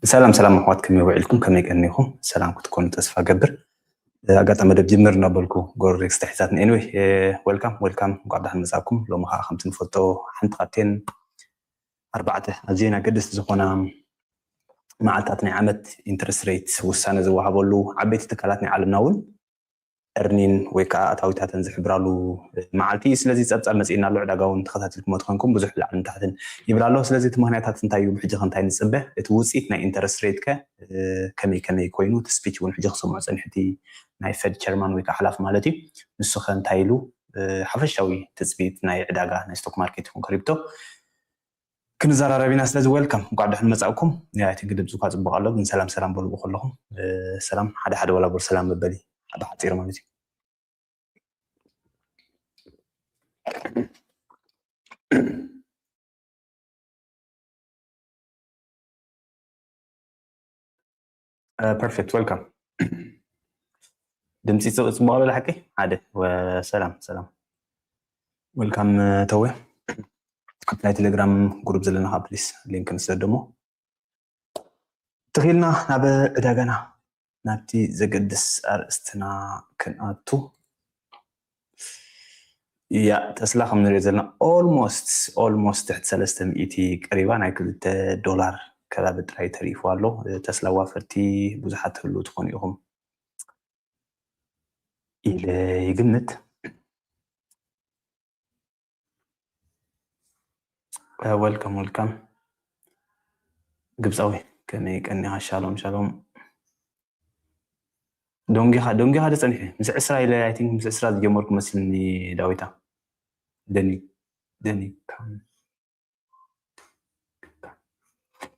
ሰላም ሰላም ኣሕዋት፣ ከመይ ውዒልኩም? ከመይ ቀኒኹም? ሰላም ክትኮኑ ተስፋ ገብር። ኣጋጣሚ መደብ ጅምር እናበልኩ ጎረሬ ክስተ ሒዛትኒ። Anyway, welcome welcome፣ እንኳዕ ደሓን መጻእኩም። ሎሚ ከዓ ከምቲ ንፈልጦ ሓንቲ ካብተን ኣርባዕተ ኣዝየን ኣገደስቲ ዝኾና መዓልታት ናይ ዓመት ኢንትረስት ሬት ውሳነ ዝወሃበሉ፣ ዓበይቲ ትካላት ናይ ዓለምና እውን earning ወይ ከዓ ኣታዊታተን ዝሕብራሉ መዓልቲ እዩ። ስለዚ ጸብጻብ መጺእና ኣሎ፣ ዕዳጋ እውን ተኸታቲልኩሞ ተኾንኩም ብዙሕ ላዕልን ታሕትን ይብል ኣሎ። ስለዚ እቲ ምኽንያታት እንታይ እዩ፣ ብሕጂ ከ እንታይ ንጽበ፣ እቲ ውጽኢት ናይ ኢንተረስት ሬት ከ ከመይ ከመይ ኮይኑ፣ እቲ ስፒች እውን ሕጂ ክሰምዖ ጸኒሑ፣ እቲ ናይ ፌድ ቸርማን ወይ ከዓ ሓላፊ ማለት እዩ። ንሱ ከ እንታይ ኢሉ፣ ሓፈሻዊ ትጽቢት ናይ ዕዳጋ ናይ ስቶክ ማርኬት ይኹን ክሪፕቶ ክንዘራረብ ኢና። ስለዚ welcome፣ እንኳዕ ደሕን መጻእኩም። I think ድምፂ እኳ ጽቡቕ ኣሎ፣ ግን ሰላም ሰላም በሉ ከለኹም። ሰላም ሓደ ሓደ ዋላ ብር ሰላም መበሊ ሓደ ሓፂር ማለት እዩ። Perfect, welcome። ድምፂ ጽ- ጽቡቕ ኣሎ ሓቂ ሓደ ወ- ሰላም ሰላም። Welcome ተወ። ኣብ ናይ ቴሌግራም ግሩፕ ዘለና ከዓ ፕሊስ ሊንክ ንስደድ ደሞ ትኽኢልና ናብ ዕዳጋና ናብቲ ዘገድስ ኣርእስትና ክንኣቱ። ያ ተስላ ከም ንሪኦ ዘለና almost almost ትሕቲ ሰለስተ ሚእቲ ቀሪባ፣ ናይ ክልተ ዶላር ከባቢ ጥራይ ተሪፉ ኣሎ። ተስላ ዋፈርቲ ብዙሓት ትህልው ትኾኑ ኢኹም ኢለ ይግምት። Welcome welcome። ግብፃዊ ከመይ ቀኒኻ? ሻሎም ሻሎም። ዶንጊኻ ዶንጊኻ ዶ ጸኒሑ? ምስ ዕስራ ኢለ፣ I think ምስ ዕስራ ዝጀመርኩ መስልኒ። ዳዊታ ደኒ ደኒ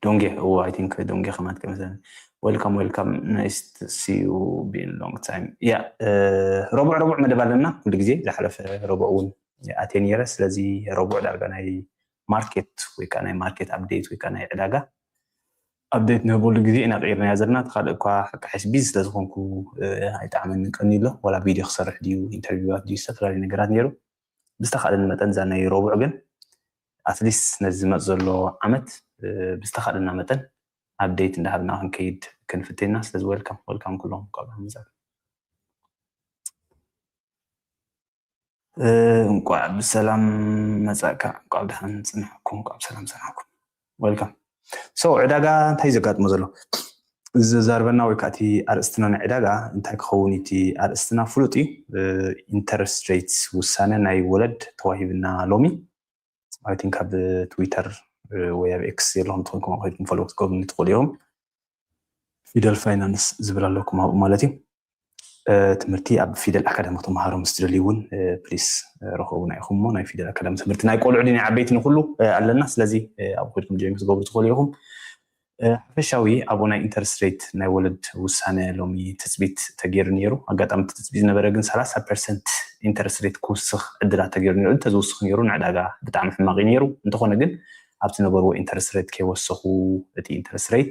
ዶንጌ ኦ I think ዶንጌ ከማት ከመሰለኒ። Welcome welcome, nice to see you, been long time. ያ ረቡዕ ረቡዕ መደብ ኣለና ኩሉ ግዜ። ዝሓለፈ ረቡዕ እውን ኣትየ ነይረ። ስለዚ ረቡዕ ዳርጋ ናይ ማርኬት ወይ ከዓ ናይ ማርኬት ኣፕዴት ወይ ከዓ ናይ ዕዳጋ ኣፕዴት ንህበሉ ግዜ ኢና ቀይርናያ ዘለና። እቲ ካልእ እኳ ሓቂ ሓይሽ ቢዚ ስለ ዝኾንኩ ኣይጠዓመኒ ቀኒ ኣሎ። ዋላ ቪድዮ ክሰርሕ ድዩ፣ ኢንተርቪዋት ድዩ፣ ዝተፈላለዩ ነገራት ነይሩ። ብዝተኻእለኒ መጠን እዛ ናይ ረቡዕ ግን ኣትሊስት ነዚ ዝመፅ ዘሎ ዓመት ብዝተኻእለና መጠን ኣፕዴት እንዳሃብና ክንከይድ ክንፍትና። ስለዚ welcome welcome ኩሎም ካብ ምዛብ። እንቋዕ ብሰላም መጻእካ፣ እንቋዕ ብደሓን ጽናሕኩም፣ እንቋዕ ብሰላም ጸናሕኩም። Welcome። So ዕዳጋ እንታይ ዘጋጥሞ ዘሎ? እዚ ዘዛርበና ወይ ከዓ እቲ ኣርእስትና ናይ ዕዳጋ እንታይ ክኸውን እቲ ኣርእስትና ፍሉጥ እዩ። ኢንተረስት ሬትስ ውሳነ ናይ ወለድ ተዋሂብና ሎሚ። I think ኣብ ትዊተር ወይ ኣብ ኤክስ ዘለኹም ትኾንኩም ኣብ ኮይድኩም ፎሎ ክትገብሩኒ ትኽእሉ ኢኹም። ፊደል ፋይናንስ ዝብል ኣለኩም ኣብኡ ማለት እዩ። ትምህርቲ ኣብ ፊደል ኣካዳሚ ክትመሃሩ ምስ ትደልዩ እውን ፕሊስ ረኸቡና ኢኹም። እሞ ናይ ፊደል ኣካዳሚ ትምህርቲ ናይ ቆልዑ ድዩ ናይ ዓበይቲ ንኩሉ ኣለና። ስለዚ ኣብኡ ኮይድኩም ጆይን ክትገብሩ ትኽእሉ ኢኹም። ሓፈሻዊ ኣብኡ ናይ ኢንተረስት ሬት ናይ ወለድ ውሳነ ሎሚ ትፅቢት ተገይሩ ነይሩ። ኣጋጣሚ እቲ ትፅቢት ዝነበረ ግን ሰላሳ ፐርሰንት ኢንተረስት ሬት ክውስኽ ዕድላት ተገይሩ ነይሩ። እንተዝውስኽ ነይሩ ንዕዳጋ ብጣዕሚ ሕማቕ እዩ ነይሩ። እንተኾነ ግን ኣብቲ ነበርዎ ኢንተረስት ሬት ከይወሰኹ እቲ ኢንተረስት ሬት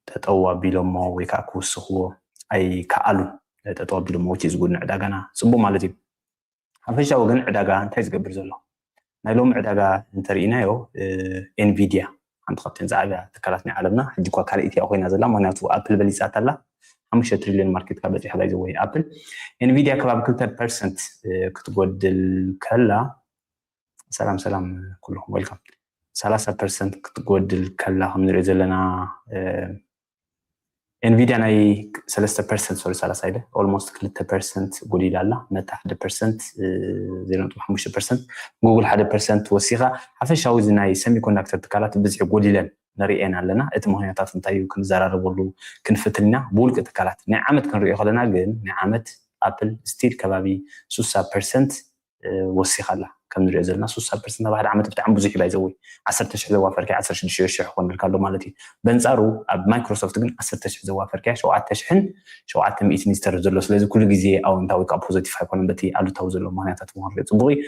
ጠጠው ኣቢሎሞ ወይ ከዓ ክውስኽዎ ኣይከኣሉን። ጠጠው ኣቢሎሞ which is good ንዕዳጋና ፅቡቅ ማለት እዩ። ሓፈሻዊ ግን ዕዳጋ እንታይ ዝገብር ዘሎ? ናይ ሎሚ ዕዳጋ እንተርኢናዮ ኤንቪድያ ሓንቲ ካብተን ዝዓብያ ትካላት ናይ ዓለምና ሕጂ እኳ ካልኣይቲ እያ ኮይና ዘላ፣ ምክንያቱ ኣፕል በሊፃታ ኣላ። ሓሙሽተ ትሪልዮን ማርኬት ካብ በፂሓ ባይ ዘወይ ኣፕል። ኤንቪድያ ከባቢ ክልተ ፐርሰንት ክትጎድል ከላ ሰላም ሰላም ኩልኩም welcome። ሰላሳ ፐርሰንት ክትጎድል ከላ ከም ንሪኦ ዘለና ኤንቪድያ ናይ ሰለስተ ፐርሰንት ሶሪ ሰላሳ ኢለ almost ክልተ ፐርሰንት ጎዲላ ኣላ። መታ ሓደ ፐርሰንት ዜሮ ነጥቢ ሓሙሽተ ፐርሰንት ጉግል ሓደ ፐርሰንት ወሲኻ። ሓፈሻዊ እዚ ናይ ሰሚኮንዳክተር ትካላት ብዝሒ ጎዲለን ንሪኤን ኣለና። እቲ ምክንያታት እንታይ እዩ ክንዘራረበሉ ክንፍትን ኢና። ብውልቂ ትካላት ናይ ዓመት ክንሪኦ ከለና ግን ናይ ዓመት ኣፕል ስቲል ከባቢ ሱሳ ፐርሰንት ወሲኻ ኣላ። ከም ንሪኦ ዘለና ሱሳ ፐርሰንት ኣብ ሓደ ዓመት ብጣዕሚ ብዙሕ እዩ። ባይ ዘወይ ዓሰርተ ሽሕ ዘዋፈርካ ዓሰርተ ሽዱሽተ ሽሕ ክኾነልካ ኣሎ ማለት እዩ። በንፃሩ ኣብ ማይክሮሶፍት ግን ዓሰርተ ሽሕ ዘዋፈርካ ሸውዓተ ሽሕን ሸውዓተ ሚእትን ዝተርፍ ዘሎ። ስለዚ ኩሉ ግዜ ኣወንታዊ ካብ ፖዘቲቭ ኣይኮነን፣ በቲ ኣሉታዊ ዘሎ ምክንያታት ምክንሪኦ ፅቡቅ እዩ።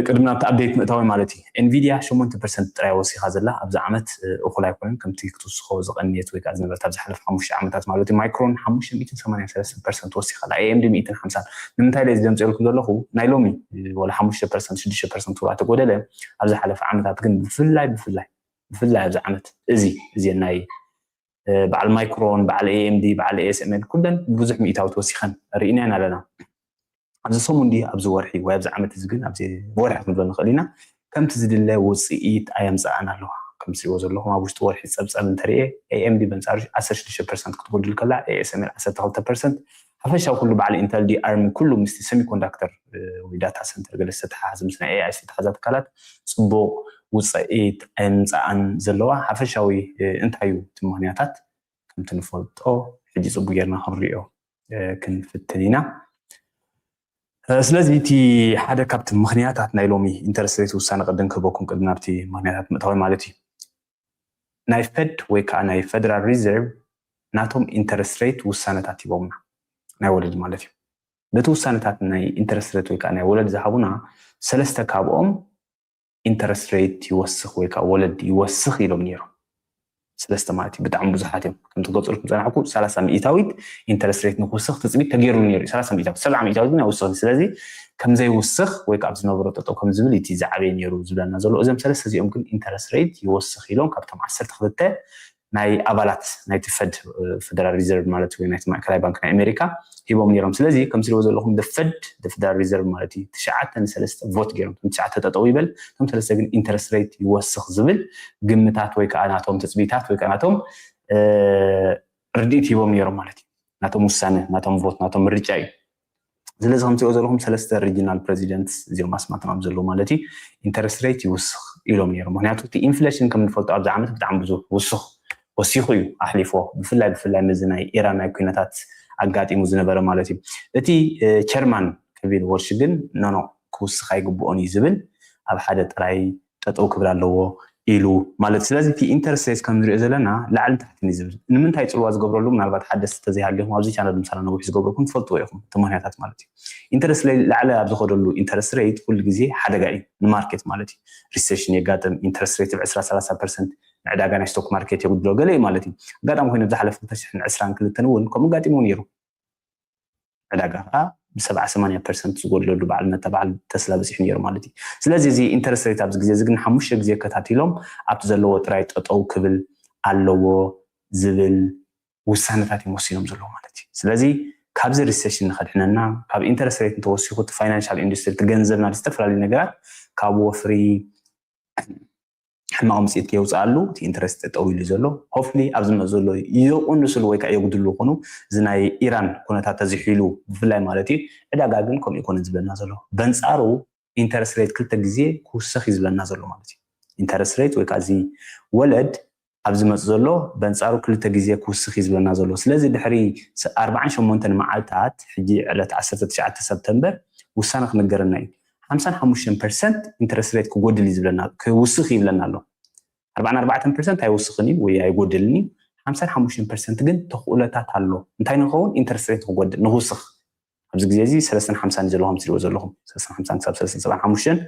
ቅድሚ ናብቲ ኣፕዴት ምእታዊ ማለት እዩ። ኤንቪድያ ሸሞንተ ፐርሰንት ጥራይ ወሲኻ ዘላ ኣብዚ ዓመት እኹል ኣይኮነን ከምቲ ክትውስኾ ዝቐንየት ወይ ከዓ ዝነበረት ኣብ ዝሓለፈ ሓሙሽተ ዓመታት ማለት እዩ። ማይክሮን ሓሙሽተ ሚእትን ሰማንያን ሰለስተን ፐርሰንት ወሲኻ ኣላ። ኤኤምዲ ሚእትን ሓምሳን። ንምንታይ ኢለ እዚ ዘምፅኤልኩም ዘለኹ ናይ ሎሚ ወላ ሓሙሽተ ፐርሰንት ሽዱሽተ ፐርሰንት ውራ ተጎደለ፣ ኣብ ዝሓለፈ ዓመታት ግን ብፍላይ ብፍላይ ብፍላይ ኣብዚ ዓመት እዚ እዚ ናይ በዓል ማይክሮን በዓል ኤኤምዲ በዓል ኤስኤምኤል ኩለን ብዙሕ ሚእታዊት ወሲኸን ርኢናየን ኣለና። ኣብዚ ሰሙን ድዩ ኣብዚ ወርሒ ወይ ኣብዚ ዓመት እዚ ግን ኣብዚ ወርሒ ክንብሎ ንኽእል ኢና። ከምቲ ዝድለ ውፅኢት ኣየምፀኣን ኣለዋ። ከም ትሪእዎ ዘለኹም ኣብ ውሽጢ ወርሒ ፀብፀብ እንተሪኤ ኤኤምዲ በንፃሩ ዓሰርተ ሽዱሽተ ፐርሰንት ክትጎድል ከላ ኤስኤምኤል ዓሰርተ ክልተ ፐርሰንት ሓፈሻዊ ኩሉ በዓል ኢንተል ዲ ኣርሚ ኩሉ ምስቲ ሰሚኮንዳክተር ወይ ዳታ ሰንተር ገለ ዝተተሓሓዘ ምስ ናይ ኤኣይ ዝተተሓሓዛ ትካላት ፅቡቕ ውፅኢት ኣየምፀኣን ዘለዋ ሓፈሻዊ እንታይ እዩ እቲ ምክንያታት ከምቲ ንፈልጦ ሕጂ ፅቡቅ ጌርና ክንሪኦ ክንፍትን ኢና። ስለዚ እቲ ሓደ ካብቲ ምክንያታት ናይ ሎሚ ኢንተረስት ሬት ውሳነ ቅድም ክህበኩም ቅድሚ ናብቲ ምክንያታት ምእታዊ ማለት እዩ። ናይ ፈድ ወይ ከዓ ናይ ፈደራል ሪዘርቭ ናቶም ኢንተረስት ሬት ውሳነታት ሂቦምና ናይ ወለድ ማለት እዩ። ነቲ ውሳነታት ናይ ኢንተረስት ሬት ወይ ከዓ ናይ ወለድ ዝሃቡና ሰለስተ ካብኦም ኢንተረስት ሬት ይወስኽ ወይ ከዓ ወለድ ይወስኽ ኢሎም ነይሮም። ሰለስተ ማለት እዩ ብጣዕሚ ብዙሓት እዮም። ከምቲ ክገልፀልኩም ዝፀናሕኩ ሰላሳ ሚእታዊት ኢንተረስት ሬት ንክውስኽ ትፅቢት ተገይሩሉ ነይሩ እዩ። ሰላሳ ሚእታዊት ሰብዓ ሚእታዊት ግን ኣይወሰኽን። ስለዚ ከምዘይውስኽ ወይ ከዓ ዝነበሮ ጠጠው ከም ዝብል እቲ ዝዓበየ ነይሩ ዝብለና ዘሎ። እዞም ሰለስተ እዚኦም ግን ኢንተረስት ሬት ይወስኽ ኢሎም ካብቶም ዓሰርተ ክልተ ናይ ኣባላት ናይቲ ፈድ ፈደራል ሪዘርቭ ማለት ወይ ናይቲ ማእከላይ ባንክ ናይ ኣሜሪካ ሂቦም ነይሮም። ስለዚ ከም ዝሪኦ ዘለኹም ፈድ ፈደራል ሪዘርቭ ማለት እዩ ትሽዓተ ንሰለስተ ቮት ገይሮም ትሽዓተ ጠጠው ይበል እቶም ሰለስተ ግን ኢንተረስት ሬት ይወስኽ ዝብል ግምታት ወይ ከዓ ናቶም ትፅቢታት ወይ ከዓ ናቶም ርድኢት ሂቦም ነይሮም ማለት እዩ። ናቶም ውሳነ ናቶም ቮት ናቶም ምርጫ እዩ። ስለዚ ከም ትሪኦ ዘለኹም ሰለስተ ሪጂናል ፕሬዚደንት እዚኦም ኣስማቶም ኣብ ዘለዉ ማለት እዩ ኢንተረስት ሬት ይውስኽ ኢሎም ነይሮም። ምክንያቱ እቲ ኢንፍሌሽን ከም ንፈልጦ ኣብዚ ዓመት ብጣዕሚ ብዙ ውስኽ ወሲኹ እዩ ኣሕሊፎ ብፍላይ ብፍላይ ምዚ ናይ ኢራን ናይ ኩነታት ኣጋጢሙ ዝነበረ ማለት እዩ። እቲ ቸርማን ከቢል ወርሽ ግን ኖኖ ክውስኽ ኣይግብኦን እዩ ዝብል ኣብ ሓደ ጥራይ ጠጠው ክብል ኣለዎ ኢሉ ማለት ስለዚ እቲ ኢንተረስት ሬት ከም ንሪኦ ዘለና ላዕልን ታሕትን እዩ ዝብል ንምንታይ ፅልዋ ዝገብረሉ ምናልባት ሓደስቲ ተዘይሃልኹም ኣብዚ ቻነል ምሳና ነዊሕ ዝገብረኩም ትፈልጥዎ ኢኹም እቲ ምክንያታት ማለት እዩ። ኢንተረስት ሬት ላዕሊ ኣብ ዝኸደሉ ኢንተረስት ሬት ኩሉ ግዜ ሓደጋ እዩ ንማርኬት ማለት እዩ። ሪሴሽን የጋጥም ኢንተረስት ሬት ብ ዕስራ ሰላሳ ፐርሰንት ንዕዳጋ ናይ ስቶክ ማርኬት የጉድሎ ገለ እዩ ማለት እዩ። ኣጋጣሚ ኮይኑ ዝሓለፈ ክልተ ሽሕን ዕስራን ክልተን እውን ከምኡ ኣጋጢሙ ነይሩ። ዕዳጋ ከዓ ብሰብዓ ሰማንያ ፐርሰንት ዝጎድለሉ በዓል መታ በዓል ተስላ በፂሑ ነይሩ ማለት እዩ። ስለዚ እዚ ኢንተረስት ሬት ኣብዚ ግዜ እዚ ግን ሓሙሽተ ግዜ ከታቲሎም ኣብቲ ዘለዎ ጥራይ ጠጠው ክብል ኣለዎ ዝብል ውሳነታት እዮም ወሲኖም ዘለዉ ማለት እዩ። ስለዚ ካብዚ ሪሴሽን ንኸድሕነና ካብ ኢንተረስት ሬት እንተወሲኹ እቲ ፋይናንሻል ኢንዱስትሪ እቲ ገንዘብና ዝተፈላለዩ ነገራት ካብ ወፍሪ ሕማቕ ውፅኢት ከየውፅኣሉ እቲ ኢንተረስት ጠጠው ኢሉ ዘሎ ሆፍሊ ኣብ ዝመፅ ዘሎ የቁንስሉ ወይ ከዓ የጉድሉ ይኾኑ። እዚ ናይ ኢራን ኩነታት ተዝሒሉ ብፍላይ ማለት እዩ። ዕዳጋ ግን ከምኡ ይኮነን ዝብለና ዘሎ በንፃሩ ኢንተረስት ሬት ክልተ ግዜ ክውሰኽ እዩ ዝብለና ዘሎ ማለት እዩ። ኢንተረስት ሬት ወይ ከዓ እዚ ወለድ ኣብ ዝመፅ ዘሎ በንፃሩ ክልተ ግዜ ክውስኽ እዩ ዝብለና ዘሎ። ስለዚ ድሕሪ ኣርባዓን ሸሞንተን መዓልታት ሕጂ ዕለት ዓሰርተ ትሽዓተ ሰፕተምበር ውሳነ ክነገረና እዩ። ሓምሳን ሓሙሽተን ፐርሰንት ኢንተረስት ሬት ክጎድል እዩ ዝብለና ክውስኽ ይብለና ኣሎ። ኣርባዓን ኣርባዕተን ፐርሰንት ኣይውስኽን እዩ ወይ ኣይጎድልን እዩ። ሓምሳን ሓሙሽተን ፐርሰንት ግን ተኽእሎታት ኣሎ። እንታይ ንኸውን ኢንተረስት ሬት ክጎድል ንክውስኽ ኣብዚ ግዜ እዚ ሰለስተን ሓምሳን ዘለኹም ትሪእዎ ዘለኹም ሰለስተን ሓምሳን ክሳብ ሰለስተን ሰብዓን ሓሙሽተን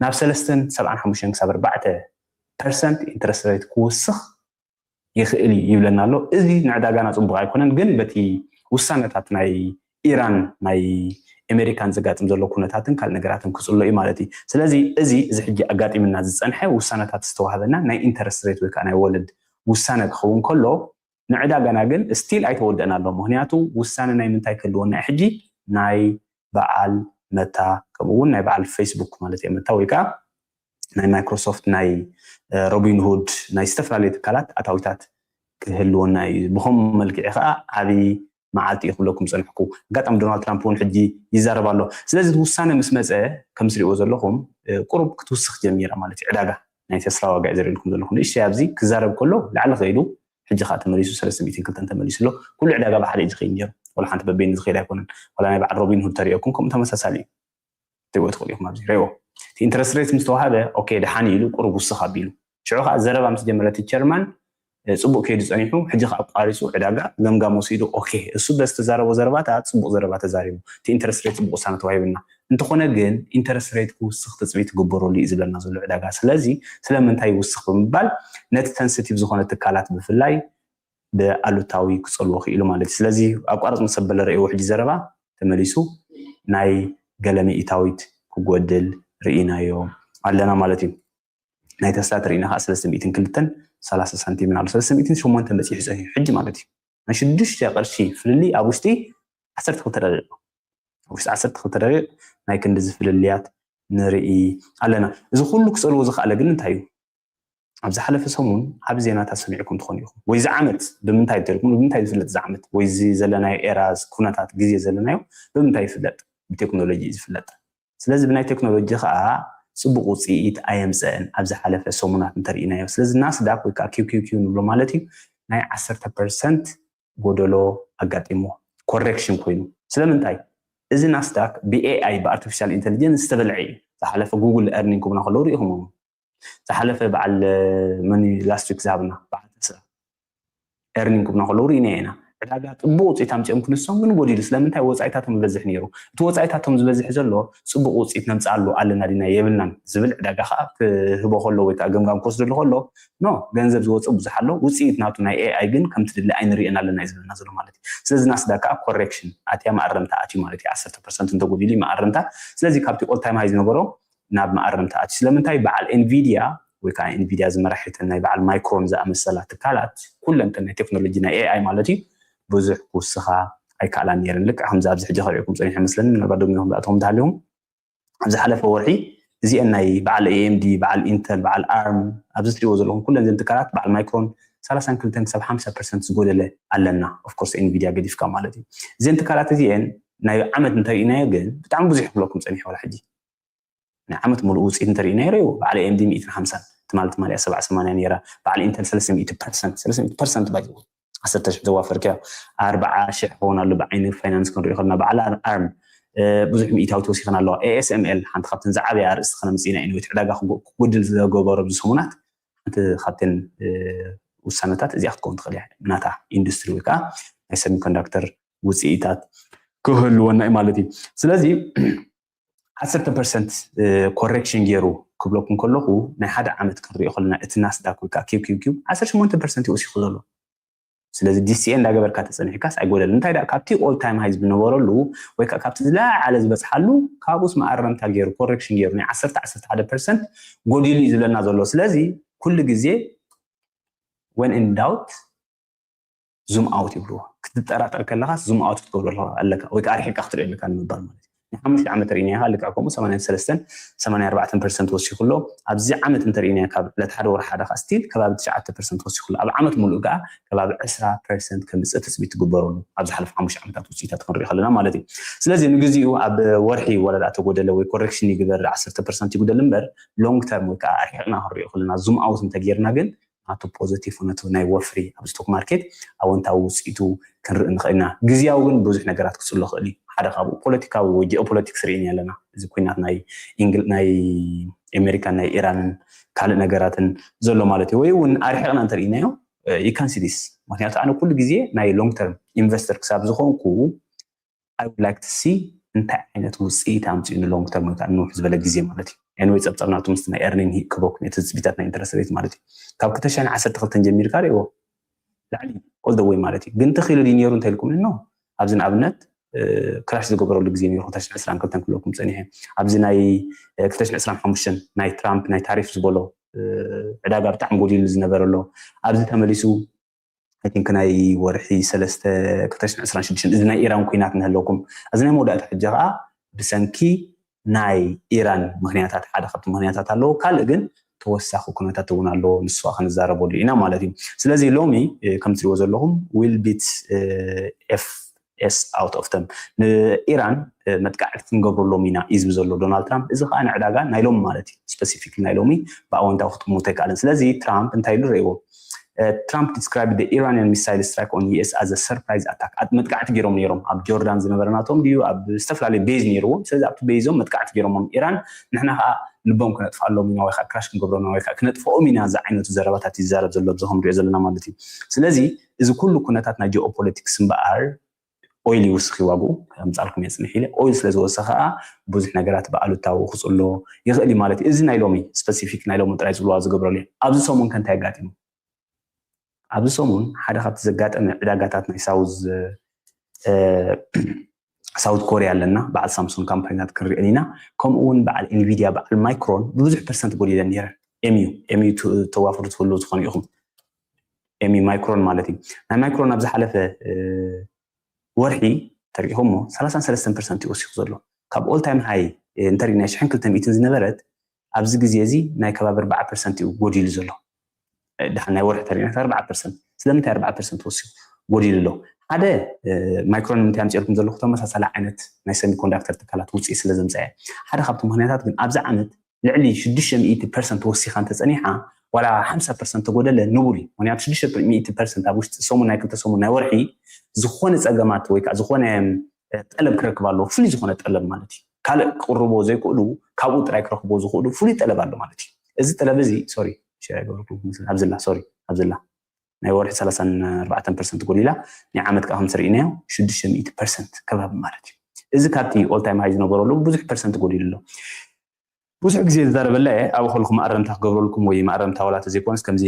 ናብ ሰለስተን ሰብዓን ሓሙሽተን ክሳብ ኣርባዕተ ፐርሰንት ኢንተረስት ሬት ክውስኽ ይኽእል እዩ ይብለና ኣሎ። እዚ ንዕዳጋና ፅቡቕ ኣይኮነን፣ ግን በቲ ውሳነታት ናይ ኢራን ናይ ኣሜሪካን ዘጋጥም ዘሎ ኩነታትን ካልእ ነገራትን ክፅሎ እዩ ማለት እዩ። ስለዚ እዚ እዚ ሕጂ ኣጋጢምና ዝፀንሐ ውሳነታት ዝተዋህበና ናይ ኢንተረስት ሬት ወይ ከዓ ናይ ወለድ ውሳነ ክኸውን ከሎ ንዕዳጋና ግን ስቲል ኣይተወደእን ኣሎ። ምክንያቱ ውሳነ ናይ ምንታይ ክህልወና እዩ ሕጂ ናይ በዓል መታ ከምኡ እውን ናይ በዓል ፌስቡክ ማለት እየ መታ ወይ ከዓ ናይ ማይክሮሶፍት ናይ ሮቢንሁድ ናይ ዝተፈላለዩ ትካላት ኣታዊታት ክህልወና እዩ። ብከምኡ መልክዒ ከዓ ዓብዪ መዓልቲ እዩ ክብለኩም ፀንሕኩ። ኣጋጣሚ ዶናልድ ትራምፕ እውን ሕጂ ይዛረብ ኣሎ። ስለዚ እቲ ውሳነ ምስ መፀ ከም ትሪእዎ ዘለኹም ቁሩብ ክትውስኽ ጀሚራ ማለት እዩ። ዕዳጋ ናይ ተስላ ዋጋ እዩ ዘርእልኩም ዘለኹ። ንእሽተይ ኣብዚ ክዛረብ ከሎ ላዕሊ ከይዱ ሕጂ ከዓ ተመሊሱ ሰለስተ ሚእትን ክልተን ተመሊሱ ኣሎ። ኩሉ ዕዳጋ ብሓደ እዩ ዝኸይድ ነይሩ። ዋላ ሓንቲ በበይኑ ዝኸይድ ኣይኮነን። ዋላ ናይ በዓል ሮቢን ሁድ ተሪኦኩም ከምኡ ተመሳሳሊ እዩ። ትሪእዎ ትኽእሉ ኢኹም ኣብዚ ሪእዎ። እቲ ኢንተረስት ሬት ምስ ተዋሃበ ኦኬ ደሓን ኢሉ ቁሩብ ውስኽ ኣቢሉ። ሽዑ ከዓ ዘረባ ምስ ጀመረ እቲ ቸርማን ፅቡቅ ከይዱ ፀኒሑ ሕጂ ከዓ ኣቋሪፁ ዕዳጋ ገምጋም ወሲዱ ኦኬ እሱ በዚ ተዛረቦ ዘረባታት ፅቡቅ ዘረባ ተዛሪቡ እቲ ኢንተረስት ሬት ፅቡቅ ውሳነ ተዋሂብና እንተኾነ ግን ኢንተረስት ሬት ክውስኽ ትፅቢት ክግበረሉ እዩ ዝብለና ዘሎ ዕዳጋ ስለዚ ስለምንታይ ይውስኽ ብምባል ነቲ ሰንስቲቭ ዝኾነ ትካላት ብፍላይ ብኣሉታዊ ክፀልዎ ክኢሉ ማለት እዩ ስለዚ ኣቋርፅ ምስ ኣበለ ረእይዎ ሕጂ ዘረባ ተመሊሱ ናይ ገለ ሚእታዊት ክጎድል ርኢናዮ ኣለና ማለት እዩ ናይ ተስላ ተርኢና ከዓ ሰለስተ ሚእትን ክልተን ሰላሳ ሳንቲም ኣሎ። ሰለስተ ሚእትን ሸሞንተን በፂሑ ፀኒሑ ሕጂ ማለት እዩ። ናይ ሽዱሽተ ቅርሺ ፍልልይ ኣብ ውሽጢ ዓሰርተ ክልተ ደቂቕ፣ ኣብ ውሽጢ ዓሰርተ ክልተ ደቂቕ ናይ ክንድዚ ፍልልያት ንርኢ ኣለና። እዚ ኩሉ ክፀልዎ ዝኸኣለ ግን እንታይ እዩ? ኣብ ዝሓለፈ ሰሙን ዓቢ ዜናታት ሰሚዕኩም ትኾኑ ኢኹም። ወይ እዚ ዓመት ብምንታይ ተልኩም፣ ብምንታይ ዝፍለጥ እዚ ዓመት? ወይ እዚ ዘለናዮ ኤራ፣ ኩነታት ግዜ ዘለናዮ ብምንታይ ይፍለጥ? ብቴክኖሎጂ እዩ ዝፍለጥ። ስለዚ ብናይ ቴክኖሎጂ ከዓ ፅቡቅ ውፅኢት ኣየምፀአን ኣብ ዝሓለፈ ሰሙናት እንተርኢናዮ። ስለዚ ናስዳክ ወይ ከዓ ኪው ኪው ኪው ንብሎ ማለት እዩ ናይ ዓሰርተ ፐርሰንት ጎደሎ ኣጋጢሞ ኮሬክሽን ኮይኑ። ስለምንታይ? እዚ ናስዳክ ብኤኣይ ብኣርቲፊሻል ኢንቴሊጀንስ ዝተበልዐ እዩ። ዝሓለፈ ጉግል ኤርኒንግ ክብና ከለዉ ርኢኹም። ዝሓለፈ በዓል መን ላስት ዊክ ዝሃብና በዓል ተስራ ኤርኒንግ ክብና ከለዉ ርኢና ኢና። ዕዳጋ ፅቡቅ ውፅኢት ኣምፂኦም ክንሶም ግን ጎዲሉ። ስለምንታይ? ወፃኢታቶም ዝበዝሕ ነይሩ። እቲ ወፃኢታቶም ዝበዝሕ ዘሎ ፅቡቅ ውፅኢት ነምፅኣሉ ኣለና ዲና የብልናን ዝብል ዕዳጋ ከዓ ክህቦ ከሎ ወይ ከዓ ገምጋም ክወስደሉ ከሎ ኖ፣ ገንዘብ ዝወፅእ ብዙሕ ኣሎ፣ ውፅኢት ናቱ ናይ ኤኣይ ግን ከምቲ ድለ ኣይንሪእን ኣለና እዩ ዝብለና ዘሎ ማለት እዩ። ስለዚ ናስዳክ ከዓ ኮሬክሽን ኣትያ መኣረምታ ኣትዩ ማለት እዩ። ዓሰርተ ፐርሰንት እንተጎዲሉ እዩ መኣረምታ። ስለዚ ካብቲ ኦል ታይም ሃይ ዝነበሮ ናብ መኣረምታ ኣትዩ። ስለምንታይ? በዓል ኤንቪድያ ወይ ከዓ ኤንቪድያ ዝመራሒተን ናይ በዓል ማይክሮን ዝኣመሰላ ትካላት ኩለን ናይ ቴክኖሎጂ ናይ ኤኣይ ማለት እዩ ብዙሕ ክውስኻ ኣይከኣላን ነይረን። ልክዕ ከምዚ ኣብዚ ሕጂ ከሪእኩም ፀኒሐ መስለኒ፣ ምናልባት ደጊምኩም ዝኣተኹም እንተሃሊኹም ኣብዚ ሓለፈ ወርሒ እዚአን ናይ በዓል ኤኤምዲ፣ በዓል ኢንተል፣ በዓል ኣርም ኣብዚ ትሪእዎ ዘለኹም ኩለን እዘን ትካላት በዓል ማይክሮን ሰላሳን ክልተን ክሳብ ሓምሳ ፐርሰንት ዝጎደለ ኣለና። ኦፍኮርስ ኤንቪድያ ገዲፍካ ማለት እዩ። እዘን ትካላት እዚአን ናይ ዓመት እንተርኢናዮ ግን ብጣዕሚ ብዙሕ ክብለኩም ፀኒሐ ዋላ ሕጂ ናይ ዓመት ሙሉእ ውፅኢት እንተርኢናዮ ረእዎ በዓል ኤኤምዲ ሚእትን ሓምሳን ትማሊ ትማሊ ሰብዓ ሰማንያ ነይራ። በዓል ኢንተል ሰለስተ ሚእቲ ፐርሰንት ሰለስተ ሚእቲ ፐርሰንት ባይ ዓሰርተ ሽሕ ዘዋፈርካዮ ኣርብዓ ሽሕ ክኸውን ኣሎ። ብዓይኒ ፋይናንስ ክንሪኦ ከለና በዓል ኣርም ብዙሕ ሚእታዊ ተወሲኸን ኣለዋ። ኤኤስኤምኤል ሓንቲ ካብተን ዝዓበያ ኣርእስቲ ከነምፅእ ኢና። ኢንወት ዕዳጋ ክጎድል ዝገበሮ ኣብዚ ሰሙናት ሓንቲ ካብተን ውሳነታት እዚኣ ክትከውን ትኽእል እያ። ናታ ኢንዱስትሪ ወይ ከዓ ናይ ሰሚኮንዳክተር ውፅኢታት ክህልወና እዩ ማለት እዩ። ስለዚ ዓሰርተ ፐርሰንት ኮሬክሽን ገይሩ ክብለኩም ከለኹ ናይ ሓደ ዓመት ክንሪኦ ከለና እቲ ናስዳክ ወይ ከዓ ኪው ኪው ኪው ዓሰርተ ሸሞንተ ፐርሰንት እዩ ወሲኹ ዘሎ። ስለዚ ዲሲኤ እንዳገበርካ ተፀኒሕካስ ኣይጎደልን። እንታይ ደኣ ካብቲ ኦል ታይም ሃይ ዝነበረሉ ወይ ከዓ ካብቲ ዝለዓለ ዝበፅሓሉ ካብኡስ መኣረምታ ገይሩ ኮሬክሽን ገይሩ ናይ ዓሰርተ ዓሰርተ ሓደ ፐርሰንት ጎዲሉ እዩ ዝብለና ዘሎ። ስለዚ ኩሉ ግዜ when in doubt ዙም ኣውት ይብልዎ። ክትጠራጠር ከለኻስ ዙም ኣውት ክትገብሮ ኣለካ ወይ ከዓ ኣርሒቅካ ክትሪኦ ኣለካ ንምባል ማለት እዩ። ናይ ሓሙሽተ ዓመት ርኢናዮ ልክዕ ከምኡ ሰማንያን ሰለስተን ሰማንያን ኣርባዕተን ፐርሰንት ወሲኹ ኣሎ። ኣብዚ ዓመት እንተርኢናዮ ካብ ዕለት ሓደ ወርሒ ሓደ ከዓ ስቲል ከባቢ ትሽዓተ ፐርሰንት ወሲኹ ኣሎ። ኣብ ዓመት ሙሉእ ከዓ ከባቢ ዕስራ ፐርሰንት ከምፅእ ትፅቢት ትግበረሉ ኣብ ዝሓለፉ ሓሙሽተ ዓመታት ውፅኢታት ክንሪኦ ከለና ማለት እዩ። ስለዚ ንግዚኡ ኣብ ወርሒ ወላ ደኣ ተጎደለ ወይ ኮሬክሽን ይግበር ዓሰርተ ፐርሰንት ይጉደል እምበር ሎንግ ተርም ወይ ከዓ ኣርሒቕና ክንሪኦ ከለና ዙም ኣውት እንተጌርና ግን ናቱ ፖዘቲቭ ነቱ ናይ ወፍሪ ኣብ ስቶክ ማርኬት ኣወንታዊ ውፅኢቱ ክንርኢ ንኽእል ኢና። ግዝያዊ ግን ብዙሕ ነገራት ክፅሎ ይኽእል እዩ። ሓደ ካብኡ ፖለቲካዊ ወይ ጂኦፖለቲክስ ርኢና ኣለና። እዚ ኩናት ናይ ኢንግል ናይ ኣሜሪካን ናይ ኢራንን ካልእ ነገራትን ዘሎ ማለት እዩ። ወይ እውን ኣርሒቕና እንተርኢናዮ you can see this። ምክንያቱ ኣነ ኩሉ ግዜ ናይ ሎንግ ተርም ኢንቨስተር ክሳብ ዝኾንኩ I would like to see እንታይ ዓይነት ውፅኢት ኣምፅኡ ንሎንግ ተርም ወይ ከዓ ንውሕ ዝበለ ግዜ ማለት እዩ። ኤንወይ ፀብፀብ ናቱ ምስቲ ናይ ኤርኒንግ ክበኩም እቲ ትፅቢታት ናይ ኢንተረስት ሬት ማለት እዩ። ካብ ክልተ ሽሕን ዓሰርተ ክልተን ጀሚርካ ሪእዎ ላዕሊ all the way ማለት እዩ። ግን ተኺሉ ድዩ ነይሩ እንተልኩም ኖ። ኣብዚ ንኣብነት ክራሽ ዝገበረሉ ግዜ ነይሩ ክልተ ሽሕን ዕስራን ክልተን ክብለኩም ፀኒሐ። ኣብዚ ናይ ክልተ ሽሕን ዕስራን ሓሙሽተን ናይ ትራምፕ ናይ ታሪፍ ዝበሎ ዕዳጋ ብጣዕሚ ጎዲሉ ዝነበረ ኣሎ። ኣብዚ ተመሊሱ I think ናይ ወርሒ ሰለስተ ክልተ ሽሕን ዕስራን ሽዱሽተን እዚ ናይ ኢራን ኩናት ንህለኩም እዚ ናይ መወዳእታ ሕጂ ከዓ ብሰንኪ ናይ ኢራን ምክንያታት ሓደ ካብቲ ምክንያታት ኣለዎ። ካልእ ግን ተወሳኺ ኩነታት እውን ኣለዎ። ንሱ ከዓ ክንዛረበሉ ኢና ማለት እዩ። ስለዚ ሎሚ ከም ትሪእዎ ዘለኹም will beat ኤፍ ኤስ out of them ንኢራን መጥቃዕቲ ክንገብረሎም ኢና እዩ ዝብል ዘሎ ዶናልድ ትራምፕ። እዚ ከዓ ንዕዳጋ ናይ ሎሚ ማለት እዩ ስፔሲፊክ ናይ ሎሚ ብኣወንታዊ ክጥምቶ ኣይከኣልን። ስለዚ ትራምፕ እንታይ ኢሉ ረእይዎ? Trump described the Iranian missile strike on U S as a surprise attack። መጥቃዕቲ ገይሮም ነይሮም ኣብ ጆርዳን ዝነበረ ናቶም ድዩ ኣብ ዝተፈላለዩ ቤዝ ነይርዎም። ስለዚ ኣብቲ ቤዞም መጥቃዕቲ ገይሮሞም ኢራን ንሕና ከዓ ልቦም ክነጥፍኣሎም ኢና ወይ ከዓ ክራሽ ክንገብሮም ኢና ወይ ከዓ ክነጥፍኦም ኢና ዝዓይነቱ ዘረባታት ይዛረብ ዘሎ ኣብዚ ከም ንሪኦ ዘለና ማለት እዩ። ስለዚ እዚ ኩሉ ኩነታት ናይ ጂኦፖለቲክስ እምበኣር ኦይል ይውስኽ ዋግኡ ከምፃልኩም እየ ፅንሕ ኢለ ኦይል ስለ ዝወሰኸ ከዓ ብዙሕ ነገራት ብኣሉታዊ ክፅሎ ይኽእል እዩ ማለት እዩ። እዚ ናይ ሎሚ ስፐሲፊክ ናይ ሎሚ ጥራይ ዝብልዋ ዝገብረሉ እዩ። ኣብዚ ሰሙን ከ እንታይ ኣጋጢሙ? ኣብዚ ሰሙን ሓደ ካብቲ ዘጋጠመ ዕዳጋታት ናይ ሳውዝ ሳውት ኮርያ ኣለና በዓል ሳምሶን ካምፓኒታት ክንሪአን ኢና። ከምኡ እውን በዓል ኤንቪድያ በዓል ማይክሮን ብብዙሕ ፐርሰንት ጎዲለን ነይረን። ኤምዩ ኤምዩ ተዋፍሩ ትህሉ ዝኾኑ ኢኹም ኤሚ ማይክሮን ማለት እዩ። ናይ ማይክሮን ኣብ ዝሓለፈ ወርሒ ተሪኢኹሞ ሰላሳን ሰለስተን ፐርሰንት እዩ ወሲኹ ዘሎ። ካብ all time high እንተሪእና ሽሕን ክልተ ሚእትን ዝነበረት ኣብዚ ግዜ እዚ ናይ ከባቢ ኣርባዓ ፐርሰንት እዩ ጎዲሉ ዘሎ። ድሓን ናይ ወርሒ ተሪእና ኣርባዓ ፐርሰንት። ስለምንታይ ኣርባዓ ፐርሰንት ወሲኹ ጎዲሉ ኣሎ? ሓደ ማይክሮን ንምንታይ ኣምፅኤልኩም ዘለኹ ተመሳሳሊ ዓይነት ናይ ሰሚኮንዳክተር ትካላት ውፅኢት ስለ ዘምፀአ። ሓደ ካብቲ ምክንያታት ግን ኣብዚ ዓመት ልዕሊ ሽዱሽተ ሚእቲ ፐርሰንት ወሲኻ እንተፀኒሓ ዋላ ሓምሳ ፐርሰንት ተጎደለ ንቡር እዩ። ምክንያቱ ሽዱሽተ ሚእቲ ፐርሰንት ኣብ ውሽጢ ሰሙን ናይ ክልተ ሰሙን ናይ ወርሒ ዝኾነ ፀገማት ወይ ከዓ ዝኾነ ጠለብ ክረክብ ኣለዎ፣ ፍሉይ ዝኾነ ጠለብ ማለት እዩ። ካልእ ክቕርቦ ዘይክእሉ ካብኡ ጥራይ ክረክቦ ዝኽእሉ ፍሉይ ጠለብ ኣሎ ማለት እዩ። እዚ ጠለብ እዚ ሶሪ ሸር ኣይገበርኩ ኣብዝላ ሶሪ ኣብዝላ ናይ ወርሒ ሰላሳን ኣርባዕተን ፐርሰንት ጎዲላ ናይ ዓመት ከዓ ከምቲ ርኢናዮ ሽዱሽተ ሚእቲ ፐርሰንት ከባቢ ማለት እዩ። እዚ ካብቲ all time high ዝነበረሉ ብዙሕ ፐርሰንት ጎዲሉ ኣሎ። ብዙሕ ግዜ ዝዛረበላ እየ ኣብ ከልኩ ማእረምታ ክገብረልኩም ወይ ማእረምታ ዋላ ተዘይኮነስ ከምዚ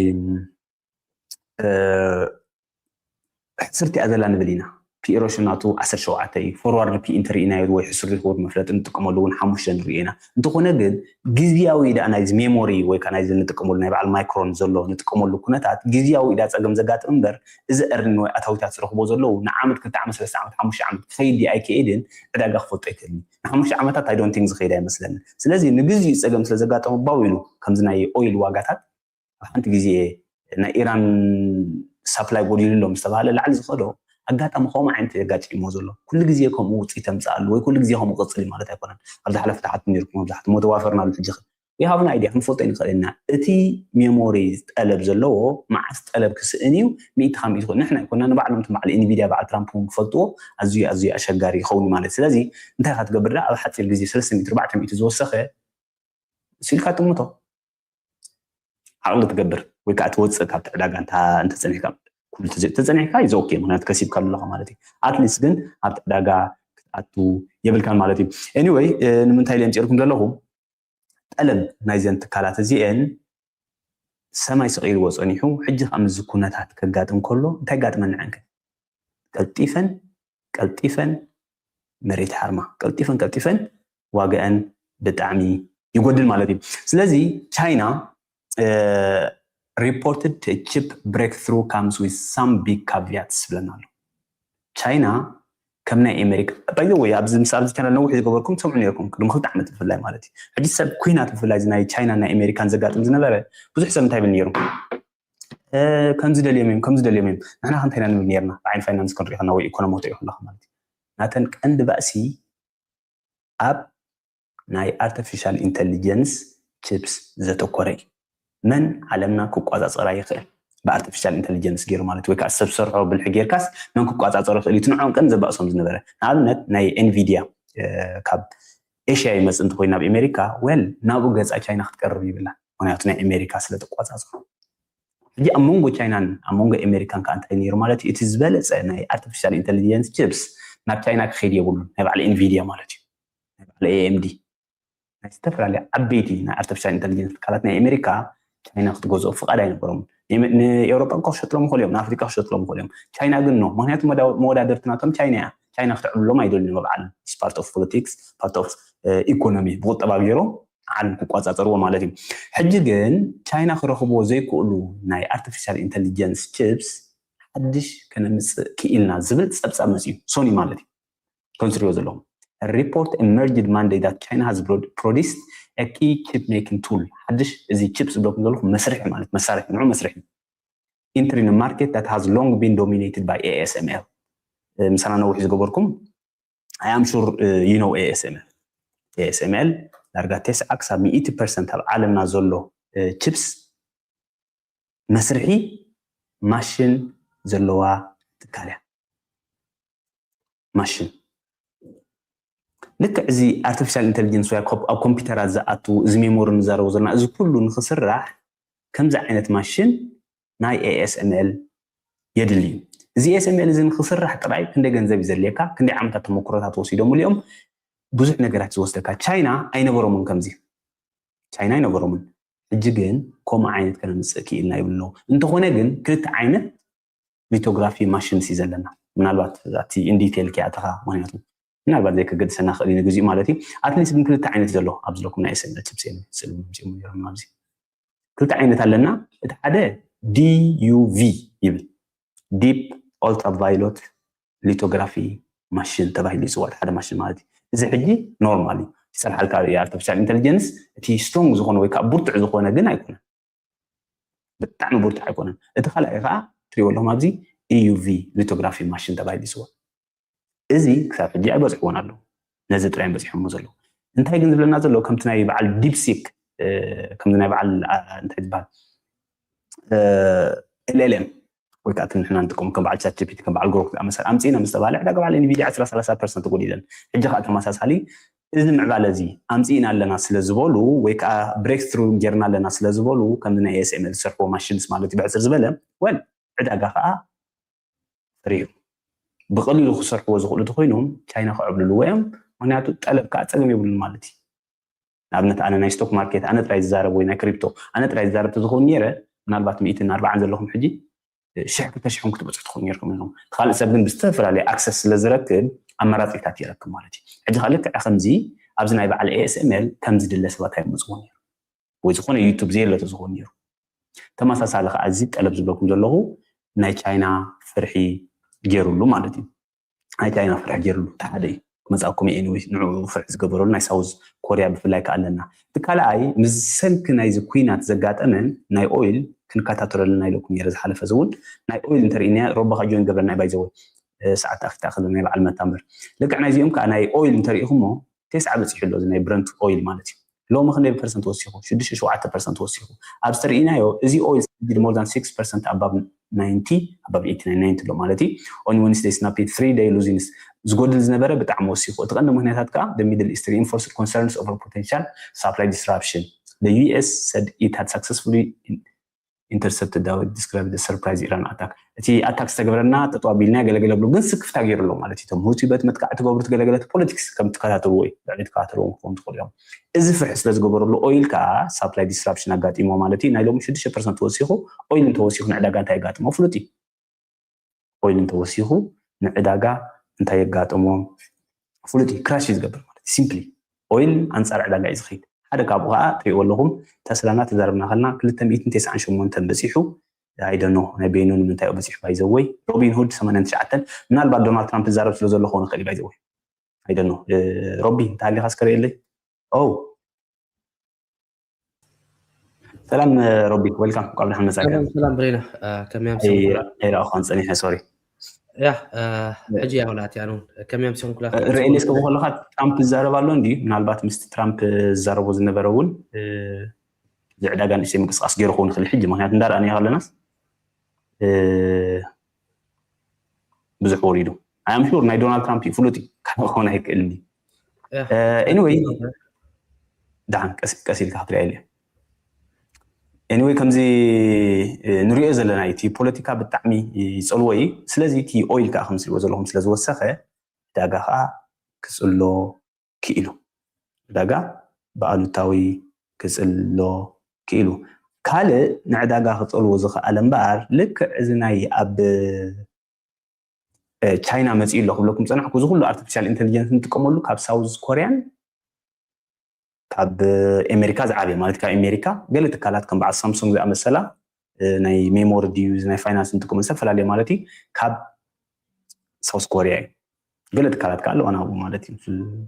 ሕስርቲ እያ ዘላ ንብል ኢና። ፒ ኢሮሽን ናቱ ዓሰርተ ሸውዓተ እዩ። ፎርዋርድ ፒ እንተርኢናዮ ወይ ሕስሪ ክቡር መፍለጢ ንጥቀመሉ እውን ሓሙሽተ ንርኢ ኢና። እንተኾነ ግን ግዝያዊ ዳ ናይዚ ሜሞሪ ወይ ከዓ ናይዚ ንጥቀመሉ ናይ በዓል ማይክሮን ዘሎ ንጥቀመሉ ኩነታት ግዝያዊ ዳ ፀገም ዘጋጥም እምበር እዚ earning ወይ ኣታዊታት ዝረኽቦ ዘለዉ ንዓመት ክልተ ዓመት ሰለስተ ዓመት ሓሙሽተ ዓመት ክኸይድ ድዩ ኣይክይድን ዕዳጋ ክፈልጦ ኣይክእልን። ንሓሙሽተ ዓመታት I don't think ዝኸይድ ኣይመስለንን። ስለዚ ንግዜኡ ፀገም ስለ ዘጋጠሞ ባው ኢሉ ከምዚ ናይ ኦይል ዋጋታት ኣብ ሓንቲ ግዜ ናይ ኢራን ሳፕላይ ጎዲሉ ኣሎ ምስ ተባሃለ ላዕሊ ዝኸዶ ኣጋጣሚ ከምኡ ዓይነት የጋጭሞ ዘሎ። ኩሉ ግዜ ከምኡ ውፅኢት ተምፅኣሉ ወይ ኩሉ ግዜ ከምኡ ቅፅል እዩ ማለት ኣይኮነን። ኣብ ዝሓለፈ ትሓቱ ነርኩም መብዛሕትኡ ሞ ተዋፈርናሉ ሕጂ we have no idea ክንፈልጦ ይንኽእል ኢና። እቲ ሜሞሪ ጠለብ ዘለዎ መዓስ ጠለብ ክስእን እዩ ሚእቲ ካብ ሚእቲ ንሕና ኣይኮና ንባዕሎም እቲ በዓል ኢንቪድያ በዓል ትራምፕ እውን ክፈልጥዎ ኣዝዩ ኣዝዩ ኣሸጋሪ ይኸውን ማለት። ስለዚ እንታይ ኢኻ ትገብር ዳ ኣብ ሓፂር ግዜ ሰለስተ ሚእቲ ኣርባዕተ ሚእቲ ዝወሰኸ ስኢልካ ጥምቶ ዓቕሊ ትገብር ወይ ከዓ ትወፅእ ካብቲ ዕዳጋ እንተፀኒሕካ ኩሉ ተፀኒሕካ is okay ምክንያቱ ከሲብካ ኣለኻ ማለት እዩ። ኣትሊስት ግን ኣብቲ ዕዳጋ ክትኣቱ የብልካን ማለት እዩ። Anyway ንምንታይ ኢለ ምፅርኩም ዘለኹ ጠለብ ናይዘን ትካላት እዚአን ሰማይ ሰቒልዎ ፀኒሑ ሕጂ ከዓ ምስዚ ኩነታት ከጋጥም ከሎ እንታይ ጋጥመና ዕንከ ቀልጢፈን ቀልጢፈን መሬት ሓርማ ቀልጢፈን ቀልጢፈን ዋጋአን ብጣዕሚ ይጎድል ማለት እዩ። ስለዚ ቻይና reported chip breakthrough comes with some big caveats ዝብለና ኣሎ። ቻይና ከም ናይ ኣሜሪካ ባይዘ ወይ ኣብዚ ምስ ኣብዚ ቻናል ነዊሕ ዝገበርኩም ትሰምዑ ነርኩም ቅድሚ ክልተ ዓመት ብፍላይ ማለት እዩ። ሕጂ ሰብ ኩናት ብፍላይ ናይ ቻይና ናይ ኣሜሪካን ዘጋጥም ዝነበረ ብዙሕ ሰብ እንታይ ብል ነይሩ ከምዚ ደልዮም እዮም ከምዚ ደልዮም እዮም ንሕና ከንታይና ንብል ነርና ብዓይን ፋይናንስ ክንሪኦ ከና ወይ ኢኮኖሚ ክትሪኦ ከለካ ማለት እዩ። ናተን ቀንዲ ባእሲ ኣብ ናይ ኣርቲፊሻል ኢንተሊጀንስ ቺፕስ ዘተኮረ እዩ። መን ዓለምና ክቋፃፀራ ይኽእል ብኣርቲፊሻል ኢንተሊጀንስ ገይሩ ማለት ወይ ከዓ ሰብ ዝሰርሖ ብልሒ ጌርካስ መን ክቋፃፀሮ ይኽእል እዩ እቲ ንዖም ቀን ዘባእሶም ዝነበረ ንኣብነት ናይ ኤንቪድያ ካብ ኤሽያ ይመፅእ እንተኮይኑ ናብ ኣሜሪካ well ናብኡ ገፃ ቻይና ክትቀርብ ይብላ ምክንያቱ ናይ ኣሜሪካ ስለ ትቋፃፀሮ ሕጂ ኣብ መንጎ ቻይናን ኣብ መንጎ ኣሜሪካን ከዓ እንታይ ነይሩ ማለት እዩ እቲ ዝበለፀ ናይ ኣርቲፊሻል ኢንተሊጀንስ ቺፕስ ናብ ቻይና ክኸይድ የብሉን ናይ በዓል ኤንቪድያ ማለት እዩ ናይ በዓል ኤኤምዲ ናይ ዝተፈላለዩ ዓበይቲ ናይ ኣርቲፊሻል ኢንተሊጀንስ ትካላት ናይ ኣሜሪካ ቻይና ክትገዝኦ ፍቃድ ኣይነበሮምን ንኤውሮጳ እኳ ክሸጥሎም ይኽእሉ እዮም ንኣፍሪካ ክሸጥሎም ይኽእሉ እዮም ቻይና ግን ኖ ምክንያቱ መወዳደርቲ ናቶም ቻይና እያ ቻይና ክትዕብሎም ኣይደልዩ መብዓል part of politics part of economy ብቁጠባ ገይሮም ዓለም ክቋፃፀርዎ ማለት እዩ ሕጂ ግን ቻይና ክረኽብዎ ዘይክእሉ ናይ ኣርቲፊሻል ኢንተሊጀንስ ቺፕስ ሓድሽ ከነምፅእ ክኢልና ዝብል ፀብፃብ መፅዩ ሶኒ ማለት እዩ ከምትሪኦ ዘለኹም report emerged Monday that China has produced a key chip making tool ሓድሽ እዚ ቺፕ ዝብለኩም ዘለኹ መስርሒ ማለት መሳርሒ ንዑ መስርሒ entering a market that has long been dominated by A S M L ምሳና ነዊሕ ዝገበርኩም I am sure you know A S M L A S M L ዳርጋ ተስዓ ክሳብ ሚእቲ ፐርሰንት ኣብ ዓለምና ዘሎ ቺፕስ መስርሒ ማሽን ዘለዋ ትካል እያ ማሽን ልክዕ እዚ ኣርቲፊሻል ኢንቴሊጀንስ ወይ ኣብ ኮምፒውተራት ዝኣቱ እዚ ሜሞሪ ንዛረቦ ዘለና እዚ ኩሉ ንክስራሕ ከምዚ ዓይነት ማሽን ናይ ASML የድሊ እዩ እዚ ASML እዚ ንክስራሕ ጥራይ ክንደይ ገንዘብ እዩ ዘድልየካ ክንደይ ዓመታት ተመክሮታት ወሲዶምሉ እዮም ብዙሕ ነገራት ዝወስደካ ቻይና ኣይነበሮምን ከምዚ ቻይና ኣይነበሮምን ሕጂ ግን ከምኡ ዓይነት ከነምፅእ ክኢልና ይብሉ ኣለዉ እንተኾነ ግን ክልተ ዓይነት ሊቶግራፊ ማሽንስ እዩ ዘለና ምናልባት ኣብቲ ኢንዲቴል ከይኣተኻ ምክንያቱ ምናልባት ዘይከገድሰና ክእል ንግዚኡ ማለት እዩ ኣትሊስት ግን ክልተ ዓይነት ዘሎ ኣብ ዝለኩም ናይ ኤስኤምኤል ችፕስ እዮም ስእሊ ምምፅኦም ነሮም ኣብዚ ክልተ ዓይነት ኣለና እቲ ሓደ DUV ይብል። ዲፕ ኦልትራቫዮለት ሊቶግራፊ ማሽን ተባሂሉ ይፅዋዕ፣ ሓደ ማሽን ማለት እዩ። እዚ ሕጂ ኖርማል እዩ። ይሰርሓልካ እዩ። ኣርቲፊሻል ኢንቴሊጀንስ እቲ ስትሮንግ ዝኾነ ወይ ከዓ ብርቱዕ ዝኾነ ግን ኣይኮነን፣ ብጣዕሚ ብርቱዕ ኣይኮነን። እቲ ካልኣይ ከዓ ትሪእዎ ኣለኹም ኣብዚ ኢዩቪ ሊቶግራፊ ማሽን ተባሂሉ ይፅዋዕ። እዚ ክሳብ ሕጂ ኣይበፅሕዎን ኣለዉ። ነዚ ጥራይ በፂሖሞ ዘለዉ። እንታይ ግን ዝብለና ዘሎ ከምቲ ናይ በዓል ዲፕሲክ ከምዚ ናይ በዓል እንታይ ዝበሃል ኤልኤልኤም ወይ ከዓ ንሕና ንጥቀሙ ከም በዓል ቻት ጂፒቲ ከም በዓል ግሮክ ዝኣመሰለ ኣምፅእና ምስ ተባሃለ ዕዳጋ በዓል ኤንቪዲያ ዕስራ ሰላሳ ፐርሰንት ጎዲለን። ሕጂ ከዓ ተመሳሳሊ እዚ ምዕባለ እዚ ኣምፅእና ኣለና ስለ ዝበሉ ወይ ከዓ ብሬክ ትሩ ጌርና ኣለና ስለ ዝበሉ ከምዚ ናይ ኤስኤምኤል ዝሰርሕዎ ማሽንስ ማለት እዩ ብሕፅር ዝበለ ወል ዕዳጋ ከዓ ፈሪሁ። ብቐሊሉ ክሰርሕዎ ዝኽእሉ ተኮይኖም ቻይና ክዕብልልዎ እዮም። ምክንያቱ ጠለብ ከዓ ፀገም የብሉን ማለት እዩ። ንኣብነት ኣነ ናይ ስቶክ ማርኬት ኣነ ጥራይ ዝዛረብ ወይ ናይ ክሪፕቶ ኣነ ጥራይ ዝዛረብ ተዝኸውን ነይረ ምናልባት ሚእትን ኣርባዓን ዘለኹም ሕጂ ሽሕ ክልተ ሽሕን ክትበፅሑ ትኽእሉ ነርኩም ኢኹም። እቲ ካልእ ሰብ ግን ብዝተፈላለየ ኣክሰስ ስለ ዝረክብ ኣመራፂታት ይረክብ ማለት እዩ። ሕጂ ከዓ ልክዕ ከምዚ ኣብዚ ናይ በዓል ኤስኤምኤል ከምዚ ድለ ሰባት ኣይመፅዎ ነይሩ ወይ ዝኾነ ዩቱብ ዘየለ ተዝኸውን ነይሩ። ተመሳሳሊ ከዓ እዚ ጠለብ ዝብለኩም ዘለኹ ናይ ቻይና ፍርሒ ገይሩሉ ማለት እዩ። ናይ ቻይና ፍርሒ ገይሩሉ እቲ ሓደ እዩ ክመፃኩም እዩ። ኤኒዌይ ንዕኡ ፍርሒ ዝገበረሉ ናይ ሳውዝ ኮርያ ብፍላይ ከዓ ኣለና። እቲ ካልኣይ ምስ ሰንኪ ናይዚ ኩናት ዘጋጠመን ናይ ኦይል ክንከታተሎ ኣለና ኢለኩም ነይረ ዝሓለፈ እዚ እውን ናይ ኦይል እንተርኢና ሮባካ ጆን ገበርና ባይዘወ ሰዓት ኣክታ ክል ናይ በዓል መታምር ልክዕ ናይዚኦም ከዓ ናይ ኦይል እንተሪኢኹሞ ቴስዓ በፂሑ ኣሎ እዚ ናይ ብረንት ኦይል ማለት እዩ። ሎሚ ክንደይ ፐርሰንት ወሲኹ ሽዱሽተ ሸውዓተ ፐርሰንት ወሲኹ ኣብዚ ተርኢናዮ እዚ ኦይል ሞር ዛን ሲክስ ፐርሰንት ኣባብ ናይንቲ ኣባብ ኤይቲ ናይን ናይንቲ ኣሎ ማለት እዩ። On Wednesday snapping three day losings ዝጎድል ዝነበረ ብጣዕሚ ወሲኹ እቲ ቀንዲ ምክንያታት ከዓ the Middle East reinforced concerns over potential supply disruption. The U S said it had successfully intercepted the described surprise Iran attack. እቲ ኣታክ ዝተገበረና ጠጠው ኣቢልና ገለገለ ብሎ ግን ስክፍታ ገይሩ ኣሎ ማለት እዩ። እቶም ሁቲ በት መጥቃዕቲ ገብሩ ትገለገለት ፖለቲክስ ከም ትከታተልዎ እዩ ልዕሊ ትከታተልዎ ክኾኑ ትኽእሉ እዮም። እዚ ፍርሒ ስለ ዝገበረሉ ኦይል ከዓ ሳፕላይ ዲስራፕሽን ኣጋጢሞ ማለት እዩ። ናይ ሎሚ ሽዱሽተ ፐርሰንት ተወሲኹ ኦይል እንተወሲኹ ንዕዳጋ እንታይ የጋጥሞ ፍሉጥ እዩ። ኦይል እንተወሲኹ ንዕዳጋ እንታይ የጋጥሞ ፍሉጥ እዩ። ክራሽ እዩ ዝገብር ማለት ሲምፕሊ ኦይል ኣንፃር ዕዳጋ እዩ ዝኸይድ። ሓደ ካብኡ ከዓ ትሪእዎ ኣለኹም ተስላና ተዛረብና ከለና ክልተ ሚእትን ተስዓን ሸሞንተን በፂሑ ኣይደኖ ናይ በይኑ ንምንታይ በፂሑ ባይዘወይ ሮቢን ሁድ ሰማንያን ትሽዓተን ምናልባት ዶናልድ ትራምፕ ዝዛረብ ስለ ዘሎ ክኾን ይኽእል ባይዘወይ ኣይደኖ ሮቢ እንተሃሊካ እስከ ርእየለይ ኦ ሰላም ሮቢ ወልካም ቋብ ደሓን መፃካ ሰላም ሰላም ብሬና ከመይ ኣምሰኩም ኣይረኣኹን ፀኒሐ ሶሪ ያ ሕጂ ያ ሁላት ያኑ ከመይ ኣምሰኩም ኩላት ርእየለይ እስከ ከለካ ትራምፕ ዝዛረብ ኣሎ እንዲ ምናልባት ምስቲ ትራምፕ ዝዛረቦ ዝነበረ እውን ዝዕዳጋ ንእሽተይ ምንቅስቃስ ገይሩ ክኸውን ይኽእል ሕጂ ምክንያቱ እንዳረኣናዮ ከለናስ ብዙሕ ወሪዱ ኣም ሹር ናይ ዶናልድ ትራምፕ እዩ ፍሉጥ እዩ ካብ ክኾን ኣይክእልን እዩ ኤኒወይ ደሓን ቀስ ኢልካ ክትሪኣ ኢለ ኤኒወይ ከምዚ ንሪኦ ዘለና እቲ ፖለቲካ ብጣዕሚ ይፀልዎ እዩ ስለዚ እቲ ኦይል ከዓ ከም ትሪእዎ ዘለኹም ስለ ዝወሰኸ ዕዳጋ ከዓ ክፅሎ ክኢሉ ዕዳጋ ብኣሉታዊ ክፅሎ ክኢሉ ካልእ ንዕዳጋ ክፀልዎ ዝኽኣለ እምበኣር ልክዕ እዚ ናይ ኣብ ቻይና መፂኡ ኣሎ ክብለኩም ፀናሕኩ እዚ ኩሉ ኣርቲፊሻል ኢንቴሊጀንስ ንጥቀመሉ ካብ ሳውዝ ኮርያን ካብ ኣሜሪካ ዝዓበየ ማለት ካብ ኣሜሪካ ገለ ትካላት ከም በዓል ሳምሶንግ ዝኣመሰላ ናይ ሜሞሪ ድዩ ናይ ፋይናንስ ንጥቀመሉ ዝተፈላለዩ ማለት እዩ ካብ ሳውዝ ኮርያ እዩ ገለ ትካላት ከዓ ኣለዋ ናብኡ ማለት እዩ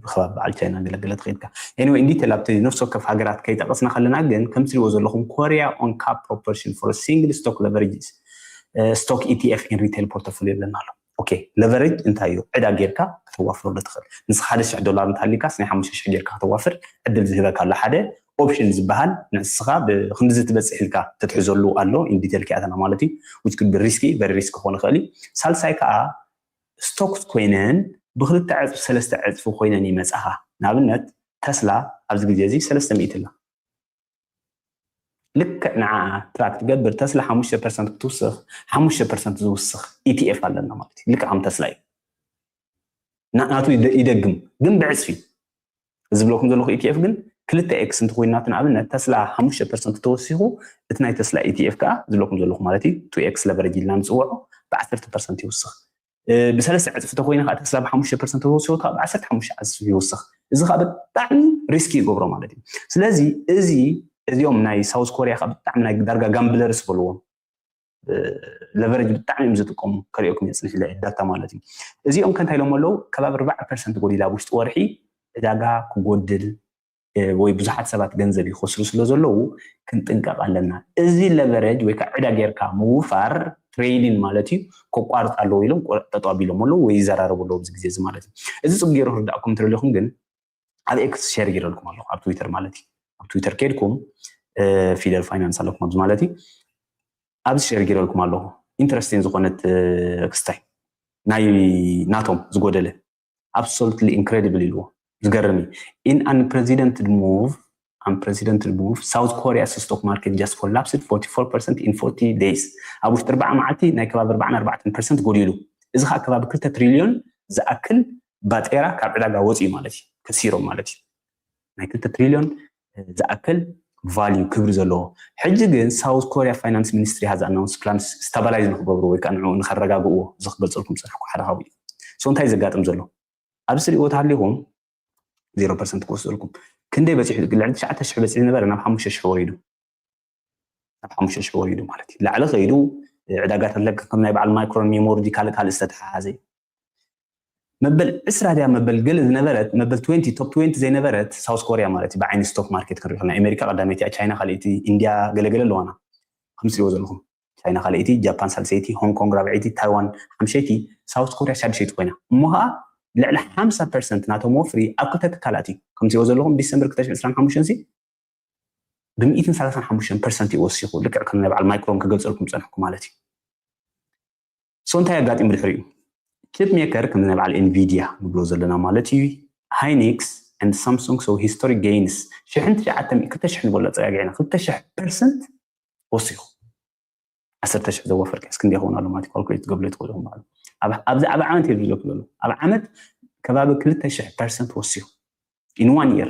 ብከባቢ በዓል ቻይና ገለገለ ትኸይድካ anyway in detail ኣብቲ ነፍሲ ወከፍ ሃገራት ከይጠቐስና ከለና ግን ከም ትሪእዎ ዘለኹም ኮርያ on cap proportion for single stock leverage stock E T F in retail portfolio ኣለና ኣሎ okay leverage እንታይ እዩ ዕዳ ጌርካ ከተዋፍረሉ ትኽእል ንስኻ ሓደ ሽሕ ዶላር እንተሃሊካስ ናይ ሓሙሽተ ሽሕ ጌርካ ከተዋፍር ዕድል ዝህበካ ኣሎ ሓደ option ዝበሃል ንስኻ ብክንድዚ ትበፅሕ ኢልካ ተትሕዘሉ ኣሎ in detail ክኣተና ማለት እዩ which could be risky very risk ክኾን ይኽእል እዩ ሳልሳይ ከዓ stocks ኮይነን ብክልተ ዕፅፊ ሰለስተ ዕፅፊ ኮይነን ይመፃኻ ንኣብነት ተስላ ኣብዚ ግዜ እዚ ሰለስተ ሚእቲ ኣላ ልክዕ ንዓ ትራክ ትገብር ተስላ ሓሙሽተ ፐርሰንት ክትውስኽ ሓሙሽተ ፐርሰንት ዝውስኽ E T F ኣለና ማለት እዩ ልክዕ ከም ተስላ እዩ ናቱ ይደግም ግን ብዕፅፊ ዝብለኩም ዘለኹ E T F ግን ክልተ ኤክስ እንተኮይናት ንኣብነት ተስላ ሓሙሽተ ፐርሰንት ተወሲኹ እቲ ናይ ተስላ E T F ከዓ ዝብለኩም ዘለኹ ማለት እዩ two X leverage ኢልና ንፅውዖ ብዓሰርተ ፐርሰንት ይውስኽ ብሰለስተ ዕፅፊ ተኮይነ ከዓ ተስላ ብሓሙሽተ ፐርሰንት ተወሲኹ ከዓ ብዓሰርተ ሓሙሽተ ዕፅፊ ይውስኽ እዚ ከዓ ብጣዕሚ ሪስኪ ይገብሮ ማለት እዩ ስለዚ እዚ እዚኦም ናይ ሳውዝ ኮሪያ ከዓ ብጣዕሚ ናይ ዳርጋ ጋምብለርስ በልዎም leverage ብጣዕሚ እዮም ዝጥቀሙ። ከሪኦኩም እየ ፅንሕ ኢለ ዳታ ማለት እዩ። እዚኦም ከ እንታይ ኢሎም ኣለዉ? ከባቢ ኣርባዓ ፐርሰንት ጎዲላ ኣብ ውሽጢ ወርሒ ዕዳጋ ክጎድል ወይ ብዙሓት ሰባት ገንዘብ ይኸስሩ ስለ ዘለዉ ክንጥንቀቕ ኣለና። እዚ leverage ወይ ከዓ ዕዳ ጌርካ ምውፋር ትሬዲን ማለት እዩ ከቋርጥ ኣለዎ ኢሎም ጠጠው ኣቢሎም ኣለዉ ወይ ይዘራረቡ ኣለዉ ኣብዚ ግዜ እዚ ማለት እዩ። እዚ ፅቡቅ ገይሩ ክርዳእኩም እንተደሊኹም ግን ኣብ ኤክስ ሸር ጌረልኩም ኣለኹ ኣብ ትዊተር ማለት እዩ። ኣብ ትዊተር ከድኩም ፊደል ፋይናንስ ኣለኩም ኣብዚ ማለት እዩ። ኣብዚ ሸር ጌረልኩም ኣለኹ። ኢንትረስቲን ዝኾነት ክስታይ ናይ ናቶም ዝጎደለ absolutely incredible ኢልዎ። ዝገርም እዩ። In unprecedented move unprecedented move South Korea's stock market just collapsed forty-four percent in forty days። ኣብ ውሽጢ ኣርባዓ መዓልቲ ናይ ከባቢ ኣርባዓን ኣርባዕተን ፐርሰንት ጎዲሉ። እዚ ከዓ ከባቢ ክልተ ትሪልዮን ዝኣክል ባጤራ ካብ ዕዳጋ ወፂኡ ማለት እዩ። ከሲሮም ማለት እዩ። ናይ ክልተ ትሪልዮን ዝኣክል ቫልዩ ክብሪ ዘለዎ። ሕጂ ግን ሳውዝ ኮሪያ ፋይናንስ ሚኒስትሪ has announced plans stabilize ንክገብሩ ወይ ከዓ ንዕኡ ንከረጋግእዎ እዚ ክገልፀልኩም ዝፀናሕኩ ሓደ ካብኡ እዩ። So እንታይ ዘጋጥም ዘሎ ኣብዚ ትሪእዎ ተሃሊኹም ዜሮ ፐርሰንት ክወስደልኩም ክንደይ በፂሑ ልዕሊ ትሽዓተ ሽሕ በፂሑ ዝነበረ ናብ ሓሙሽተ ሽሕ ወሪዱ ናብ ሓሙሽተ ሽሕ ወሪዱ ማለት እዩ። ላዕሊ ከይዱ ዕዳጋታት ለክፍ ከም ናይ በዓል ማይክሮን ሜሞርጂ ካልእ ካልእ ዝተተሓሓዘ እዩ። መበል ዕስራ ድያ መበል ገለ ዝነበረት መበል ትዌንቲ ቶፕ ትዌንቲ ዘይነበረት ሳውስ ኮርያ ማለት እዩ። ብዓይኒ ስቶክ ማርኬት ክንሪኦ ናይ ኣሜሪካ ቀዳመይቲ እያ፣ ቻይና ካልኣይቲ፣ ኢንድያ ገለገለ ኣለዋና ከም ትሪእዎ ዘለኹም ቻይና ካልኣይቲ፣ ጃፓን ሳልሰይቲ፣ ሆንግ ኮንግ ራብዐይቲ፣ ታይዋን ሓምሸይቲ፣ ሳውስ ኮርያ ሻድሸይቲ ኮይና እሞ ከዓ ልዕሊ ሓምሳ ፐርሰንት ናቶም ወፍሪ ኣብ ክልተ ትካላት እዩ። ከም ትሪእዎ ዘለኹም ዲሰምበር ክልተ ሽሕን ዕስራን ሓሙሽተን ሲ ብሚእትን ሰላሳን ሓሙሽተን ፐርሰንት እዩ ወሲኹ። ልክዕ ከም ናይ በዓል ማይክሮን ክገልፀልኩም ፀንሕኩ ማለት እዩ። ሶ እንታይ ኣጋጢሙ ድሕሪኡ? ቺፕ ሜከር ከም ናይ በዓል ኤንቪዲያ ንብሎ ዘለና ማለት እዩ ሃይኒክስ and ሳምሱንግ so historic gains ሽሕን ትሽዓተ ክልተ ሽሕ ንበሎ ፀጋጊዕና ክልተ ሽሕ ፐርሰንት ወሲኹ። ዓሰርተ ሽሕ ዘወፈር ቀስ ክንዲ ይኸውን ኣሎ ማለት ካልኩሌት ትገብሩ ትኽእሉ ኢኹም ማለት ኣብዚ ኣብ ዓመት እዩ ዝብለኩም ዘሎ ኣብ ዓመት ከባቢ ክልተ ሽሕ ፐርሰንት ወሲኹ in one year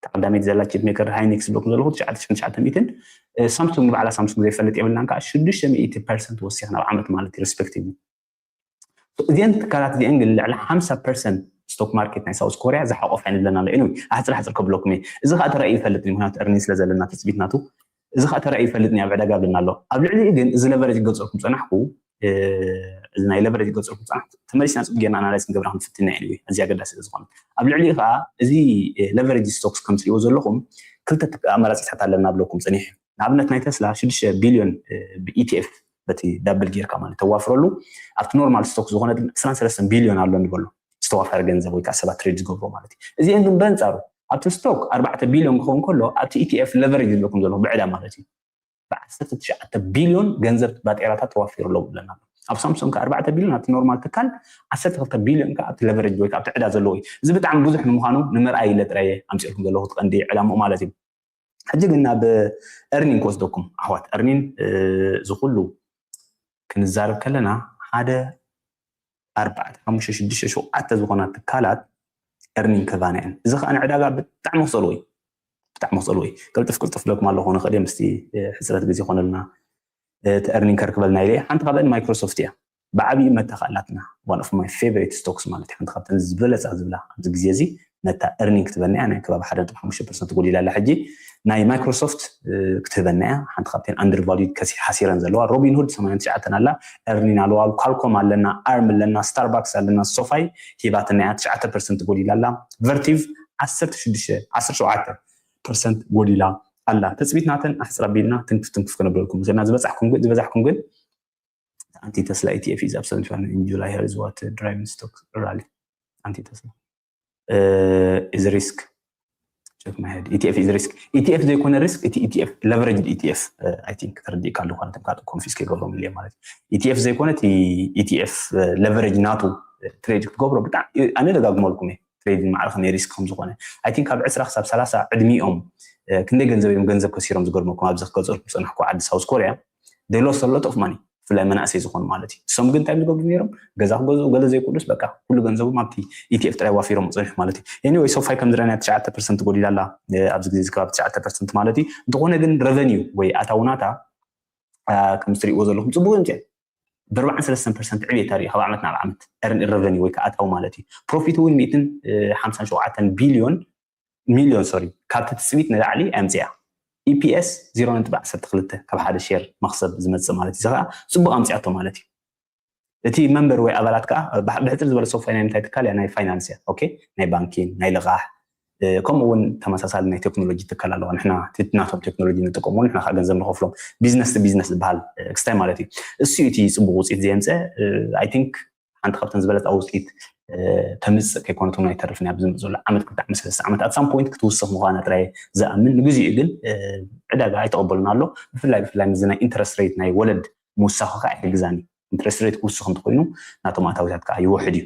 ተቀዳሚት ዘላ ቺፕ ሜከር ሃይኒክስ ዝብለኩም ዘለኹ ትሽዓተ ሽሕን ትሽዓተ ሚእትን ሳምሱንግ ባዕላ ሳምሱንግ ዘይፈልጥ የብልናን ከዓ ሽዱሽተ ሚእቲ ፐርሰንት ወሲኽና ኣብ ዓመት ማለት እዩ ሪስፔክቲቭሊ እዚአን ትካላት እዚአን ግን ልዕሊ ሓምሳ ፐርሰንት ስቶክ ማርኬት ናይ ሳውስ ኮርያ ዝሓቆፍ ኣይንብለና ኣሎ ኢሉ ኣሕፅር ኣሕፅር ከብለኩም እየ እዚ ከዓ ተራእዩ ይፈልጥ ምክንያቱ እርኒ ስለ ዘለና ትፅቢት ናቱ እዚ ከዓ ተራእዩ ይፈልጥ ኣብ ዕዳጋ ብልና ኣሎ ኣብ ልዕሊኡ ግን እዚ ለቨረጅ ገልፀልኩም ፀናሕኩ እዚ ናይ ለቨረጅ ገልፀልኩም ፀናሕኩ ተመሊስና ፅቡቅ ጌርና ኣናላይዝ ክንገብራ ክንፍትና ኢና እዚ ኣገዳሲ ስለ ዝኾነ ኣብ ልዕሊኡ ከዓ እዚ ለቨረጅ ስቶክስ ከም ትሪእዎ ዘለኹም ክልተ ኣማራፂታት ኣለና ብለኩም ፀኒሐ ንኣብነት ናይ ተስላ ሽዱሽተ ቢልዮን ብኢቲኤፍ በቲ ዳብል ጌርካ ማለት ተዋፍረሉ ኣብቲ ኖርማል ስቶክ ዝኾነ ግን ዕስራን ሰለስተን ቢልዮን ኣሎ ንበሎ ዝተዋፈረ ገንዘብ ወይ ከዓ ሰባት ትሬድ ዝገብሮ ማለት እዩ እዚአን ግን በንፃሩ ኣብቲ ስቶክ ኣርባዕተ ቢልዮን ክኸውን ከሎ ኣብቲ ኢቲኤፍ ለቨሬጅ ዝብለኩም ዘለኹ ብዕዳ ማለት እዩ ብዓሰርተ ትሽዓተ ቢልዮን ገንዘብ ባጤራታት ተዋፊሩ ኣለዉ ብለና ኣብ ሳምሶንግ ከ ኣርባዕተ ቢልዮን ኣብቲ ኖርማል ትካል ዓሰርተ ክልተ ቢልዮን ከ ኣብቲ ለቨሬጅ ወይ ኣብቲ ዕዳ ዘለዎ እዩ እዚ ብጣዕሚ ብዙሕ ንምዃኑ ንምርኣይ ኢለ ጥራየ ኣምፅእልኩም ዘለኹ ትቀንዲ ዕላምኡ ማለት እዩ ሕጂ ግን ናብ ኤርኒን ክወስደኩም ኣሕዋት ኤርኒን ዝኩሉ ክንዛረብ ከለና ሓደ ኣርባዕተ ሓሙሽተ ሽዱሽተ ሸውዓተ ዝኾና ትካላት ኤርኒን ክህባና እየን እዚ ከዓ ንዕዳጋ ብጣዕሚ ክፀልዎ እዩ ብጣዕሚ ክፀልዎ እዩ ቅልጥፍ ቅልጥፍ ለኩም ኣለኹ ንኽእል ምስቲ ሕፅረት ግዜ ይኾነልና እቲ ኤርኒን ከርክበልና ኢለ ሓንቲ ካብአን ማይክሮሶፍት እያ ብዓብዩ መታ ከኣላትና one of my favorite stocks ማለት ሓንቲ ካብተን ዝበለፃ ዝብላ ኣብዚ ግዜ እዚ ነታ ኤርኒንግ ክትበና እያ ናይ ከባቢ ሓደ ነጥቢ ሓሙሽተ ፐርሰንት ጎዲላ ኣላ ሕጂ ናይ ማይክሮሶፍት ክትህበና እያ ሓንቲ ካብተን ኣንደር ቫሉድ ከሲ ሓሲረን ዘለዋ ሮቢንሁድ ሰማንያን ትሽዓተን ኣላ ኤርኒን ኣለዋ ካልኮም ኣለና ኣርም ኣለና ስታርባክስ ኣለና ሶፋይ ሂባትና እያ ትሽዓተ ፐርሰንት ጎዲላ ኣላ ቨርቲቭ ዓሰርተ ሽዱሽተ ዓሰርተ ሸውዓተ ፐርሰንት ጎዲላ ኣላ ተፅቢት ናተን ኣሕፅር ኣቢልና ትንክፍ ትንክፍ ከነብለልኩም ዘለና ዝበፃሕኩም ግን ዝበዛሕኩም ግን ኣንቲ ተስላ ኢቲኤፍ is absent one in July here is what driving stock rally ኣንቲ ተስላ is risk check my head ኢቲኤፍ is risk ኢቲኤፍ ዘይኮነ ሪስክ እቲ ኢቲኤፍ ለቨሬጅ ኢቲኤፍ ኣይ ቲንክ ተረዲእካ ኣለኳ ነቶም ካልእ ኮንፊስ ከይገብሮም ኢለ ማለት ኢቲኤፍ ዘይኮነ እቲ ኢቲኤፍ ለቨሬጅ ናቱ ትሬድ ክትገብሮ ብጣዕሚ ኣነ ደጋግመልኩም እየ ትሬዲንግ ማዕረ ከመይ ሪስክ ከም ዝኾነ ኣይ ቲንክ ካብ ዕስራ ክሳብ ሰላሳ ዕድሚኦም ክንደይ ገንዘብ እዮም ገንዘብ ከሲሮም ዝገርመኩም ኣብዚ ክገልፀልኩም ዝፀናሕኩ ዓዲ ሳውስ ኮርያ they lost a lot of money ብፍላይ መናእሰይ ዝኾኑ ማለት እዩ እሶም ግን እንታይ ዝገብሩ ነይሮም ገዛ ክገዝኡ ገለ ዘይክእሉስ በቃ ኩሉ ገንዘቦም ኣብቲ ኢቲኤፍ ጥራይ ዋፊሮም ፀንሑ ማለት እዩ anyway ሶፋይ ከም ዝረኣና ትሽዓተ ፐርሰንት ጎዲላ ኣላ ኣብዚ ግዜ ከባቢ ትሽዓተ ፐርሰንት ማለት እዩ እንተኾነ ግን ረቨኒዩ ወይ ኣታውናታ ከም ትሪእዎ ዘለኹም ፅቡቅ እዮም ብኣርባዓን ሰለስተን ፐርሰንት ዕብየት ኣሪኡ ካብ ዓመት ናብ ዓመት ረቨኒ ወይ ከዓ ኣታዊ ማለት እዩ ፕሮፊት እውን ሚእትን ሓምሳን ሸውዓተን ቢልዮን ሚልዮን ሶሪ ካብቲ ትፅቢት ንላዕሊ ኣምፅያ EPS ዜሮ ነጥቢ ዓሰርተ ክልተ ካብ ሓደ ሼር መክሰብ ዝመፅእ ማለት እዩ። እዚ ከዓ ፅቡቅ ኣምፅኣቶ ማለት እዩ። እቲ መንበር ወይ ኣባላት ከዓ ብሕፅር ዝበለ ሶፋይ ናይ ምንታይ ትካል እያ? ናይ ፋይናንስ እያ። ኦኬ፣ ናይ ባንኪን ናይ ልቃሕ ከምኡ እውን ተመሳሳሊ ናይ ቴክኖሎጂ ትካል ኣለዋ። ንሕና ናቶም ቴክኖሎጂ ንጥቀሙ፣ ንሕና ከዓ ገንዘብ ንኸፍሎም። ቢዝነስ ቱ ቢዝነስ ዝበሃል ክስታይ ማለት እዩ። እሱ እቲ ፅቡቅ ውፅኢት ዘየምፀ። I think ሓንቲ ካብተን ዝበለፃ ውፅኢት ተምፅእ ከይኮነት እውን ኣይተርፍን። ኣብዚ ዝመፅእ ዘሎ ዓመት ክልተ ዓመት ሰለስተ ዓመት ኣት ሳም ፖይንት ክትውስኽ ምዃና ጥራይ ዝኣምን። ንግዚኡ ግን ዕዳጋ ኣይተቐበሉን ኣሎ። ብፍላይ ብፍላይ ምስዚ ናይ ኢንትረስት ሬት ናይ ወለድ ምውሳኹ ከዓ ኣይሕግዛን እዩ። ኢንትረስት ሬት ክውስኽ እንተኮይኑ ናቶም ኣታዊታት ከዓ ይውሕድ እዩ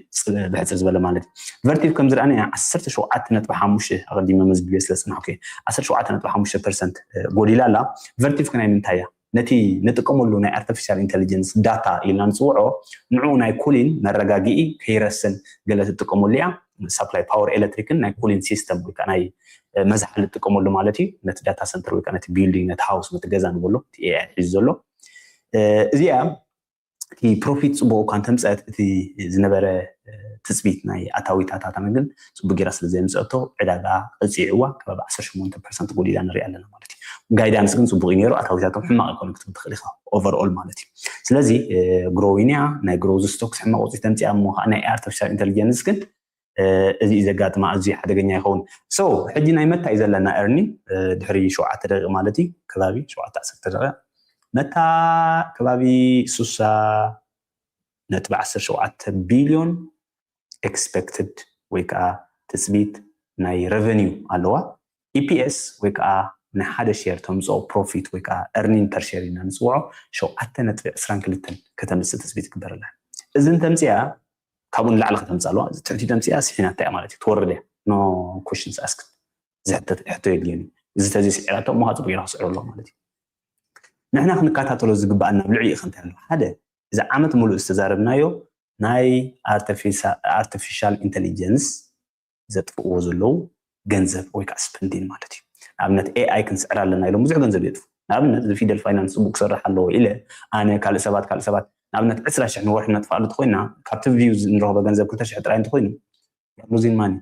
ብሕፅር ዝበለ ማለት እዩ። ቨርቲቭ ከም ዝረኣና ዓሰርተ ሸውዓተ ነጥቢ ሓሙሽተ ኣቐዲመ መዝግቤ ስለ ዝፀናሕኩ ዓሰርተ ሸውዓተ ነጥቢ ሓሙሽተ ፐርሰንት ጎዲላ ኣላ። ቨርቲቭ ከ ናይ ምንታይ እያ? ነቲ ንጥቀመሉ ናይ ኣርቲፊሻል ኢንቴሊጀንስ ዳታ ኢልና ንፅውዖ ንዕኡ ናይ ኩሊን መረጋግኢ ከይረስን ገለ ትጥቀመሉ እያ። ሳፕላይ ፓወር ኤሌክትሪክን ናይ ኩሊን ሲስተም ወይ ከዓ ናይ መዝሓል ትጥቀመሉ ማለት እዩ። ነቲ ዳታ ሰንተር ወይ ከዓ ነቲ ቢልዲንግ ነቲ ሃውስ ነቲ ገዛ ንበሎ እቲ ኤኣይ ሒዙ ዘሎ እዚኣ እቲ ፕሮፊት ፅቡቅ እኳ እንተምፀት እቲ ዝነበረ ትፅቢት ናይ ኣታዊታታን ግን ፅቡቅ ጌራ ስለ ዘየምፀእቶ ዕዳጋ ቀፂዕዋ ከባቢ ዓሰርተ ሸሞንተ ፐርሰንት ጎዲላ ንሪኣ ኣለና ማለት እዩ። ጋይዳንስ ግን ፅቡቅ እዩ ነይሩ። ኣታዊታቶም ሕማቅ ኣይኮነ ክትብል ትኽእል ኢኻ ኦቨርኦል ማለት እዩ። ስለዚ ግሮዊን እያ ናይ ግሮዝ ስቶክስ ሕማቅ ውፅኢት ተምፅያ እሞ ከዓ ናይ ኣርቲፊሻል ኢንቴሊጀንስ ግን እዚ እዩ ዘጋጥማ ኣዝዩ ሓደገኛ ይኸውን። So ሕጂ ናይ መታ እዩ ዘለና እርኒ ድሕሪ ሸውዓተ ደቂቕ ማለት እዩ ከባቢ ሸውዓተ ዓሰርተ ደቂቕ መታ ከባቢ ሱሳ ነጥቢ ዓሰርተ ሸውዓተ ቢልዮን ኤክስፔክትድ ወይ ከዓ ትፅቢት ናይ ረቨኒው ኣለዋ። ኢፒኤስ ወይ ከዓ ንሓደ ሼር ተምፅኦ ፕሮፊት ወይ ከዓ earning per share ኢና ንፅውዖ ሸውዓተ ነጥቢ ዕስራን ክልተን ከተምፅእ ትፅቢት ይግበረላ። እዚ እንተምፅያ ካብኡ ንላዕሊ ከተምፅእ ኣለዋ። ትሕቲ ተምፅያ ስሒናታ እያ ማለት እዩ። ትወርድ እያ። No questions asked። ዝሕተት ሕቶ የድልየን እዩ። እዚ ተዘይ ስዒራቶ እሞ ከዓ ፅቡቅ ኢላ ክስዕሮ ኣለዋ ማለት እዩ። ንሕና ክንከታተሎ ዝግበኣና ኣብ ልዕሊኡ ከ እንታይ ኣሎ? ሓደ እዚ ዓመት ሙሉእ ዝተዛረብናዮ ናይ ኣርቲፊሻል ኢንቴሊጀንስ ዘጥፍእዎ ዘለዉ ገንዘብ ወይ ከዓ ስፐንዲን ማለት እዩ። ንኣብነት ኤኣይ ክንስዕር ኣለና ኢሎም ብዙሕ ገንዘብ የጥፉ። ንኣብነት እዚ ፊደል ፋይናንስ ፅቡቅ ክሰርሕ ኣለዎ ኢለ ኣነ ካልእ ሰባት ካልእ ሰባት ንኣብነት ዕስራ ሽሕ ንወርሒ ነጥፍኣሉ እንተኮይና ካብቲ ቪው ንረኽቦ ገንዘብ ክልተ ሽሕ ጥራይ እንተኮይኑ ሉዚን ማኒ።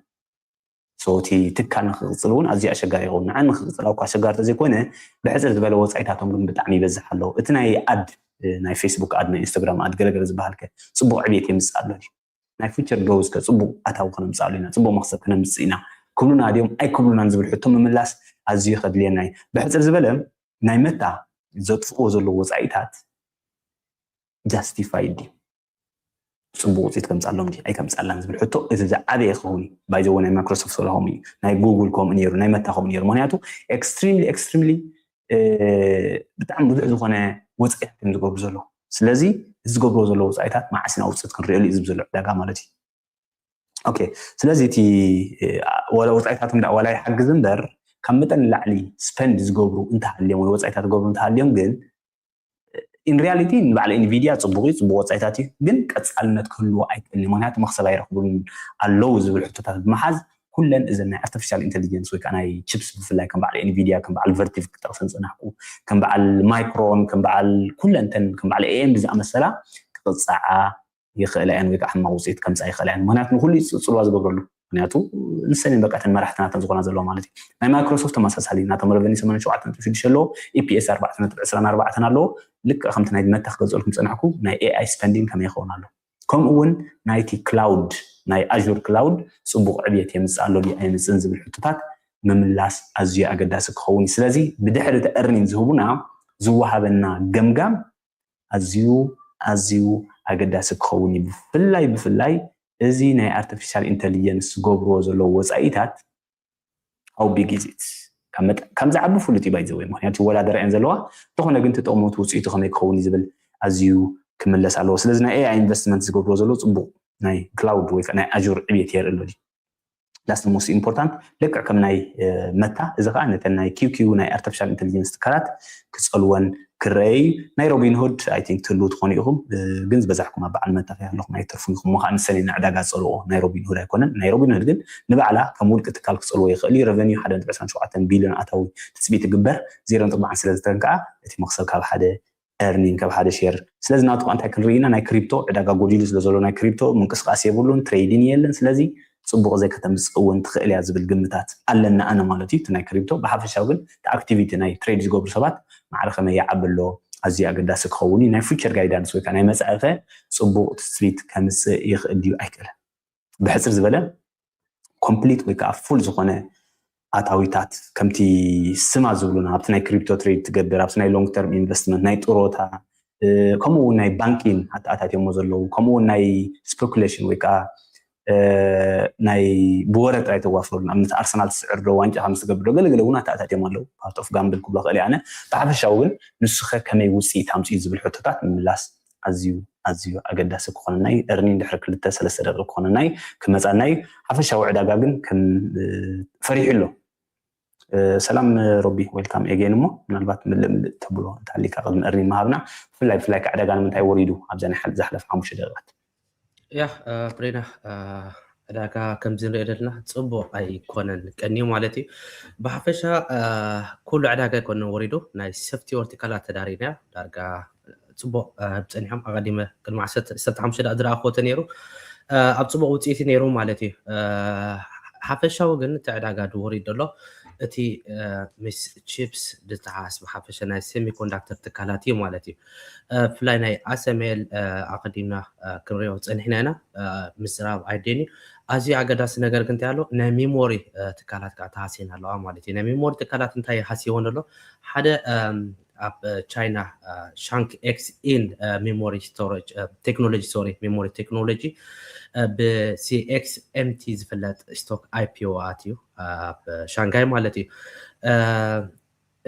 So እቲ ትካል ንክቅፅል እውን ኣዝዩ ኣሸጋሪ ይኸውን። ንዓ ንክቅፅል እኳ ኣሸጋሪ ተዘይኮነ ብሕፅር ዝበለ ወፃኢታቶም ግን ብጣዕሚ ይበዝሕ ኣለዉ። እቲ ናይ ኣድ ናይ ፌስቡክ ኣድ ናይ ኢንስታግራም ኣድ ገለገለ ዝበሃል ከ ፅቡቅ ዕብየት የምፅእ ኣሎ ድዩ? ናይ ፊቸር ግሮዝ ከ ፅቡቅ ኣታዊ ክነምፅኣሉ ኢና፣ ፅቡቅ መክሰብ ክነምፅእ ኢና ክብሉና ድዮም ኣይክብሉናን ዝብል ሕቶ ምምላስ ኣዝዩ ከድልየና እዩ። ብሕፅር ዝበለ ናይ መታ ዘጥፍእዎ ዘለዉ ወፃኢታት ጃስቲፋይድ ድዩ? ፅቡቅ ውፅኢት ከምፅኣሎም ድዩ ኣይከምፅኣላን ዝብል ሕቶ እቲ ዝዓበየ ክኸውን እዩ። ባይዘወ ናይ ማይክሮሶፍት ሰለኹም እዩ፣ ናይ ጉግል ከምኡ ነይሩ፣ ናይ መታ ከምኡ ነይሩ። ምክንያቱ ኤክስትሪምሊ ኤክስትሪምሊ ብጣዕሚ ብዙሕ ዝኾነ ወፃኢታት እዮም ዝገብሩ ዘለዉ። ስለዚ እዚ ዝገብርዎ ዘለዉ ወፃኢታት መዓስ ኢና ውፅኢት ክንሪእሉ እዩ ዝብ ዘሎ ዕዳጋ ማለት እዩ። ኦኬ፣ ስለዚ እቲ ወፃኢታቶም ዳ ዋላ ይሓግዝ እምበር ካብ መጠን ንላዕሊ ስፐንድ ዝገብሩ እንተሃልዮም ወይ ወፃኢታት ዝገብሩ እንተሃልዮም ግን ኢን ሪያሊቲ ንበዓል ኤንቪዲያ ፅቡቅ እዩ፣ ፅቡቅ ወፃኢታት እዩ፣ ግን ቀፃልነት ክህልዎ ኣይክእልን እዩ። ምክንያቱ መክሰብ ኣይረኽቡን ኣለዉ ዝብል ሕቶታት ብምሓዝ ኩለን እዘን ናይ ኣርቲፊሻል ኢንቴሊጀንስ ወይ ከዓ ናይ ቺፕስ ብፍላይ ከም በዓል ኤንቪዲያ ከም በዓል ቨርቲቭ ክጠቅሰን ዝፀናሕኩ ከም በዓል ማይክሮን ከም በዓል ኩለንተን ከም በዓል ኤኤምዲ ዝኣመሰላ ክቅፃዓ ይኽእላ እየን ወይ ከዓ ሕማቅ ውፅኢት ከምፃ ይኽእላ እየን። ምክንያቱ ንኩሉ እዩ ፅልዋ ዝገብረሉ። ምክንያቱ ንሰን በቃ ተን መራሕቲ ናተን ዝኾና ዘለዋ ማለት እዩ። ናይ ማይክሮሶፍት ተመሳሳሊ ናቶም ረቨኒ ሰማንያን ሸውዓተን ነጥቢ ሽዱሽተ ኣለዎ፣ ኢፒኤስ ኣርባዕተ ነጥቢ ዕስራን ኣርባዕተን ኣለዎ። ልክዕ ከምቲ ናይ መታ ክገልፀልኩም ዝፀናሕኩ ናይ ኤኣይ ስፐንዲንግ ከመይ ይኸውን ኣሎ፣ ከምኡ እውን ናይቲ ክላውድ ናይ ኣዙር ክላውድ ፅቡቅ ዕብየት የምፅእ ኣሎ ድዩ ኣየምፅእን ዝብል ሕቶታት ምምላስ ኣዝዩ ኣገዳሲ ክኸውን እዩ። ስለዚ ብድሕሪ እቲ earning ዝህቡና ዝወሃበና ገምጋም ኣዝዩ ኣዝዩ ኣገዳሲ ክኸውን እዩ። ብፍላይ ብፍላይ እዚ ናይ ኣርቲፊሻል ኢንቴሊጀንስ ዝገብርዎ ዘለዉ ወፃኢታት how big is it? ካብ ዝዓቢ ፍሉጥ እዩ ባይዘወይ፣ ምክንያቱ ይወዳደራ እየን ዘለዋ። እንተኾነ ግን ተጠቕሞት ውፅኢቱ ከመይ ክኸውን እዩ ዝብል ኣዝዩ ክምለስ ኣለዎ። ስለዚ ናይ ኤኣይ ኢንቨስትመንት ዝገብርዎ ዘለዉ ፅቡቅ ናይ ክላውድ ወይ ናይ ኣዙር ዕብየት የርኢ ኣሎ። That's the most important። ልክዕ ከም ናይ መታ እዚ ከዓ ነተን ናይ ኪውኪው ናይ ኣርቲፊሻል ኢንቴሊጀንስ ትካላት ክፀልወን ክረኣይ ናይ ሮቢንሁድ I think ትህልዉ ትኾኑ ኢኹም፣ ግን ዝበዛሕኩም ኣብ በዓል መታ ከይሃለኹም ኣይተርፉን ኢኹም። እሞ ከዓ ንሰን እየን ዕዳጋ ዝፀልዎ ናይ ሮቢንሁድ ኣይኮነን። ናይ ሮቢንሁድ ግን ንባዕላ ከም ውልቂ ትካል ክፀልዎ ይኽእል እዩ። ረቨኒዩ ሓደ ነጥቢ ዕስራን ሸውዓተን ቢልዮን ኣታዊ ትፅቢት ይግበር፣ ዜሮ ነጥቢ ኣርባዓን ስለ ዝተን ከዓ እቲ መክሰብ ካብ ሓደ earning ካብ ሓደ ሼር። ስለዚ ናቱ ከዓ እንታይ ክንርኢ ኢና? ናይ ክሪፕቶ ዕዳጋ ጎዲሉ ስለ ዘሎ ናይ ክሪፕቶ ምንቅስቃስ የብሉን፣ ትሬዲን የለን። ስለዚ ፅቡቕ ዘይ ከተምፅእ እውን ትኽእል እያ ዝብል ግምታት ኣለና ኣነ ማለት እዩ። እቲ ናይ ክሪፕቶ ብሓፈሻዊ ግን እቲ ኣክቲቪቲ ናይ ትሬድ ዝገብሩ ሰባት ማዕረ ከመይ ይዓቢ ኣሎ ኣዝዩ ኣገዳሲ ክኸውን እዩ። ናይ ፊቸር ጋይዳንስ ወይ ከዓ ናይ መፃኢ ከ ፅቡቕ ትፅቢት ከምፅእ ይኽእል ድዩ ኣይክእልን? ብሕፅር ዝበለ ኮምፕሊት ወይ ከዓ ፉል ዝኾነ ኣታዊታት ከምቲ ስማ ዝብሉና ኣብቲ ናይ ክሪፕቶ ትሬድ ትገብር ኣብቲ ናይ ሎንግ ተርም ኢንቨስትመንት ናይ ጥሮታ ከምኡ እውን ናይ ባንኪን ኣተኣታትዮሞ ዘለዉ ከምኡ እውን ናይ ስፔኩሌሽን ወይ ከዓ ናይ ብወረ ጥራይ ተዋፍረሉ ንኣብነት ኣርሰናል ትስዕር ዶ ዋንጫ ከም ዝገብር ዶ ገለገለ እውን ኣተኣታትዮም ኣለዉ ፓርት ኦፍ ጋምብል ክብሎ ክእል ኣነ ብሓፈሻዊ ግን ንሱኸ ከመይ ውፅኢት ኣምፅኡ ዝብል ሕቶታት ምምላስ ኣዝዩ ኣዝዩ ኣገዳሲ ክኾነናይ እርኒ ድሕሪ ክልተ ሰለስተ ደቂ ክኾነናይ ክመፃናይ ሓፈሻዊ ዕዳጋ ግን ከም ፈሪሑ ኣሎ ሰላም ሮቢ ዌልካም ኤጌን እሞ ምናልባት ምልእ ምልእ ተብሎ እንተሃሊካ ቅድሚ እርኒ ምሃብና ብፍላይ ብፍላይ ዕዳጋ ንምንታይ ወሪዱ ኣብዛ ናይ ዝሓለፈ ሓሙሽተ ደቂቃት ያ ብሬና ዕዳጋ ከምዚ ንሪኦ ዘለና ፅቡቕ ኣይኮነን ቀንዩ ማለት እዩ ብሓፈሻ ኩሉ ዕዳጋ ኣይኮነ ወሪዱ ናይ ሰፍቲ ኦርቲካላት ተዳሪና ዳርጋ ፅቡቕ ፀኒሖም ኣቐዲመ ቅድሚ ዓሰርተ ሓሙሽተ ደኣ ዝረኣኽዎ ተነይሩ ኣብ ፅቡቕ ውፅኢት ነይሩ ማለት እዩ ሓፈሻዊ ግን እቲ ዕዳጋ ድወሪድ ዘሎ እቲ ምስ ቺፕስ ዝተሓስ ብሓፈሻ ናይ ሴሚኮንዳክተር ትካላት እዩ ማለት እዩ ብፍላይ ናይ ኣሰሜል ኣቐዲምና ክንሪኦ ፀኒሕና ኢና ምዝራብ ኣይደን እዩ ኣዝዩ ኣገዳሲ ነገር ግን እንታይ ኣሎ ናይ ሜሞሪ ትካላት ከዓ ተሃስየን ኣለዋ ማለት እዩ ናይ ሜሞሪ ትካላት እንታይ ሃስይወን ኣሎ ሓደ ኣብ ቻይና ሻንክ ኤክስ ኢን ሜሞሪ ስቶሬጅ ቴክኖሎጂ ሶሪ ሜሞሪ ቴክኖሎጂ ብ ሲ ኤክስ ኤም ቲ ዝፍለጥ ስቶክ ኣይ ፒ ኦ ኣትዩ ኣብ ሻንጋይ ማለት እዩ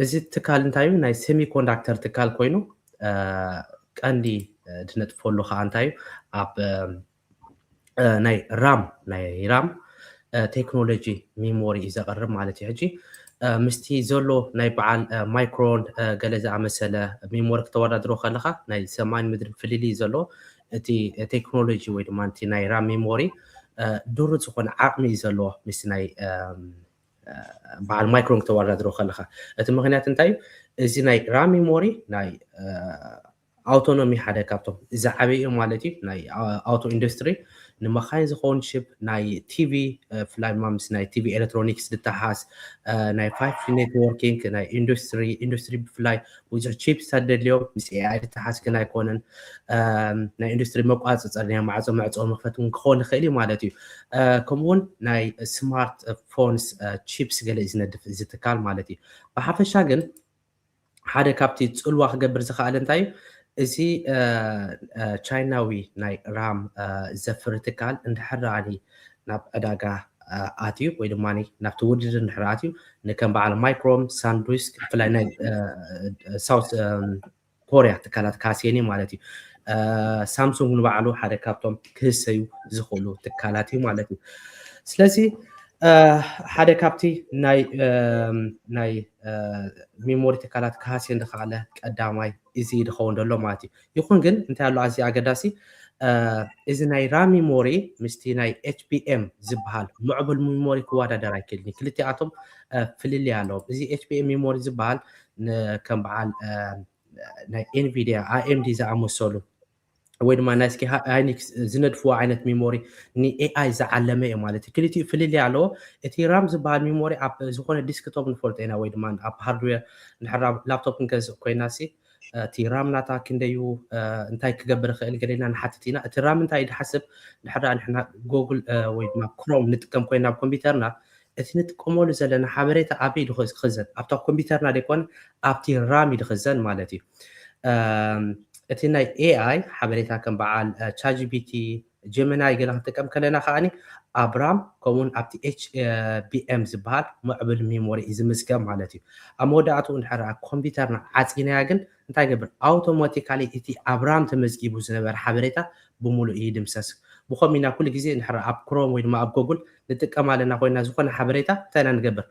እዚ ትካል እንታይ እዩ ናይ ሴሚኮንዳክተር ትካል ኮይኑ ቀንዲ ድነጥፈሉ ከዓ እንታይ እዩ ኣብ ናይ ራም ናይ ራም ቴክኖሎጂ ሚሞሪ እዩ ዘቕርብ ማለት እዩ ሕጂ ምስቲ ዘሎ ናይ በዓል ማይክሮን ገለ ዝኣመሰለ ሚሞሪ ክተወዳድሮ ከለካ ናይ ሰማይን ምድርን ፍልልይ ዘሎ እቲ ቴክኖሎጂ ወይ ድማ እቲ ናይ ራም ሚሞሪ ድሩት ዝኾነ ዓቕሚ እዩ ዘለዎ ምስ ናይ በዓል ማይክሮን ክተወዳድሮ ከለካ እቲ ምክንያት እንታይ እዩ እዚ ናይ ራም ሚሞሪ ናይ ኣውቶኖሚ ሓደ ካብቶም ዝዓበዩ ማለት እዩ ናይ ኣውቶ ኢንዱስትሪ ንመካይን ዝኸውን ሽፕ ናይ ቲቪ ብፍላይ ድማ ምስ ናይ ቲቪ ኤሌክትሮኒክስ ዝተሓስ ናይ ፋይፍ ጂ ኔትወርኪንግ ናይ ኢንዱስትሪ ኢንዱስትሪ ብፍላይ ብዙሕ ቺፕስ ኣደልዮም ምስ ኤኣይ ዝተሓስ ግን ኣይኮነን ናይ ኢንዱስትሪ መቋፅፀር ናይ ማዕፆ መዕፆ መክፈት እውን ክኸውን ይኽእል እዩ ማለት እዩ ከምኡውን ናይ ስማርት ፎንስ ቺፕስ ገለ እዩ ዝነድፍ እዚ ትካል ማለት እዩ ብሓፈሻ ግን ሓደ ካብቲ ፅልዋ ክገብር ዝኽኣለ እንታይ እዩ እዚ ቻይናዊ ናይ ራም ዘፍሪ ትካል እንድሕር ደኣኒ ናብ ዕዳጋ ኣትዩ ወይ ድማ ናብቲ ውድድር እንድሕር ኣትዩ ንከም በዓል ማይክሮም ሳንዱስክ ብፍላይ ናይ ሳውት ኮርያ ትካላት ካሴኒ ማለት እዩ ሳምሱንግ ንባዕሉ ሓደ ካብቶም ክህሰዩ ዝኽእሉ ትካላት እዩ ማለት እዩ ስለዚ ሓደ ካብቲ ናይ ናይ ሚሞሪ ትካላት ክሃስየ ዝኸኣለ ቀዳማይ እዚ ዝኸውን ዘሎ ማለት እዩ ይኹን ግን እንታይ ኣሎ ኣዝዩ ኣገዳሲ እዚ ናይ ራም ሚሞሪ ምስቲ ናይ ኤች ቢ ኤም ዝበሃል ምዕቡል ሚሞሪ ክወዳደር ኣይክእልን ክልቲኣቶም ፍልልይ ኣለዎም እዚ ኤች ቢ ኤም ሚሞሪ ዝበሃል ከም በዓል ናይ ኤንቪዲያ ኣኤምዲ ዝኣመሰሉ ወይ ድማ ናይ ስኪ ሃይኒክስ ዝነድፍዎ ዓይነት ሚሞሪ ንኤኣይ ዝዓለመ እዩ ማለት እዩ ክልቲኡ ፍልልይ ኣለዎ እቲ ራም ዝበሃል ሚሞሪ ኣብ ዝኾነ ዲስክቶፕ ንፈልጦ ኢና ወይ ድማ ኣብ ሃርድዌር እንድሕር ላፕቶፕ ክንገዝእ ኮይና ሲ እቲ ራም ናታ ክንደዩ እንታይ ክገብር ይኽእል ገለ ኢና ንሓትት ኢና እቲ ራም እንታይ ድሓስብ ድሕር ንሕና ጎግል ወይ ድማ ክሮም ንጥቀም ኮይና ኣብ ኮምፒውተርና እቲ ንጥቀመሉ ዘለና ሓበሬታ ኣበይ ድኽዘን ኣብታ ኮምፒውተርና ደይኮነ ኣብቲ ራም ድኽዘን ማለት እዩ እቲ ናይ ኤኣይ ሓበሬታ ከም በዓል ቻጂቢቲ ጀመናይ ገለ ክንጥቀም ከለና ከዓኒ ኣብ ራም ከምኡውን ኣብቲ ኤች ቢ ኤም ዝበሃል ምዕብል ሚሞሪ እዩ ዝምዝገብ ማለት እዩ ኣብ መወዳእቱ እንድሕር ኮምፒውተርና ዓፂናያ ግን እንታይ ገብር ኣውቶማቲካሊ እቲ ኣብ ራም ተመዝጊቡ ዝነበረ ሓበሬታ ብምሉእ ይድምሰስ ብኸም ኢና ኩሉ ግዜ እንድሕር ኣብ ክሮም ወይ ድማ ኣብ ጎጉል ንጥቀም ኣለና ኮይና ዝኾነ ሓበሬታ እንታይ ኢና ንገብር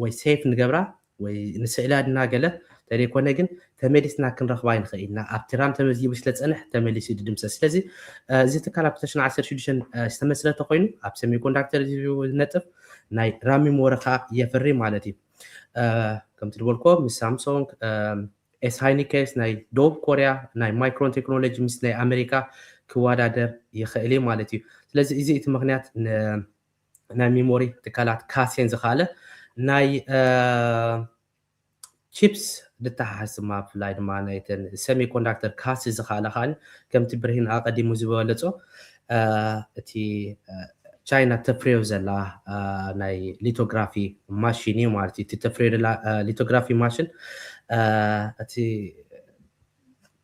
ወይ ሴፍ ንገብራ ወይ ንስእላ ድና ገለ ተደይኮነ ግን ተመሊስና ክንረኽባ ይንኽእል ኢና ኣብቲ ራም ተመዝጊቡ ስለ ፀንሕ ተመሊሱ ድድምሰ ስለዚ እዚ ትካል ኣብ ክልተ ሽሕን ዓሰርተ ሽዱሽተን ዝተመስረተ ኮይኑ ኣብ ሰሚኮንዳክተር ዝነጥፍ ናይ ራም ሚሞሪ ከዓ የፍሪ ማለት እዩ ከምቲ ዝበልኮ ምስ ሳምሶንግ ኤስ ሃይኒከስ ናይ ደቡብ ኮርያ ናይ ማይክሮን ቴክኖሎጂ ምስ ናይ ኣሜሪካ ክወዳደር ይኽእል እዩ ማለት እዩ ስለዚ እዚ እቲ ምክንያት ናይ ሚሞሪ ትካላት ካሴን ዝካለ ናይ ቺፕስ ድተሓሓዝ ድማ ብፍላይ ድማ ናይተን ሰሚኮንዳክተር ካሲ ዝካለ ከዓ ከምቲ ብርሂን ኣቀዲሙ ዝበለፆ እቲ ቻይና ተፍርዮ ዘላ ናይ ሊቶግራፊ ማሽን እዩ ማለት እዩ። እቲ ተፍርዮ ዘላ ሊቶግራፊ ማሽን እቲ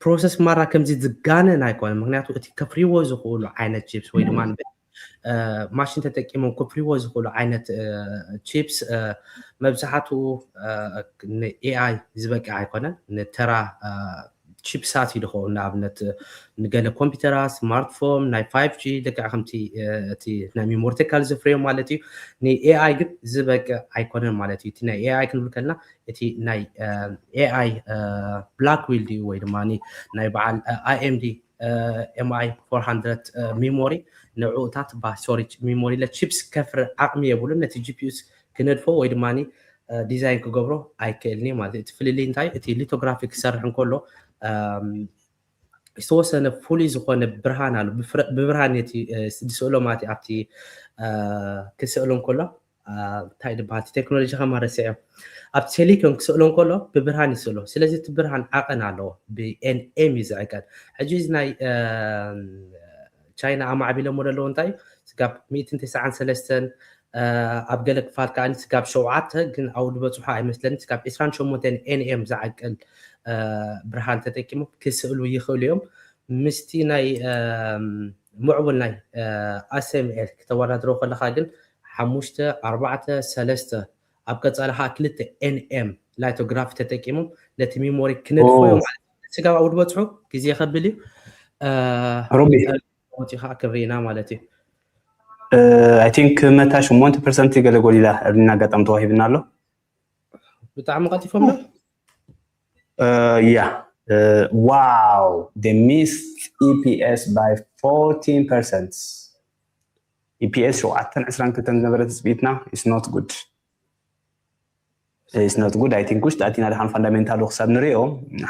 ፕሮሰስ ማራ ከምዚ ዝጋነን ኣይኮነ። ምክንያቱ እቲ ከፍርይዎ ዝኽእሉ ዓይነት ቺፕስ ወይ ድማ ማሽን ተጠቂሞም ክፍርይዎ ዝኽእሉ ዓይነት ቺፕስ መብዛሕትኡ ንኤኣይ ዝበቅዕ ኣይኮነን። ንተራ ቺፕሳት እዩ ዝኸውን። ንኣብነት ንገለ ኮምፒውተራት፣ ስማርትፎን፣ ናይ ፋይቭ ጂ ልክዕ ከምቲ እቲ ናይ ሚሞሪ ተካል ዘፍርዮ ማለት እዩ። ንኤኣይ ግን ዝበቅዕ ኣይኮነን ማለት እዩ። እቲ ናይ ኤኣይ ክንብል ከለና እቲ ናይ ኤኣይ ብላክዊል ድዩ ወይ ድማ ናይ በዓል ኣይኤምዲ ኤምኣይ ፎር ሃንድረድ ሚሞሪ ንዕኡታት ባ ሶሪ ሚሞሪ ለ ቺፕስ ከፍሪ ዓቕሚ የብሉን። ነቲ ጂፒዩስ ክነድፎ ወይ ድማ ዲዛይን ክገብሮ ኣይክእልን እዩ ማለት እዩ። እቲ ፍልልይ እንታይ እቲ ሊቶግራፊ ክሰርሕ እንከሎ ዝተወሰነ ፍሉይ ዝኾነ ብርሃን ኣሎ። ብብርሃን ነቲ ዝስእሎ ማለት ኣብቲ ክስእሎ እንከሎ እንታይ ዝበሃል ቴክኖሎጂ ከማረስዐ ኣብቲ ሴሊኮን ክስእሎ እንከሎ ብብርሃን ይስእሎ። ስለዚ እቲ ብርሃን ዓቐን ኣለዎ። ብኤንኤም እዩ ዝዕቀን። ሕጂ እዚ ናይ ቻይና ኣማዕቢሎሞ ዘለዉ እንታይ ስጋብ ሚእትን ተስዓን ሰለስተን ኣብ ገለ ክፋል ከዓ ስጋብ ሸውዓተ ግን ኣብኡ ዝበፅሑ ኣይመስለኒ። ስጋብ ዕስራን ሸሞንተን ኤንኤም ዝዓቅል ብርሃን ተጠቂሞም ክስእሉ ይኽእሉ እዮም። ምስቲ ናይ ምዕቡል ናይ ኣስኤምኤል ክተወዳድሮ ከለካ ግን ሓሙሽተ ኣርባዕተ ሰለስተ ኣብ ቀፃሊ ከዓ ክልተ ኤንኤም ላይቶግራፊ ተጠቂሞም ነቲ ሚሞሪ ክነድፎ እዮም ማለት እዩ። ስጋብ ኣብኡ ዝበፅሑ ግዜ ከብል እዩ። ሮቢ ወፂ ከዓ ክብሪና ማለት እዩ። I think መታ ሸሞንተ ፐርሰንት ገለ ጎዲላ እብና ኣጋጣሚ ተዋሂብና ኣሎ። ብጣዕሚ ቀልጢፎም ዶ? Yeah. Wow, they missed E P S by fourteen percent. E P S ሸውዓተን ዕስራን ክልተን ዝነበረ ትፅቢትና is not good. Is not good. I think ውሽጢ ኣቲና ድሓን ፋንዳሜንታሉ ክሳብ ንሪኦ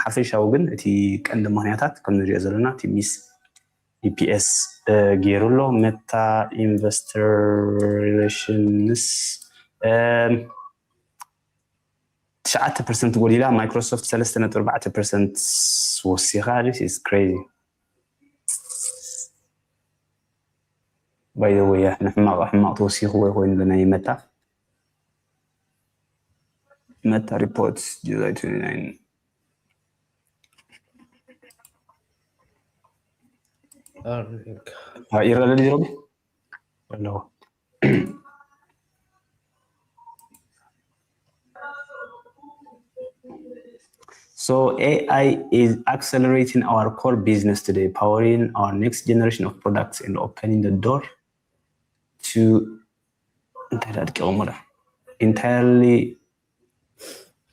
ሓፈሻዊ ግን እቲ ቀንዲ ምክንያታት ከም ንሪኦ ዘለና እቲ ሚስ E P S ገይሩ ኣሎ። መታ ኢንቨስተር ሪሌሽንስ ትሽዓተ ፐርሰንት ጎዲላ፣ ማይክሮሶፍት ሰለስተ ነጥቢ ኣርባዕተ ፐርሰንት ወሲኻ። This is crazy. By the way, ንሕማቕ ሕማቕ ተወሲኽዎ ኮይኑ ናይ መታ መታ ሪፖርት ጁላይ ትዌንቲ ናይን ይረዳል ሮቢ ኣለዎ። So A I is accelerating our core business today, powering our next generation of products and opening the door to እንታይ ዳድቂቑ ሙዳ entirely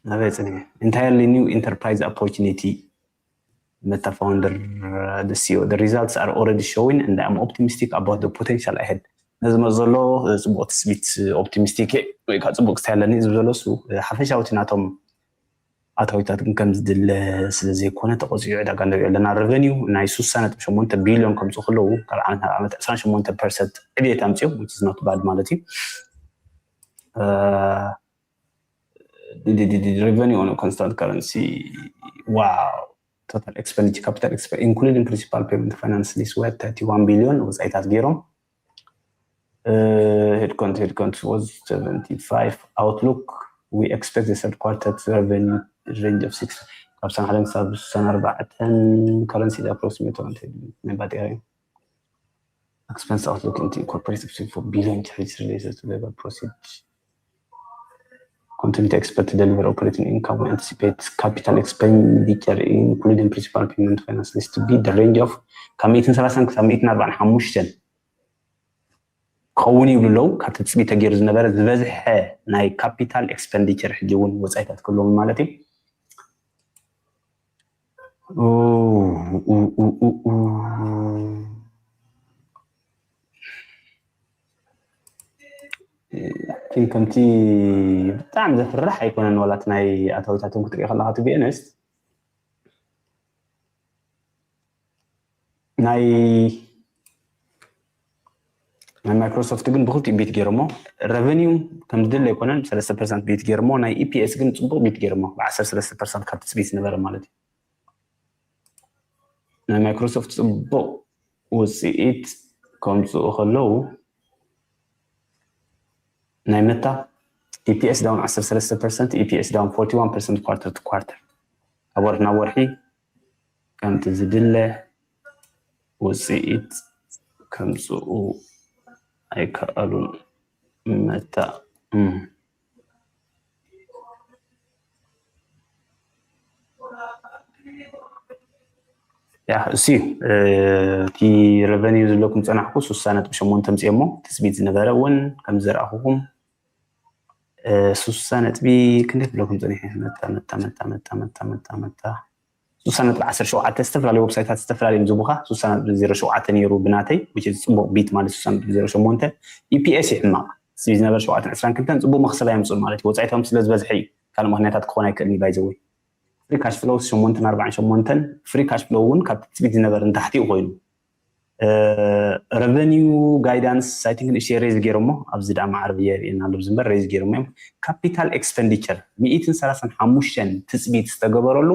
ናበይ ፅኒ entirely new enterprise opportunity መታ founder the C E O. The results are already showing and I'm optimistic about the potential ahead. ነዚ መ ዘሎ ፅቡቅ ትፅቢት ኦፕቲሚስቲክ ወይ ከዓ ፅቡቅ ክስታይ ኣለኒ ዝብ ዘሎ እሱ ሓፈሻዊ እቲ ናቶም ኣታዊታት ግን ከም ዝድለ ስለ ዘይኮነ ተቆፂዑ ዕዳጋ ንሪኦ ኣለና። ረቨኒው ናይ ስሳ ነጥቢ ሸሞንተ ቢልዮን ከምፅኡ ከለዉ ካብ ዓመት ናብ ዓመት ዕስራን ሸሞንተ ፐርሰንት ዕብየት ኣምፅኦም which is not bad ማለት እዩ። Revenue on a constant currency wow total expenditure capital expenditure including principal payment finance lease were thirty-one billion ወፃኢታት ገይሮም። Headcount headcount was seventy-five. Outlook we expect the third quarter to revenue range of six ካብ ሰብዓን ሓደን ክሳብ ስሳን ኣርባዕተን currency approximate ናይ ባጤራ expense outlook into incorporate four billion charges related to labor proceed continue to expect to deliver operating income. We anticipate capital expenditure including principal payment finance lease to be the range of ካብ ሚእትን ሰላሳን ክሳብ ሚእትን ኣርባዓን ሓሙሽተን ክኸውን ይብሉ ኣለዉ። ካብ ትፅቢት ተገይሩ ዝነበረ ዝበዝሐ ናይ capital expenditure ሕጂ እውን ወፃኢታት ክህልዎም ማለት እዩ። ግን ከምቲ ብጣዕሚ ዘፍርሕ ኣይኮነን ዋላት ናይ ኣታዊታቶም ክትሪኦ ከለካ to be honest ናይ ናይ ማይክሮሶፍት ግን ብክልቲኡ ቢት ገይሮሞ። ረቨኒው ከም ዝድለ ኣይኮነን፣ ሰለስተ ፐርሰንት ቢት ገይሮሞ። ናይ ኢፒኤስ ግን ፅቡቅ ቢት ገይሮሞ፣ ብ ዓሰርተ ሰለስተ ፐርሰንት ካብ ትፅቢት ዝነበረ ማለት እዩ። ናይ ማይክሮሶፍት ፅቡቅ ውፅኢት ከምፅኡ ከለዉ፣ ናይ መታ ኢፒኤስ ዳውን ዓሰርተ ሰለስተ ፐርሰንት፣ ኢፒኤስ ዳውን ፎርቲ ዋን ፐርሰንት ኳርተር ቱ ኳርተር፣ ካብ ወርሒ ናብ ወርሒ ከምቲ ዝድለ ውፅኢት ከምፅኡ ኣይከኣሉን። መታ እም። ያ እሱ እዩ። እቲ ረቨኒው ዝብለኩም ፀናሕኩ ሱሳ ነጥቢ ሸሞንተ ምፅኦሞ፣ ትፅቢት ዝነበረ እውን ከም ዝረኣኹኹም ሱሳ ነጥቢ ክንደይ ክብለኩም ፀኒሐ? መታ መታ መታ መታ መታ መታ መታ ሱሳ ነጥቢ ዓሰርተ ሸውዓተ። ዝተፈላለዩ ዌብሳይታት ዝተፈላለዩ እዮም ዝቡኻ። ሱሳ ነጥቢ ዜሮ ሸውዓተ ነይሩ ብናተይ፣ which is ፅቡቅ ቢት ማለት ሱሳ ነጥቢ ዜሮ ሸሞንተ። ኢፒኤስ ይሕማቕ፣ ስቢ ዝነበረ ሸውዓተ ዕስራን ክልተን ፅቡቅ መክሰብ ኣየምፅኡን ማለት እዩ። ወፃኢቶም ስለ ዝበዝሐ እዩ፣ ካልእ ምክንያታት ክኾን ኣይክእልን እዩ። ባይዘወይ ፍሪ ካሽ ፍሎው ሸሞንተን ኣርባዓን ሸሞንተን፣ ፍሪ ካሽ ፍሎው እውን ካብ ትፅቢት ዝነበረ ንታሕቲ እዩ ኮይኑ። ረቨኒው ጋይዳንስ ኣይ ቲንክ ንእሽተይ ሬዝ ገይሮሞ፣ ኣብዚ ደኣ ማዕረ ብየ ርኤና ኣሎ ዝንበር ሬዝ ገይሮሞ እዮም። ካፒታል ኤክስፐንዲቸር ሚእትን ሰላሳን ሓሙሽተን ትፅቢት ዝተገበረሉ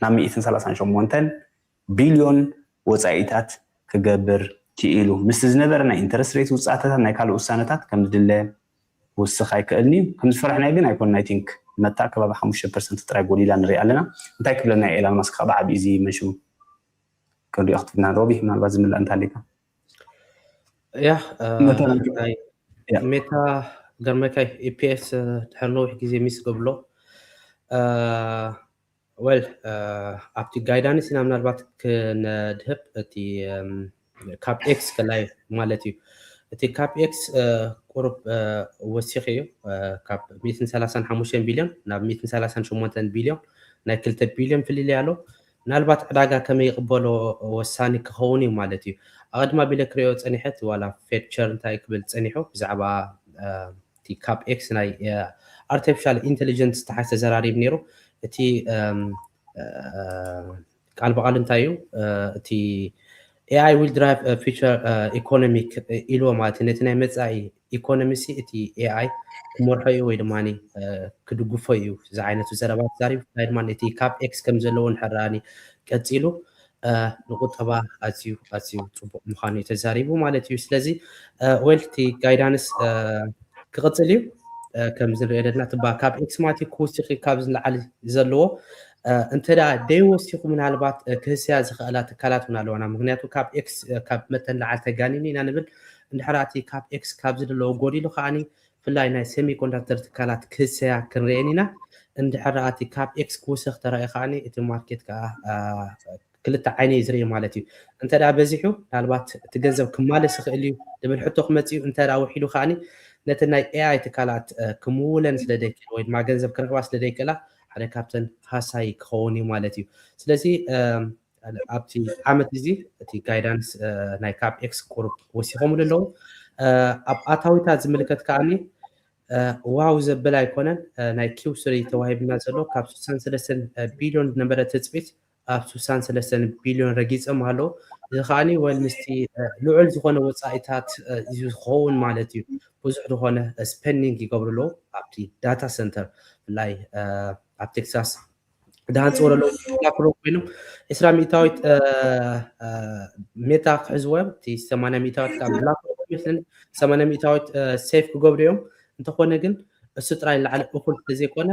ናብ ሚእትን ሰላሳን ሸሞንተን ቢልዮን ወፃኢታት ክገብር ክኢሉ። ምስቲ ዝነበረ ናይ ኢንተረስት ሬት ውፅኣተታት ናይ ካልእ ውሳነታት ከም ዝድለ ክውስኽ ኣይክእልን እዩ። ከም ዝፈራሕናዮ ግን ኣይኮንን። ኣይ ቲንክ መታ ከባቢ ሓሙሽተ ፐርሰንት ጥራይ ጎዲላ ንርኢ ኣለና። እንታይ ክብለና እዩ ኤላን ማስክ ካብ ዓቢ እዚ መሽሩ ክንሪኦ ክትብልና ሮቢ ምናልባት ዝምላእ እንተሃሊካ ያ ናይ ሜታ ገርመካይ ኢፒኤስ ድሕሪ ነዊሕ ግዜ ሚስ ገብሎ ወል ኣብቲ ጋይዳንስ ኢና ምናልባት ክነድህብ እቲ ካብ ኤክስ ከላይ ማለት እዩ። እቲ ካብ ኤክስ ቁሩብ ወሲኺ እዩ። ካብ ሚእትን ሰላሳን ሓሙሽተን ቢልዮን ናብ ሚእትን ሰላሳን ሸሞንተን ቢልዮን ናይ ክልተ ቢልዮን ፍልልይ ኣሎ። ምናልባት ዕዳጋ ከመይ ይቕበሎ ወሳኒ ክኸውን እዩ ማለት እዩ። ኣቐድማ ቢለ ክሪኦ ጸኒሐ እቲ ዋላ ፌድ ቸር እንታይ ክብል ጸኒሑ ብዛዕባ እቲ ካብ ኤክስ ናይ ኣርቲፊሻል ኢንቴሊጀንስ ዝተሓሰ ዘራሪብ ነይሩ። እቲ ቃል ብቓል እንታይ እዩ እቲ AI will drive future economic ኢልዎ ማለት እዩ። ነቲ ናይ መፃኢ ኢኮኖሚ ሲ እቲ ኤኣይ ክመርሖ እዩ ወይ ድማ ክድግፎ እዩ እዚ ዓይነቱ ዘረባ ተዛሪቡ። ብፍላይ ድማ እቲ ካብ ኤክስ ከም ዘለዎ እንድሕር ቀፂሉ ንቁጠባ ኣዝዩ ኣዝዩ ፅቡቅ ምዃኑ እዩ ተዛሪቡ ማለት እዩ። ስለዚ ወል እቲ ጋይዳንስ ክቕፅል እዩ። ከምዚ ንሪኦ ዘለና ትባ ካብ ኤክስ ማለት ክውስኺ ካብ ዝለዓል ዘለዎ እንተ ደኣ ደይወሲኹ ምናልባት ክህስያ ዝኽእላ ትካላት እውን ኣለዋና። ምክንያቱ ካብ ኤክስ ካብ መጠን ላዓል ተጋኒኑ ኢና ንብል። እንድሕር እቲ ካብ ኤክስ ካብ ዝድለዎ ጎዲሉ ከዓኒ ብፍላይ ናይ ሴሚኮንዳክተር ትካላት ክህሰያ ክንርእየን ኢና። እንድሕር እቲ ካብ ኤክስ ክውስኽ ተረእየ ከዓኒ እቲ ማርኬት ከዓ ክልተ ዓይነ እዩ ዝርኢ ማለት እዩ። እንተ ደኣ በዚሑ ምናልባት እቲ ገንዘብ ክማለስ ይኽእል እዩ ዝብል ሕቶ ክመፅእ እዩ። እንተ ደኣ ውሒዱ ከዓኒ ነቲ ናይ ኤኣይ ትካላት ክምውለን ስለ ደይክእል ወይ ድማ ገንዘብ ክረኽባ ስለ ደይክእላ ሓደ ካብተን ሃሳይ ክኸውን እዩ ማለት እዩ። ስለዚ ኣብቲ ዓመት እዚ እቲ ጋይዳንስ ናይ ካብ ኤክስ ቁሩብ ወሲኾምሉ ኣለዉ። ኣብ ኣታዊታት ዝምልከት ከዓኒ ዋው ዘብል ኣይኮነን። ናይ ኪው ስሪ ተዋሂብና ዘሎ ካብ ስሳን ሰለስተን ቢልዮን ዝነበረ ትፅቢት ኣብ ስሳን ሰለስተን ቢልዮን ረጊፆም ኣለዉ። እዚ ከዓኒ ወል ምስቲ ልዑል ዝኾነ ወፃኢታት እዩ ዝኸውን ማለት እዩ። ብዙሕ ዝኾነ ስፔንዲንግ ይገብሩ ኣለዉ ኣብቲ ዳታ ሰንተር ብፍላይ ኣብ ቴክሳስ ደሃንፅዎ ዘለዉ ብላክሮክ ኮይኖም ዕስራ ሚእታዊት ሜታ ክሕዝዎ እዮም። እቲ ሰማንያ ሚእታዊት ካብ ብላክሮክ ይመስለኒ ሰማንያ ሚእታዊት ሴፍ ክገብሩ እዮም። እንተኾነ ግን እሱ ጥራይ ላዕሊ እኹል ስለዘይኮነ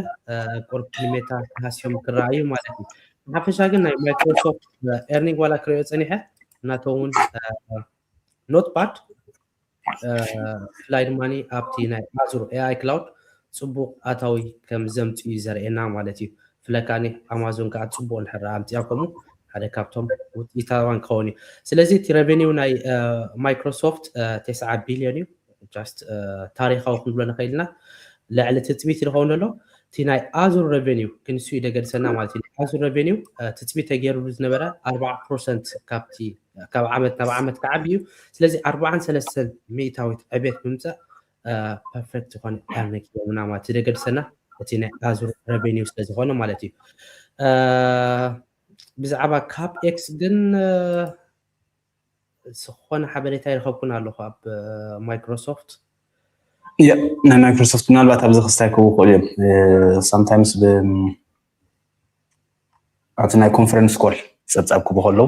ቁርብ ንሜታ ተሃስዮም ክረኣዩ ማለት እዩ። ብሓፈሻ ግን ናይ ማይክሮሶፍት ኤርኒንግ ዋላ ክሪኦ ፀኒሐ ናቶም እውን ኖት ባድ ብፍላይ ድማ ኣብቲ ናይ ኣዙር ኤኣይ ክላውድ ፅቡቅ ኣታዊ ከም ዘምፅኡ እዩ ዘርእየና ማለት እዩ። ብፍላይ ከዓ ኣማዞን ከዓ ፅቡቅ እንድሕር ኣምፅኣ ከምኡ ሓደ ካብቶም ውፅኢታውያን ክኸውን እዩ። ስለዚ እቲ ረቨኒው ናይ ማይክሮሶፍት ተስዓ ቢልዮን እዩ። ጃስት ታሪካዊ ክንብሎ ንኽእል ኢና። ልዕሊ ትፅቢት ዝኸውን ዘሎ እቲ ናይ ኣዙር ረቨኒው ክንሱ እዩ ደገድሰና ማለት እዩ። ኣዙር ረቨኒው ትፅቢት ተገይሩሉ ዝነበረ ኣርባዓ ፐርሰንት ካብቲ ካብ ዓመት ናብ ዓመት ክዓቢ እዩ። ስለዚ ኣርባዓን ሰለስተን ሚእታዊት ዕቤት ብምምፃእ ፐርፌክት ዝኾነ ኤርኒንግ ይገብና ማለት ደገድሰና እቲ ናይ ኣዙር ረቨኒው ስለ ዝኾነ ማለት እዩ። ብዛዕባ ካብ ኤክስ ግን ዝኾነ ሓበሬታ ይረኸብኩን ኣለኹ ኣብ ማይክሮሶፍት። ናይ ማይክሮሶፍት ምናልባት ኣብዚ ክስታይ ክቡ ክእሉ እዮም። ሳምታይምስ ኣብቲ ናይ ኮንፈረንስ ኮል ፀብፃብ ክቡ ከለዉ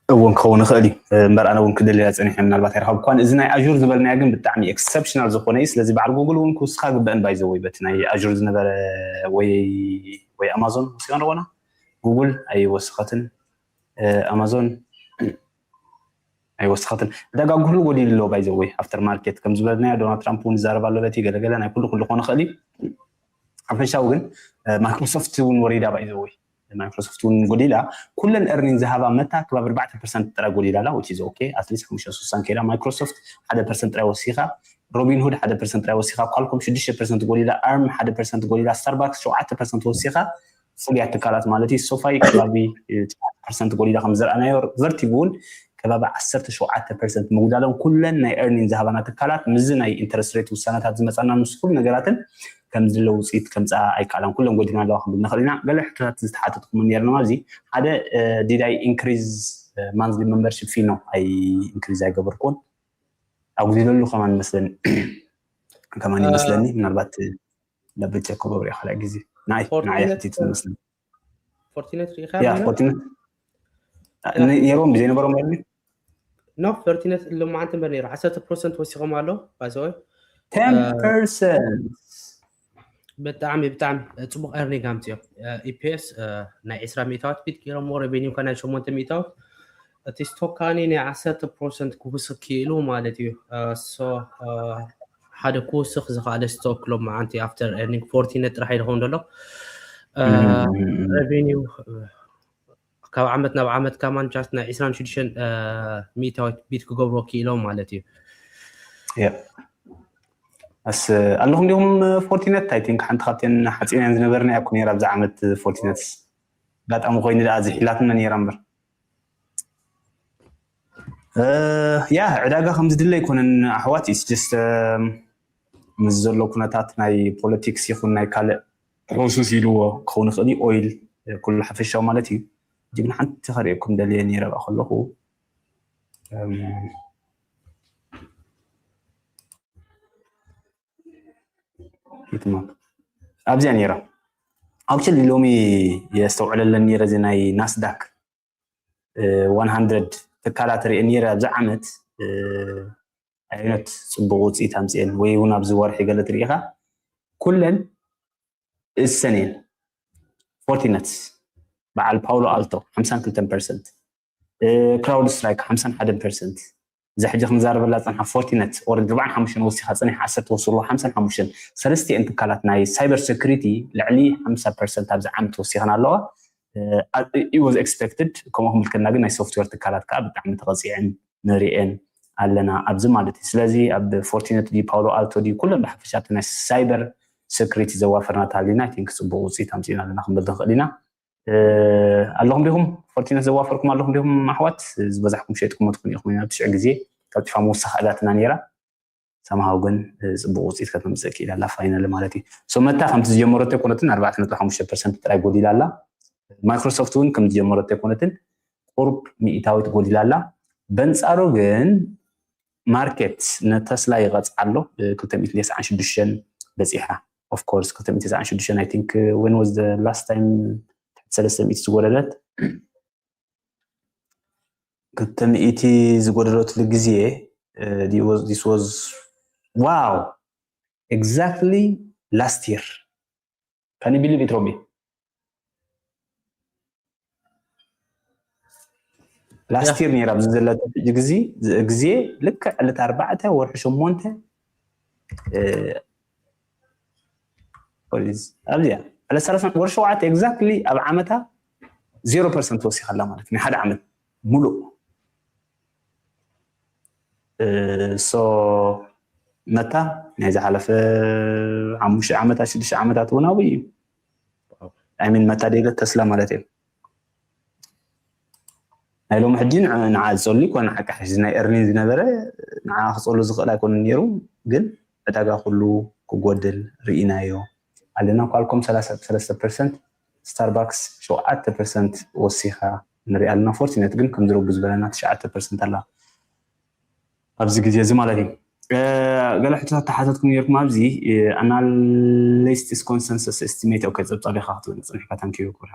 እውን ክኸውን ይኽእል እዩ። እምበር ኣነ እውን ክደልያ ፀኒሐ ምናልባት ኣይረኸብኳን። እዚ ናይ ኣዙር ዝበልናዮ ግን ብጣዕሚ ኤክሰፕሽናል ዝኾነ እዩ። ስለዚ በዓል ጉግል እውን ክውስኻ ግበአን ባይዘወይ በቲ ናይ ኣዙር ዝነበረ ወይ ወይ ኣማዞን ወሲኸን ረኾና ጉግል ኣይወስኸትን ኣማዞን ኣይወስኸትን ዕዳጋ ኩሉ ጎዲሉ ኣሎ ባይዘወይ ኣፍተር ማርኬት ከም ዝበልናዮ ዶናልድ ትራምፕ እውን ይዛረብ ኣሎ በቲ ገለገለ ናይ ኩሉ ኩሉ ክኾን ይኽእል እዩ። ሓፈሻዊ ግን ማይክሮሶፍት እውን ወሪዳ ባይዘወይ ማይክሮሶፍት እውን ጎዲላ ኩለን earning ዝሃባ መታ ክባብ ኣርባዕተ ፐርሰንት ጥራይ ጎዲላ ኣላ which is okay at least ሓሙሽተ ስሳን ከይዳ ማይክሮሶፍት ሓደ ፐርሰንት ጥራይ ወሲኻ ሮቢንሁድ ሓደ ፐርሰንት ጥራይ ወሲኻ ኳልኮም ሽዱሽተ ፐርሰንት ጎዲላ ኣርም ሓደ ፐርሰንት ጎዲላ ስታርባክስ ሸውዓተ ፐርሰንት ወሲኻ ፍሉያት ትካላት ማለት እዩ ሶፋይ ከባቢ ሸውዓተ ፐርሰንት ጎዲላ ከም ዝረኣናዮ ቨርቲቭ እውን ከባቢ ዓሰርተ ሸውዓተ ፐርሰንት ምጉዳሎም ኩለን ናይ earning ዝሃባና ትካላት ምዚ ናይ interest rate ውሳነታት ዝመፃና ምስ ኩሉ ነገራትን ከም ዝለ ውፅኢት ከምፃ ኣይከኣላን ኩለን ጎዲና ኣለዋ ክንብል ንኽእል ኢና። ገለ ሕቶታት ዝተሓተትኩም ነርና ኣብዚ ሓደ did I increase monthly membership fee ነው ኣይ increase ኣይገበርኩን ኣጉዲለሉ ከማን መስለኒ ከማን ይመስለኒ ምናልባት ለበጨ ክገብር ካልእ ግዜ ንዓይ ንዓይ ሕቲት መስለኒ ፎርቲነት ሪኢኻ ያ ፎርቲነት ነይሮም ብዘይነበሮም ርኒ ኖ ፎርቲነት ልማዓንቲ እምበር ነይሩ ዓሰርተ ፐርሰንት ወሲኾም ኣሎ ባይዘወይ ቴን ፐርሰንት ብጣዕሚ ብጣዕሚ ፅቡቅ earning ኣምፅኦ ኢፒኤስ ናይ ዕስራ ሚእታዋት ቢት ገይሮሞ revenue ከ ናይ ሸሞንተ ሚእታዋት እቲ ስቶክ ካኒ ናይ ዓሰርተ ፐርሰንት ክውስክ ክኢሉ ማለት እዩ ሓደ ክውስክ ዝኽኣለ ስቶክ ሎም መዓንቲ after earning ፎርቲነት ጥራሕ ይድኸውን ዘሎ revenue ካብ ዓመት ናብ ዓመት ከማን just ናይ ዕስራን ሽዱሽተን ሚእታዊት ቢት ክገብርዎ ክኢሎም ማለት እዩ ኣስ ኣለኹም ዲኹም ፎርቲነት ኣይ ቲንክ ሓንቲ ካብተን ሓፂናን ዝነበርና እያ ነራ ኣብዚ ዓመት ፎርቲነት ኣጋጣሚ ኮይኑ ደኣ ዝሒላትና ነራ እምበር ያ ዕዳጋ ከም ዝድለ ኣይኮነን ኣሕዋት ስ ስ ምስ ዘሎ ኩነታት ናይ ፖለቲክስ ይኹን ናይ ካልእ ሕሱስ ኢልዎ ክኸውን ይኽእል እዩ ኦይል ኩሉ ሓፈሻዊ ማለት እዩ ጅግና ሓንቲ ከርእየኩም ደልየ ነረ ከለኹ ኣብዚኣ ነራ ኣክቹሊ ሎሚ የስተውዕለለን ነረ እዚ ናይ ናስዳክ ዋን ሃንድረድ ትካላት ርአ ነረ ኣብዚ ዓመት ዓይነት ፅቡቅ ውፅኢት ኣምፅኤን ወይ እውን ኣብዚ ወርሒ ገለ ትርኢኻ ኩለን እሰን እየን ፎርቲነትስ በዓል ፓውሎ ኣልቶ ሓምሳን ክልተን ፐርሰንት ክራውድ ስትራይክ ሓምሳን ሓደን ፐርሰንት እዛ ሕጂ ክንዛረበላ ዝፀንሓ ፎርቲነት ኦረዲ ኣርባዓን ሓሙሽተን ወሲኻ ፀኒሓ ዓሰርተ ወሲኽዎ ሓምሳን ሓሙሽተን ሰለስቲኤን ትካላት ናይ ሳይበር ሴኩሪቲ ልዕሊ ሓምሳ ፐርሰንት ኣብዚ ዓመት ወሲኸን ኣለዋ it was expected ከምኡ ክምልከና ግን ናይ ሶፍትዌር ትካላት ከዓ ብጣዕሚ ተቐፂዐን ንሪኤን ኣለና ኣብዚ ማለት እዩ ስለዚ ኣብ ፎርቲነት ዲ ፓውሎ ኣልቶ ዲ ኩለን ብሓፈሻ ናይ ሳይበር ሴኩሪቲ ዘዋፈርና ተሃሊና ቲንክ ፅቡቅ ውፅኢት ኣምፅእና ኣለና ክንብል ንኽእል ኢና ኣለኹም ዲኹም ፎርቲነት ዘዋፈርኩም ኣለኹም ዲኹም ኣሕዋት ዝበዛሕኩም ሸይጥኩም ትኹን ኢኹም ኢና ትሽዕ ግዜ ቀልጢፋ ምውሳኽ ኣላትና ነይራ ሰምሃው ግን ፅቡቅ ውፅኢት ከተምፅእ ክኢላ ኣላ ፋይናል ማለት እዩ ሶ መታ ከምቲ ዝጀመረቶ ኣይኮነትን ኣርባዕተ ነጥቢ ሓሙሽተ ፐርሰንት ጥራይ ጎዲላ ኣላ ማይክሮሶፍት እውን ከም ዝጀመረቶ ኣይኮነትን ቁርብ ሚእታዊት ጎዲላ ኣላ በንፃሩ ግን ማርኬት ንተስላ ይቐፅዓ ኣሎ ክልተ ሚእቲ ተስዓን ሽዱሽተን በፂሓ of course ክልተ ሚእቲ ተስዓን ሽዱሽተን I think when was the last time ትሕቲ ሰለስተ ሚእቲ ዝጎደለት ክልተ ሚእቲ ዝጎደለትሉ ግዜ this was wow exactly last year can you believe it Robi last year ነይራ ኣብዚ ዘለቶ ሕጂ ግዜ ግዜ ልክዕ ዕለት ኣርባዕተ ወርሒ ሸሞንተ ኣብዚኣ ዕለት ሰላሳ ወርሒ ሸውዓተ exactly ኣብ ዓመታ ዜሮ ፐርሰንት ወሲኻ ኣላ ማለት ናይ ሓደ ዓመት ሙሉእ so መታ ናይ ዝሓለፈ ሓሙሽተ ዓመታት ሽዱሽተ ዓመታት እውን ኣብኡ እዩ I mean መታ ደይለት ተስላ ማለት እዩ ናይ ሎም ሕጂ ንዓ ዝፀሉ ይኮነ ሓቂ ሓሽ ናይ earning ዝነበረ ንዓ ክፀሉ ዝኽእል ኣይኮነ ነይሩ ግን ዕዳጋ ኩሉ ክጎድል ርኢናዮ ኣለና ኳልኮም ሰላሳ ሰለስተ ፐርሰንት ስታርባክስ ሸውዓተ ፐርሰንት ወሲኻ ንሪኣ ኣለና። ፎርቲነት ግን ከም ዝረቡ ዝበለና ትሽዓተ ፐርሰንት ኣላ ኣብዚ ግዜ እዚ ማለት እዩ። ገለ ሕቶታት ተሓተትኩም ነርኩም ኣብዚ analyst consensus estimate okay ጸብጻብ ኢኻ ክትብል ጽኒሕካ ታንኪዩ ኩርሃ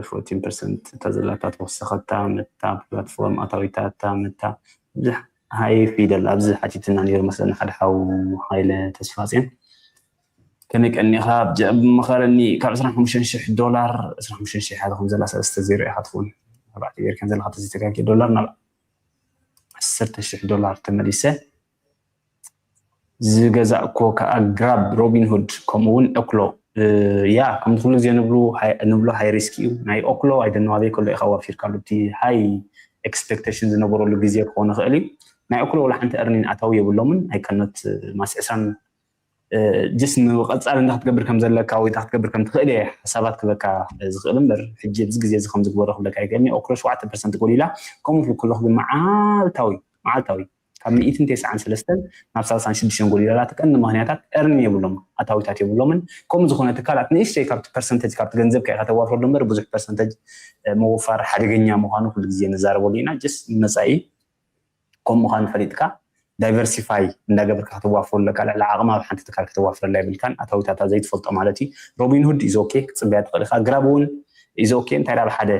ፎርቲን ፐርሰንት እታ ዘላታ ተወሰኸታ መታ ፕላትፎርም ኣታዊታታ መታ ብዙሕ ሃይ ፊደል ኣብዚ ሓቲትና ነይሩ መስለኒ ሓደ ሓው ሃይለ ተስፋፅዮን ከመይ ቀኒኻ ምኸረኒ ካብ ዕስራን ሓሙሽተን ሽሕ ዶላር ዕስራን ሓሙሽተን ሽሕ ሓደ ከም ዘላ ሰለስተ ዜሮ ኢኻ ትኸውን ኣርባዕተ ጌርካ ዘለካ ተዘይተጋጊ ዶላር ናብ ዓሰርተ ሽሕ ዶላር ተመሊሰ ዝገዛእኮ ከዓ ግራብ ሮቢንሁድ ከምኡ እውን ኦክሎ ያ ከምዚ ኩሉ ግዜ ንብሉ ንብሎ ሃይ ሪስክ እዩ ናይ ኦክሎ ኣይደነዋበይ ከሎ ኢካ ዋፊርካሉ እቲ ሃይ ኤክስፔክቴሽን ዝነበረሉ ግዜ ክኾን ይኽእል እዩ ናይ ኦክሎ ወላ ሓንቲ እርኒን ኣታዊ የብሎምን ኣይቀነት ማስ ዕስራን ጅስ ንቐፃል እንዳ ክትገብር ከም ዘለካ ወይ ክትገብር ከም ትኽእል እየ ሓሳባት ክበካ ዝኽእል እምበር ሕጂ ኣብዚ ግዜ እዚ ከም ዝግበሮ ክብለካ ይክእል ኦክሎ ሸውዓተ ፐርሰንት ጎሊላ ከምኡ ክብሉ ከለኹ ግን መዓልታዊ መዓልታዊ ካብ ሚእትን ተስዓን ሰለስተን ናብ ሳልሳን ሽዱሽተን ጎሊላላ እቲ ቀንዲ ምኽንያታት earning የብሎም ኣታዊታት የብሎምን ከምኡ ዝኾነ ትካላት ንእሽተይ ካብቲ ፐርሰንተጅ ካብቲ ገንዘብ ከ ከተዋፍረሉ እምበር ብዙሕ ፐርሰንተጅ ምውፋር ሓደገኛ ምዃኑ ኩሉ ግዜ ንዛረበሉ ኢና just ንመፃኢ ከም ምዃኑ ፈሊጥካ diversify እንዳገበርካ ከተዋፍሮ ኣለካ ልዕሊ ዓቕማ ኣብ ሓንቲ ትካል ከተዋፍረላ የብልካን ኣታዊታታ ዘይትፈልጦ ማለት እዩ Robinhood is okay ክትፅበያ ትኽእል ኢኻ Grab እውን is okay እንታይ ዳ ሓደ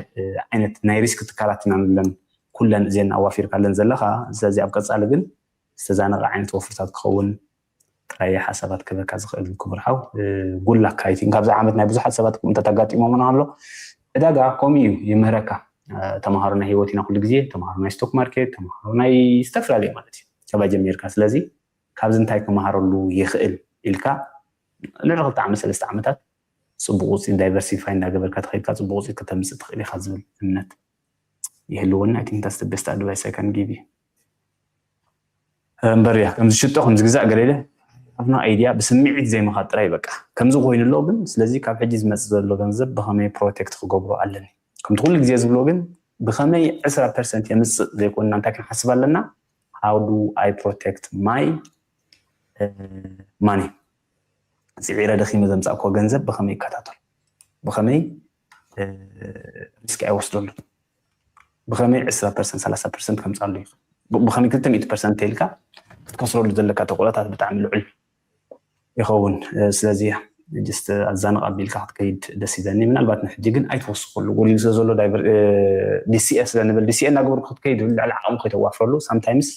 ዓይነት ናይ ሪስክ ትካላት ኢና ንብለን ኩለን እዚአን ኣዋፊርካለን ዘለኻ ስለዚ ኣብ ቀፃሊ ግን ዝተዛነቐ ዓይነት ወፍርታት ክኸውን ጥራይ ሓሳባት ክህበካ ዝኽእል ክቡር ሓው ጉላካ ይቲን ካብዚ ዓመት ናይ ብዙሓት ሰባት እንተተጋጢሞምና ኣሎ ዕዳጋ ከምኡ እዩ ይምህረካ ተምሃሮ ናይ ህይወት ኢና ኩሉ ግዜ ተምሃሮ ናይ ስቶክ ማርኬት ተምሃሮ ናይ ዝተፈላለዩ ማለት እዩ ካባይ ጀሚርካ ስለዚ ካብዚ እንታይ ክመሃረሉ ይኽእል ኢልካ ልዕሊ ክልተ ዓመት ሰለስተ ዓመታት ፅቡቅ ውፅኢት diversify እንዳገበርካ ተኸይድካ ፅቡቅ ውፅኢት ከተምፅእ ትኽእል ኢኻ ዝብል እምነት ይህልወኒ I think that's the best advice I can give you እምበር እያ ከምዚ ሽጦ ከምዚ ግዛእ ገለ ኢለ ኣብና idea ብስምዒት ዘይምኻድ ጥራይ በቃ ከምዚ ኮይኑ ኣሎ ግን ስለዚ ካብ ሕጂ ዝመፅእ ዘሎ ገንዘብ ብኸመይ protect ክገብሮ ኣለኒ ከምቲ ኩሉ ግዜ ዝብሎ ግን ብኸመይ ዕስራ ፐርሰንት የምፅእ ዘይኮንና እንታይ ክንሓስብ ኣለና how do I protect my money ፅዒረ ደኺመ ዘምፃእኮ ገንዘብ ብኸመይ ይከታተል ብኸመይ ሪስክ ኣይወስደሉ ብኸመይ ዕስራ ፐርሰንት ሰላሳ ፐርሰንት ከምፃሉ ብኸመይ ክልተ ሚእቲ ፐርሰንት ተይልካ ክትከስረሉ ዘለካ ተቆሎታት ብጣዕሚ ልዑል ይኸውን ስለዚ just ኣዛንቕ ኣቢልካ ክትከይድ ደስ ይለኒ ምናልባት ንሕጂ ግን ኣይትወስኸሉ ጎዲሉ ስለ ዘሎ DCA ስለ ንብል DCA እናገበርኩ ክትከይድ ልዕሊ ዓቕሚ ከይተዋፍረሉ sometimes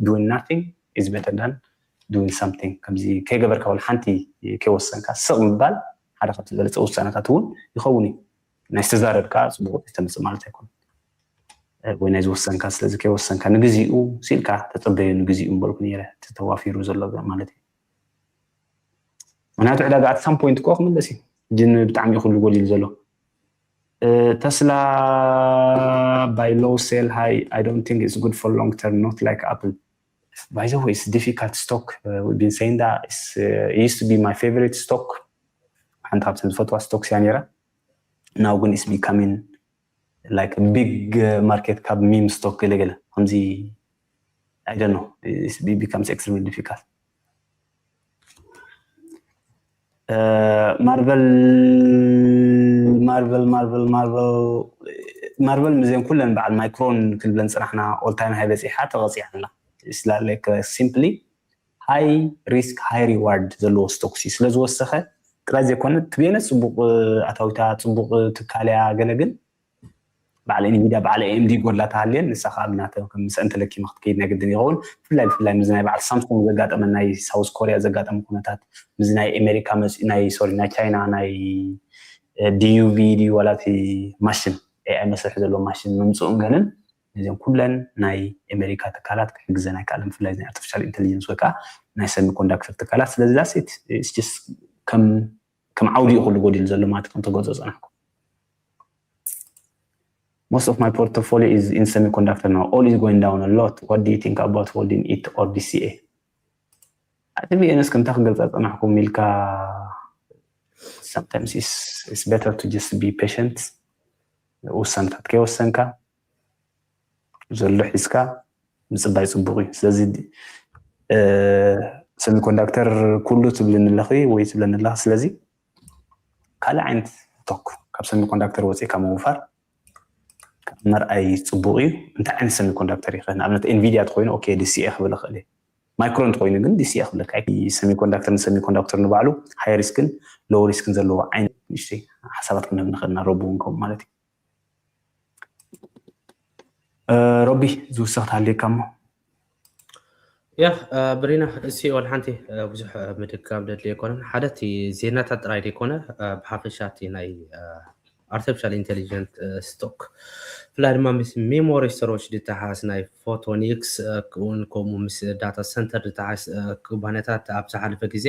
doing nothing is better than doing something ከምዚ ከይገበርካ ወላ ሓንቲ ከይወሰንካ ስቕ ምባል ሓደ ካብ ዝበለፀ ውሳነታት እውን ይኸውን እዩ ናይ ዝተዛረብካ ፅቡቅ ውፅኢት ተምፅእ ማለት ኣይኮነ ወይ ናይ ዝወሰንካ ስለዚ ከይወሰንካ ንግዚኡ ሲልካ ተፀበዩ ንግዚኡ ምበልኩ ነረ ተተዋፊሩ ዘሎ ማለት እዩ ምክንያቱ ዕዳጋ at some point እኮ ክምለስ እዩ ጅን ብጣዕሚ እዩ ኩሉ ጎሊሉ ዘሎ ተስላ by low sell high I don't think it's good for long term not like Apple by the way it's difficult stock uh, we've been saying that it's, uh, it used to be my favorite stock ሓንቲ ካብተን ዝፈትዋ ስቶክስ እያ ነራ now ግን it's becoming like big uh, market cap meme stock ገለ ገለ ከምዚ I don't know it becomes extremely difficult ማርቨል ማርቨል ማርቨል ማርቨል ማርቨል ምዘን ኩለን በዓል ማይክሮን ክልብለን ፅናሕና all time high በፂሓ ተቐፂዓና ስላለ simply high risk high reward ዘለዎ stocks እዩ ስለዝወሰኸ ጥራይ ዘይኮነ ትቤነ ፅቡቅ ኣታዊታ ፅቡቅ ትካልያ ገለ ግን በዓል ኤንቪድያ በዓል AMD ጎድላ ተሃልየን ንሳ ከዓ ብናተ ምስ እንተለኪማ ክትከይድ ናይ ግድን ይኸውን ብፍላይ ብፍላይ ምዚ ናይ በዓል ሳምሶንግ ዘጋጠመ ናይ ሳውዝ ኮርያ ዘጋጠመ ኩነታት ምዚ ናይ ኣሜሪካ መፂኡ ናይ ሶሪ ናይ ቻይና ናይ DUV ድዩ ዋላ እቲ ማሽን AI መስርሒ ዘለዎ ማሽን ምምፅኡን ገንን ነዚኦም ኩለን ናይ ኣሜሪካ ትካላት ክሕግዘን ኣይከኣለን ብፍላይ ናይ artificial intelligence ወይ ከዓ ናይ semiconductor ትካላት ስለዚ that's it ከም ከም ዓውዲ እዩ ኩሉ ጎዲሉ ዘሎ ማለት ከም ተገጾ ጸናሕኩ Most of my portfolio is in semiconductor now. All is going down a lot. What do you think about holding it or DCA? ኣቲ ቢኤንስ ከምታ ክገልፃ ፀናሕኩም ኢልካ sometimes it's better to just be patient ውሳነታት ከይወሰንካ ዘሎ ሒዝካ ምፅባይ ፅቡቅ እዩ ስለዚ semiconductor ኩሉ ትብልኒ ኣለኺ ወይ ትብለኒ ኣለኻ ስለዚ ካልእ ዓይነት ቶክ ካብ semiconductor ወፂእካ ምውፋር ምርኣይ ፅቡቕ እዩ። እንታይ ዓይነት ሰሚኮንዳክተር ይኸ ንኣብነት ኤንቪድያ ተኮይኑ ኦኬ ዲሲኤ ክብል ይኽእል እዩ። ማይክሮ እንተኮይኑ ግን ዲሲኤ ክብለካ። ሰሚኮንዳክተር ንሰሚኮንዳክተር ንባዕሉ ሃይ ሪስክን ሎው ሪስክን ዘለዎ ዓይነት ንእሽተይ ሓሳባት ክንህብ ንኽእል ኢና። ሮቢ እውን ከምኡ ማለት እዩ። ሮቢ ዝውሰኽ ተሃልየካ እሞ ያ ብሪና እሲ ወል ሓንቲ ብዙሕ ምድጋም ደድሊ ኣይኮነን። ሓደ እቲ ዜናታት ጥራይ ዘይኮነ ብሓፈሻ እቲ ናይ ኣርቲፊሻል ኢንቴሊጀንት ስቶክ ብፍላይ ድማ ምስ ሜሞሪ ስተሮች ዝተሓዝ ናይ ፎቶኒክስ እውን ከምኡ ምስ ዳታ ሰንተር ዝተሓዝ ኩባንያታት ኣብ ዝሓለፈ ግዜ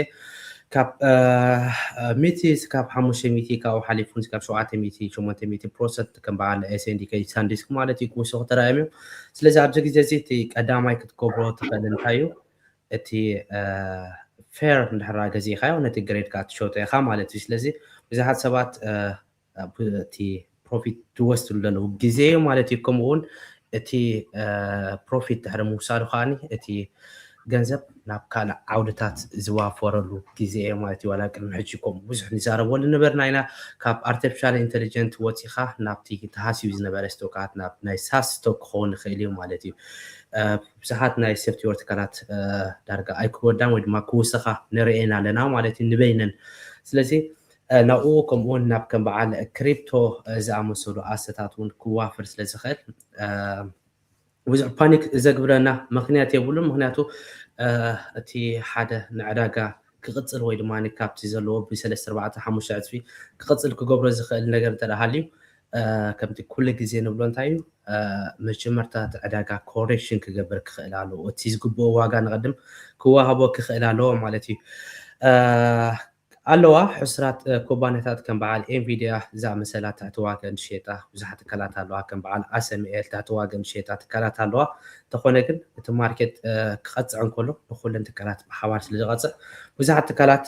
ካብ ሚቲ ካብ ሓሙሽተ ሚቲ ካብኡ ሓሊፉ ካብ ሸውዓተ ሚቲ ሸሞንተ ሚቲ ፕሮሰንት ከም በዓል ኤስኤንዲኬ ሳንዲስክ ማለት እዩ ክውስኹ ተራእዮም እዮም። ስለዚ ኣብዚ ግዜ እዚ እቲ ቀዳማይ ክትገብሮ ትኽእል እንታይ እዩ እቲ ፌር እንድሕራ ገዚእኻዮ ነቲ ግሬድ ከዓ ትሸጦ ኢኻ ማለት እዩ። ስለዚ ብዙሓት ሰባት እቲ ፕሮፊት ዝወስድሉ ዘለዉ ግዜ እዩ ማለት እዩ። ከምኡ እውን እቲ ፕሮፊት ድሕሪ ምውሳዱ ከዓኒ እቲ ገንዘብ ናብ ካልእ ዓውድታት ዝዋፈረሉ ግዜ እዩ ማለት እዩ። ዋላ ቅድሚ ሕጂ ከምኡ ብዙሕ ንዛረበሉ ነበርና ኢና። ካብ ኣርቲፊሻል ኢንቴሊጀንት ወፂኻ ናብቲ ተሃስዩ ዝነበረ ስቶካት ናብ ናይ ሳስ ስቶክ ክኸውን ይኽእል እዩ ማለት እዩ። ብዙሓት ናይ ሶፍትዌር ትካላት ዳርጋ ኣይክወዳን ወይ ድማ ክውስኻ ንርእየን ኣለና ማለት እዩ ንበይነን። ስለዚ ናብኡ ከምኡውን ናብ ከም በዓል ክሪፕቶ ዝኣመሰሉ ኣሰታት እውን ክዋፍር ስለ ዝኽእል ብዙሕ ፓኒክ ዘግብረና ምክንያት የብሉን። ምክንያቱ እቲ ሓደ ንዕዳጋ ክቕፅል ወይ ድማ ካብቲ ዘለዎ ብሰለስተ ኣርባዕተ ሓሙሽተ ዕፅፊ ክቕፅል ክገብሮ ዝኽእል ነገር እንተ ሃልዩ ከምቲ ኩሉ ግዜ ንብሎ እንታይ እዩ መጀመርታ እቲ ዕዳጋ ኮሬክሽን ክገብር ክኽእል ኣለዎ። እቲ ዝግብኦ ዋጋ ንቐድም ክወሃቦ ክኽእል ኣለዎ ማለት እዩ። ኣለዋ ሕሱራት ኩባንያታት ከም በዓል ኤንቪድያ ዝኣመሰላ ትሕቲ ዋጋ እንሸጣ ብዙሓት ትካላት ኣለዋ። ከም በዓል ኣሰምኤል ትሕቲ ዋጋ እንሸጣ ትካላት ኣለዋ። እንተኾነ ግን እቲ ማርኬት ክቐፅዕ እንከሎ ንኩለን ትካላት ብሓባር ስለ ዝቐፅዕ ብዙሓት ትካላት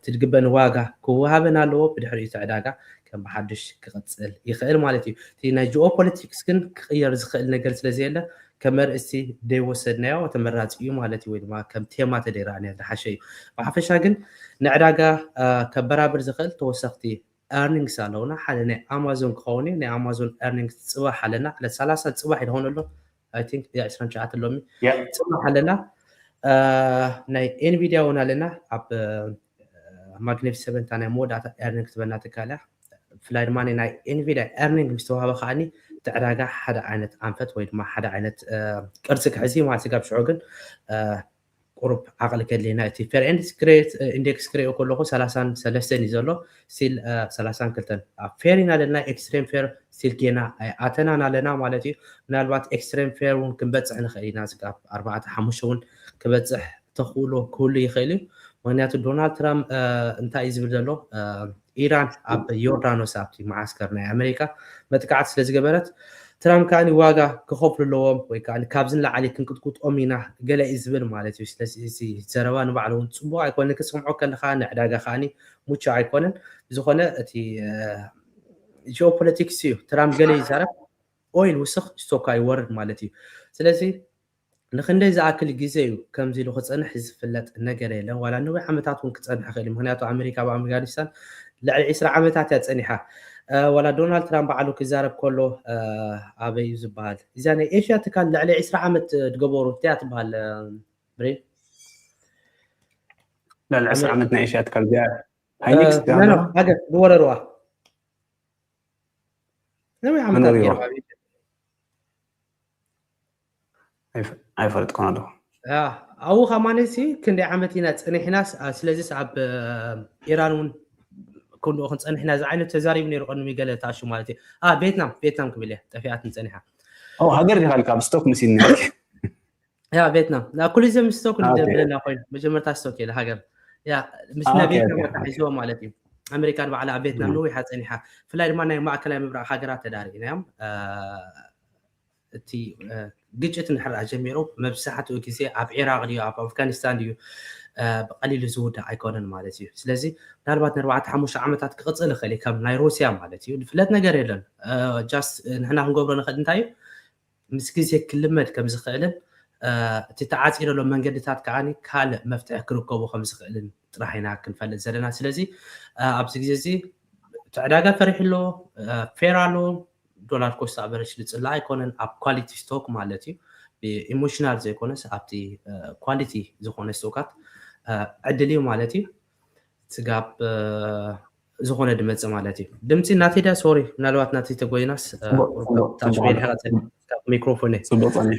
ትድግበን ዋጋ ክወሃበን ኣለዎ። ብድሕሪኡ እቲ ዕዳጋ ከም ብሓድሽ ክቐፅል ይኽእል ማለት እዩ። እቲ ናይ ጂኦፖለቲክስ ግን ክቕየር ዝኽእል ነገር ስለ ዘየለ ከም መርእስቲ ደይወሰድናዮ ተመራፂ እዩ ማለት እዩ፣ ወይ ድማ ከም ቴማ ተደይረኣንያ ዝሓሸ እዩ። ብሓፈሻ ግን ንዕዳጋ ከበራብር ዝኽእል ተወሰኽቲ ኤርኒንግስ ኣለውና። ሓደ ናይ ኣማዞን ክኸውን እዩ። ናይ ኣማዞን ኤርኒንግስ ፅባሕ ኣለና። ዕለት ሰላሳ ፅባሕ ይኸውን ኣሎ። I think ዕስራን ትሽዓተን ሎሚ ፅባሕ ኣለና። ናይ ኤንቪድያ እውን ኣለና። ኣብ ማግኒፊሰንት ናይ መወዳእታ ኤርኒንግ ክትበና ትካል እያ። ብፍላይ ድማ ናይ ኤንቪድያ ኤርኒንግ ምስ ተዋህበ ከዓኒ እቲ ዕዳጋ ሓደ ዓይነት ኣንፈት ወይ ድማ ሓደ ዓይነት ቅርፂ ክሕዚ ማለት ስጋብ ሽዑ ግን ቁሩብ ዓቕሊ ከድልየና እቲ ፌር ኢንዴክስ ክሪኦ ከለኹ ሰላሳን ሰለስተን እዩ ዘሎ። ስቲል ሰላሳን ክልተን ኣብ ፌር ኢና ኣለና። ኤክስትሬም ፌር ስቲል ጌና ኣይኣተናን ኣለና ማለት እዩ። ምናልባት ኤክስትሬም ፌር እውን ክንበፅሕ ንኽእል ኢና። ስጋብ ኣርባዕተ ሓሙሽተ እውን ክበፅሕ ተኽእሎ ክህሉ ይኽእል እዩ። ምክንያቱ ዶናልድ ትራምፕ እንታይ እዩ ዝብል ዘሎ ኢራን ኣብ ዮርዳኖስ ኣብቲ መዓስከር ናይ ኣሜሪካ መጥቃዕቲ ስለ ዝገበረት ትራምፕ ከዓ ዋጋ ክኸፍሉ ኣለዎም ወይ ከዓ ካብዚ ንላዕሊ ክንቅጥቁጦም ኢና ገለ እዩ ዝብል ማለት እዩ። ስለዚ እዚ ዘረባ ንባዕሉ እውን ፅቡቅ ኣይኮነ ክትሰምዖ ከለካ ንዕዳጋ ከዓ ሙቻ ኣይኮነን። ብዝኾነ እቲ ጂኦፖለቲክስ እዩ። ትራምፕ ገለ ይዛረብ ኦይል ውስኽ ስቶካ ይወርድ ማለት እዩ። ስለዚ ንክንደይ ዝኣክል ግዜ እዩ ከምዚ ኢሉ ክፀንሕ ዝፍለጥ ነገር የለን። ዋላ ነዊሕ ዓመታት እውን ክፀንሕ ይኽእል እዩ። ምክንያቱ ኣሜሪካ ኣብ ኣፍጋኒስታን ልዕሊ ዕስራ ዓመታት እያ ፀኒሓ። ዋላ ዶናልድ ትራምፕ ባዕሉ ክዛረብ ከሎ ኣበይ እዩ ዝበሃል እዚኣ ናይ ኤሽያ ትካል ልዕሊ ዕስራ ዓመት ዝገበሩ እንታይ እያ ትበሃል? ብሬን ልዕሊ ዕስራ ዓመት ናይ ኤሽያ ትካል እዚኣ ሃይኒክስ ሃገር ዝወረርዋ ነዊሕ ዓመታት ገይሩ ኣይፈልጥኩን ኣለኹ። ኣብኡ ከማነሲ ክንደይ ዓመት ኢና ፀኒሕናስ ስለዚስ ኣብ ኢራን እውን ክንድኡ ክንፀንሕና ዝዓይነት ተዛሪቡ ነይሩ ቀድሚ ገለ ተኣሹ ማለት እዩ። ቤትናም ቤትናም ክብል እያ ጠፊኣትን ፀኒሓ። ሃገር ዲኻ ኢልካ ኣብ ስቶክ መሲልኒ። ያ ቤትናም ኩሊዘም ስቶክ ብለና ኮይኑ መጀመርታ ስቶክ ኢለ ሃገር ያ ምስ ናይ ቤትናም ኣታሒዝዎ ማለት እዩ። ኣሜሪካ ንባዕላ ኣብ ቤትናም ነዊሓ ፀኒሓ። ብፍላይ ድማ ናይ ማእከላይ ምብራቕ ሃገራት ተዳሪእና እዮም። እቲ ግጭት እንድሕር ጀሚሩ መብዛሕትኡ ግዜ ኣብ ዒራቅ ድዩ ኣብ ኣፍጋኒስታን ድዩ ብቀሊሉ ዝውዳእ ኣይኮነን ማለት እዩ። ስለዚ ምናልባት ንኣርባዕተ ሓሙሽተ ዓመታት ክቕፅል ይኽእል እዩ ከም ናይ ሩስያ ማለት እዩ። ዝፍለጥ ነገር የለን። ጃስት ንሕና ክንገብሮ ንኽእል እንታይ እዩ ምስ ግዜ ክልመድ ከም ዝኽእልን እቲ ተዓፂ ዘሎ መንገድታት ከዓ ካልእ መፍትሒ ክርከቡ ከም ዝኽእልን ጥራሕ ኢና ክንፈልጥ ዘለና። ስለዚ ኣብዚ ግዜ እዚ እቲ ዕዳጋ ፈሪሑ ኣሎ፣ ፌር ኣሎ፣ ዶላር ኮስት ኣቨሬጅ ዝፅላእ ኣይኮነን ኣብ ኳሊቲ ስቶክ ማለት እዩ። ኢሞሽናል ዘይኮነስ ኣብቲ ኳሊቲ ዝኾነ ስቶካት ዕድል እዩ ማለት እዩ። ስጋብ ዝኾነ ድመፅእ ማለት እዩ። ድምፂ እናተዳ ሶሪ ምናልባት ናተይ ተጎይናስ ሚክሮፎን ጽቡቅ ጸኒሑ።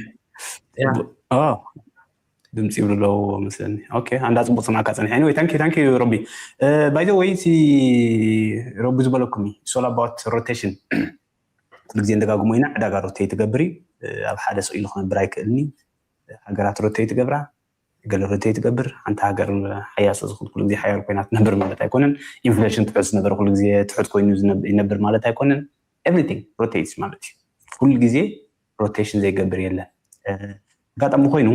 ድምፂ ይብሉ ኣለዎ መስለኒ። ኦኬ፣ ኣንዳ ጽቡቅ ሰማዕካ ጸኒሐ። Anyway, thank you, thank you, ሮቢ። By the way, ሲ ሮቢ ዝበለኩም፣ it's all about rotation። ኩሉ ግዜ እንደጋግሞ ኢና፣ ዕዳጋ ሮቴት ትገብር እዩ። ኣብ ሓደ ስቕ ኢሉ ክነብር ኣይክእልን እዩ። ሃገራት ሮቴት ትገብራ፣ ገለ ሮቴት ትገብር። ሓንቲ ሃገር ሓያል ስለ ዝኾነት ኩሉ ግዜ ሓያል ኮይና ትነብር ማለት ኣይኮነን። ኢንፍሌሽን ትሑት ዝነበረ ኩሉ ግዜ ትሑት ኮይኑ ዝነብ-፣ ይነብር ማለት ኣይኮነን። Everything rotates ማለት እዩ። ኩሉ ግዜ ሮቴሽን ዘይገብር የለን። ኣጋጣሚ ኮይኑ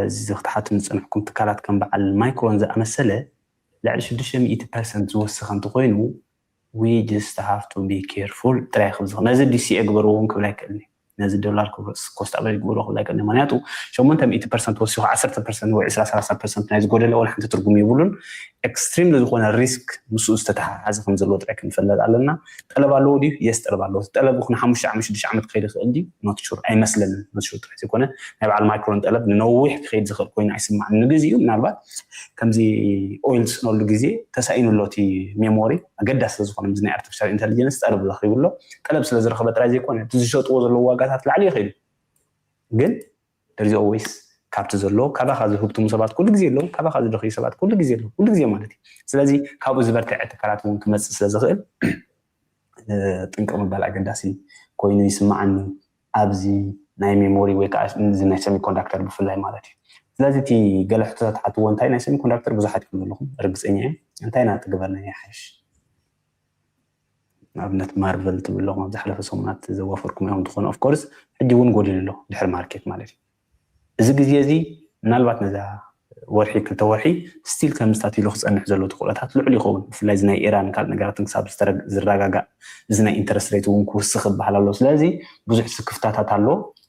እዚ ክትሓቱ ዝጸንሕኩም ትካላት ከም በዓል ማይክሮን ዝኣመሰለ ልዕሊ ሽዱሽተ ሚእቲ ፐርሰንት ዝወስኽ እንተኾይኑ we just have to be careful ጥራይ ክብል ዝኽእል። ነዚ ዲሲኤ ግበርዎ እውን ክብል ኣይክእልን። ነዚ ዶላር ኮስት ኣቨሬጅ ግበርዎ ክብል ኣይክእልን። ምክንያቱ ሸሞንተ ሚእቲ ፐርሰንት ወሲኹ ዓሰርተ ፐርሰንት ወይ ዕስራ ሰላሳ ፐርሰንት ናይ ዝጎደለ ወላ ሓንቲ ትርጉም የብሉን። ኤክስትሪምሊ ዝኾነ ሪስክ ምስኡ ዝተተሓሓዘ ከም ዘለዎ ጥራይ ክንፈልጥ ኣለና። ጠለብ ኣለዎ ድዩ? የስ፣ ጠለብ ኣለዎ። ጠለብ ኹን ሓሙሽተ ዓመት ሽዱሽተ ዓመት ክኸይድ ይኽእል ድዩ? ኖት ሹር፣ ኣይመስለንን። ኖት ሹር ጥራይ ዘይኮነ ናይ በዓል ማይክሮን ጠለብ ንነዊሕ ክኸይድ ዝኽእል ኮይኑ ኣይስማዕን። ንግዚኡ ምናልባት ከምዚ ኦይል ዝስእነሉ ግዜ ተሳኢኑ ኣሎ እቲ ሜሞሪ። ኣገዳሲ ስለ ዝኾነ ምስዚ ናይ ኣርቲፊሻል ኢንተሊጀንስ ጠለብ ረኺቡ ኣሎ። ጠለብ ስለ ዝረኸበ ጥራይ ዘይኮነ እቲ ዝሸጥዎ ዘለዉ ዋጋታት ላዕሊ ይኸይዱ። ግን there is always ካብቲ ዘሎ ካባኻ ዝህብትሙ ሰባት ኩሉ ግዜ ኣለዉ፣ ካባኻ ዝደኽዩ ሰባት ኩሉ ግዜ ኣለዉ፣ ኩሉ ግዜ ማለት እዩ። ስለዚ ካብኡ ዝበርትዐ ትካላት እውን ክመጽእ ስለ ዝኽእል ጥንቅቕ ምባል ኣገዳሲ ኮይኑ ይስምዓኒ። ኣብዚ ናይ ሜሞሪ ወይ ከዓ እዚ ናይ ሰሚኮንዳክተር ብፍላይ ማለት እዩ። ስለዚ እቲ ገለ ሕቶታት ትሓትዎ እንታይ ናይ ሰሚኮንዳክተር ብዙሓት ከም ዘለኹም ርግፀኛ እየ። እንታይ ኢና ትግበርና ይሓይሽ? ንኣብነት ማርቨል ትብለኹም ኣብ ዝሓለፈ ሰሙናት ዘዋፈርኩም እዮም ትኾኑ። ኦፍኮርስ ሕጂ እውን ጎዲሉ ኣሎ ድሕሪ ማርኬት ማለት እዩ። እዚ ግዜ እዚ ምናልባት ነዛ ወርሒ ክልተ ወርሒ ስቲል ከም ስታት ኢሉ ክፀንሕ ዘሎ ተኽእሎታት ልዑል ይኸውን። ብፍላይ እዚ ናይ ኢራን ካልእ ነገራትን ክሳብ ዝተረግ-፣ ዝረጋጋእ እዚ ናይ ኢንተረስት ሬት እውን ክውስኽ ይበሃል ኣሎ። ስለዚ ብዙሕ ስክፍታታት ኣሎ።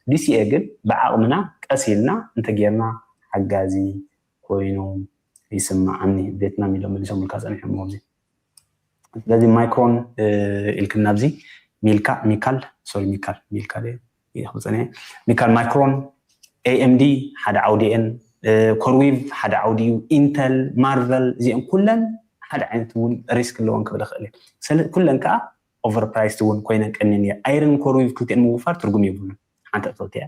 ዲሲኤ ግን ብዓቕምና ቀስ ኢልና እንተጌርና ሓጋዚ ኮይኑ ይስምዓኒ። ቬትናም ኢሎም መሊሶምልካ ጸኒሖም ኣብዚ። ስለዚ ማይክሮን ኢልክና ኣብዚ ሚልካ፣ ሚካል፣ ሶሪ፣ ሚካል፣ ሚልካ ድየ? ይኸብጸኒ። ሚካል ማይክሮን፣ ኤኤምዲ ሓደ ዓውዲ እየን፣ ኮርዊቭ ሓደ ዓውዲ እዩ፣ ኢንተል፣ ማርቨል፣ እዚአን ኩለን ሓደ ዓይነት እውን ሪስክ ኣለዎን ክብል እኽእል እየ። ስለ-፣ ኩለን ከዓ ኦቨር ፕራይስድ እውን ኮይነን ቀኒን እየ። ኣይረን ኮርዊቭ ክልቲአን ምውፋር ትርጉም የብሉን። ሓንቲ እቶት እያ።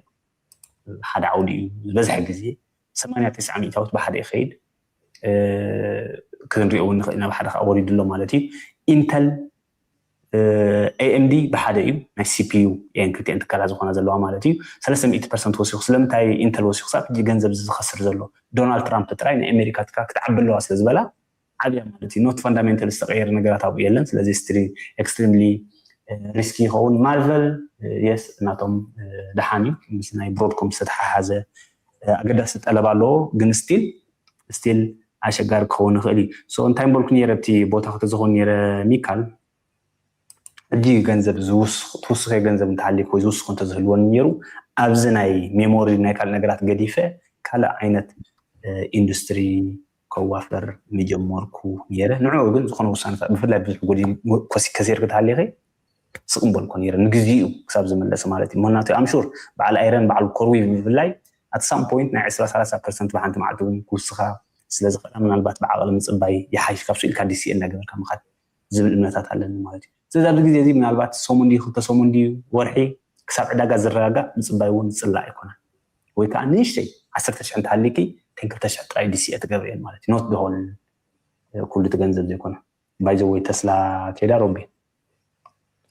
ሓደ ዓውዲ እዩ። ዝበዝሐ ግዜ ሰማንያ ተስዓ ሚእታዊት ብሓደ ይኸይድ። እ፣ ክንሪኦ እውን ንኽእል ኢና፣ ብሓደ ከዓ ወሪዱ ኣሎ ማለት እዩ። ኢንተል፣ እ፣ ኤኤምዲ ብሓደ እዩ፣ ናይ ሲፒዩ እየን ክልቲአን ትካላት ዝኾና ዘለዋ ማለት እዩ። ሰለስተ ሚእቲ ፐርሰንት ወሲኹ። ስለምንታይ ኢንተል ወሲኹ? ክሳብ ሕጂ ገንዘብ ዝኸስር ዘሎ ዶናልድ ትራምፕ ጥራይ ናይ ኣሜሪካ ትካል ክትዓቢ ኣለዋ ስለ ዝበላ ዓብያ ማለት እዩ። ኖት ፋንዳሜንታል ዝተቀየረ ነገራት ኣብኡ የለን። ስለዚ ስትሪ-፣ ኤክስትሪምሊ ሪስኪ ይኸውን። ማርቨል የስ ናቶም ደሓን እዩ፣ ምስ ናይ ብሮድኮም ዝተተሓሓዘ ኣገዳሲ ጠለብ ኣለዎ፣ ግን ስቲል ስቲል ኣሸጋሪ ክኸውን ይኽእል እዩ። ሶ እንታይ ምበልኩ ነይረ፣ ኣብቲ ቦታ ክተዝኾን ነይረ ሚካል፣ ሕጂ ገንዘብ ዝውስ-፣ ትውስኸ ገንዘብ እንተሃሊኩ ወይ ዝውስኹ እንተዝህልወኒ ነይሩ ኣብዚ ናይ ሜሞሪ ናይ ካልእ ነገራት ገዲፈ ካልእ ዓይነት ኢንዱስትሪ ከዋፈር ምጀመርኩ ነይረ። ንዕኡ ግን ዝኾነ ውሳነታት ብፍላይ ብዙሕ ጎዲ ኮሲ-፣ ከሲር ክትሃሊኸ ስቕ ምበልኮ ነይረ ንግዚኡ ክሳብ ዝምለስ ማለት እዩ። ምክንያቱ ኣምሹር በዓል ኣይረን በዓል ኮርዊ ብፍላይ ኣት ሳም ፖይንት ናይ ዕስራ ሰላሳ ፐርሰንት ብሓንቲ መዓልቲ እውን ክውስኻ ስለ ዝኽእላ ምናልባት ብዓቕሊ ምፅባይ ይሓይሽ ካብ ስኢልካ ዲሲ እናገበርካ ምኻድ ዝብል እምነታት ኣለኒ ማለት እዩ። ስለዚ ኣብዚ ግዜ እዚ ምናልባት ሰሙን ድዩ ክልተ ሰሙን ድዩ ወርሒ ክሳብ ዕዳጋ ዝረጋጋእ ምፅባይ እውን ዝፅላእ ኣይኮነን። ወይ ከዓ ንእሽተይ ዓሰርተ ሽሕ እንተሃሊኪ ተን ክልተ ሽሕ ጥራይ ዲሲ እየ ትገብርየን ማለት እዩ። ኖት ደሆል ኩሉ እቲ ገንዘብ ዘይኮነ። ባይዘወይ ተስላ ቴዳ ሮቢ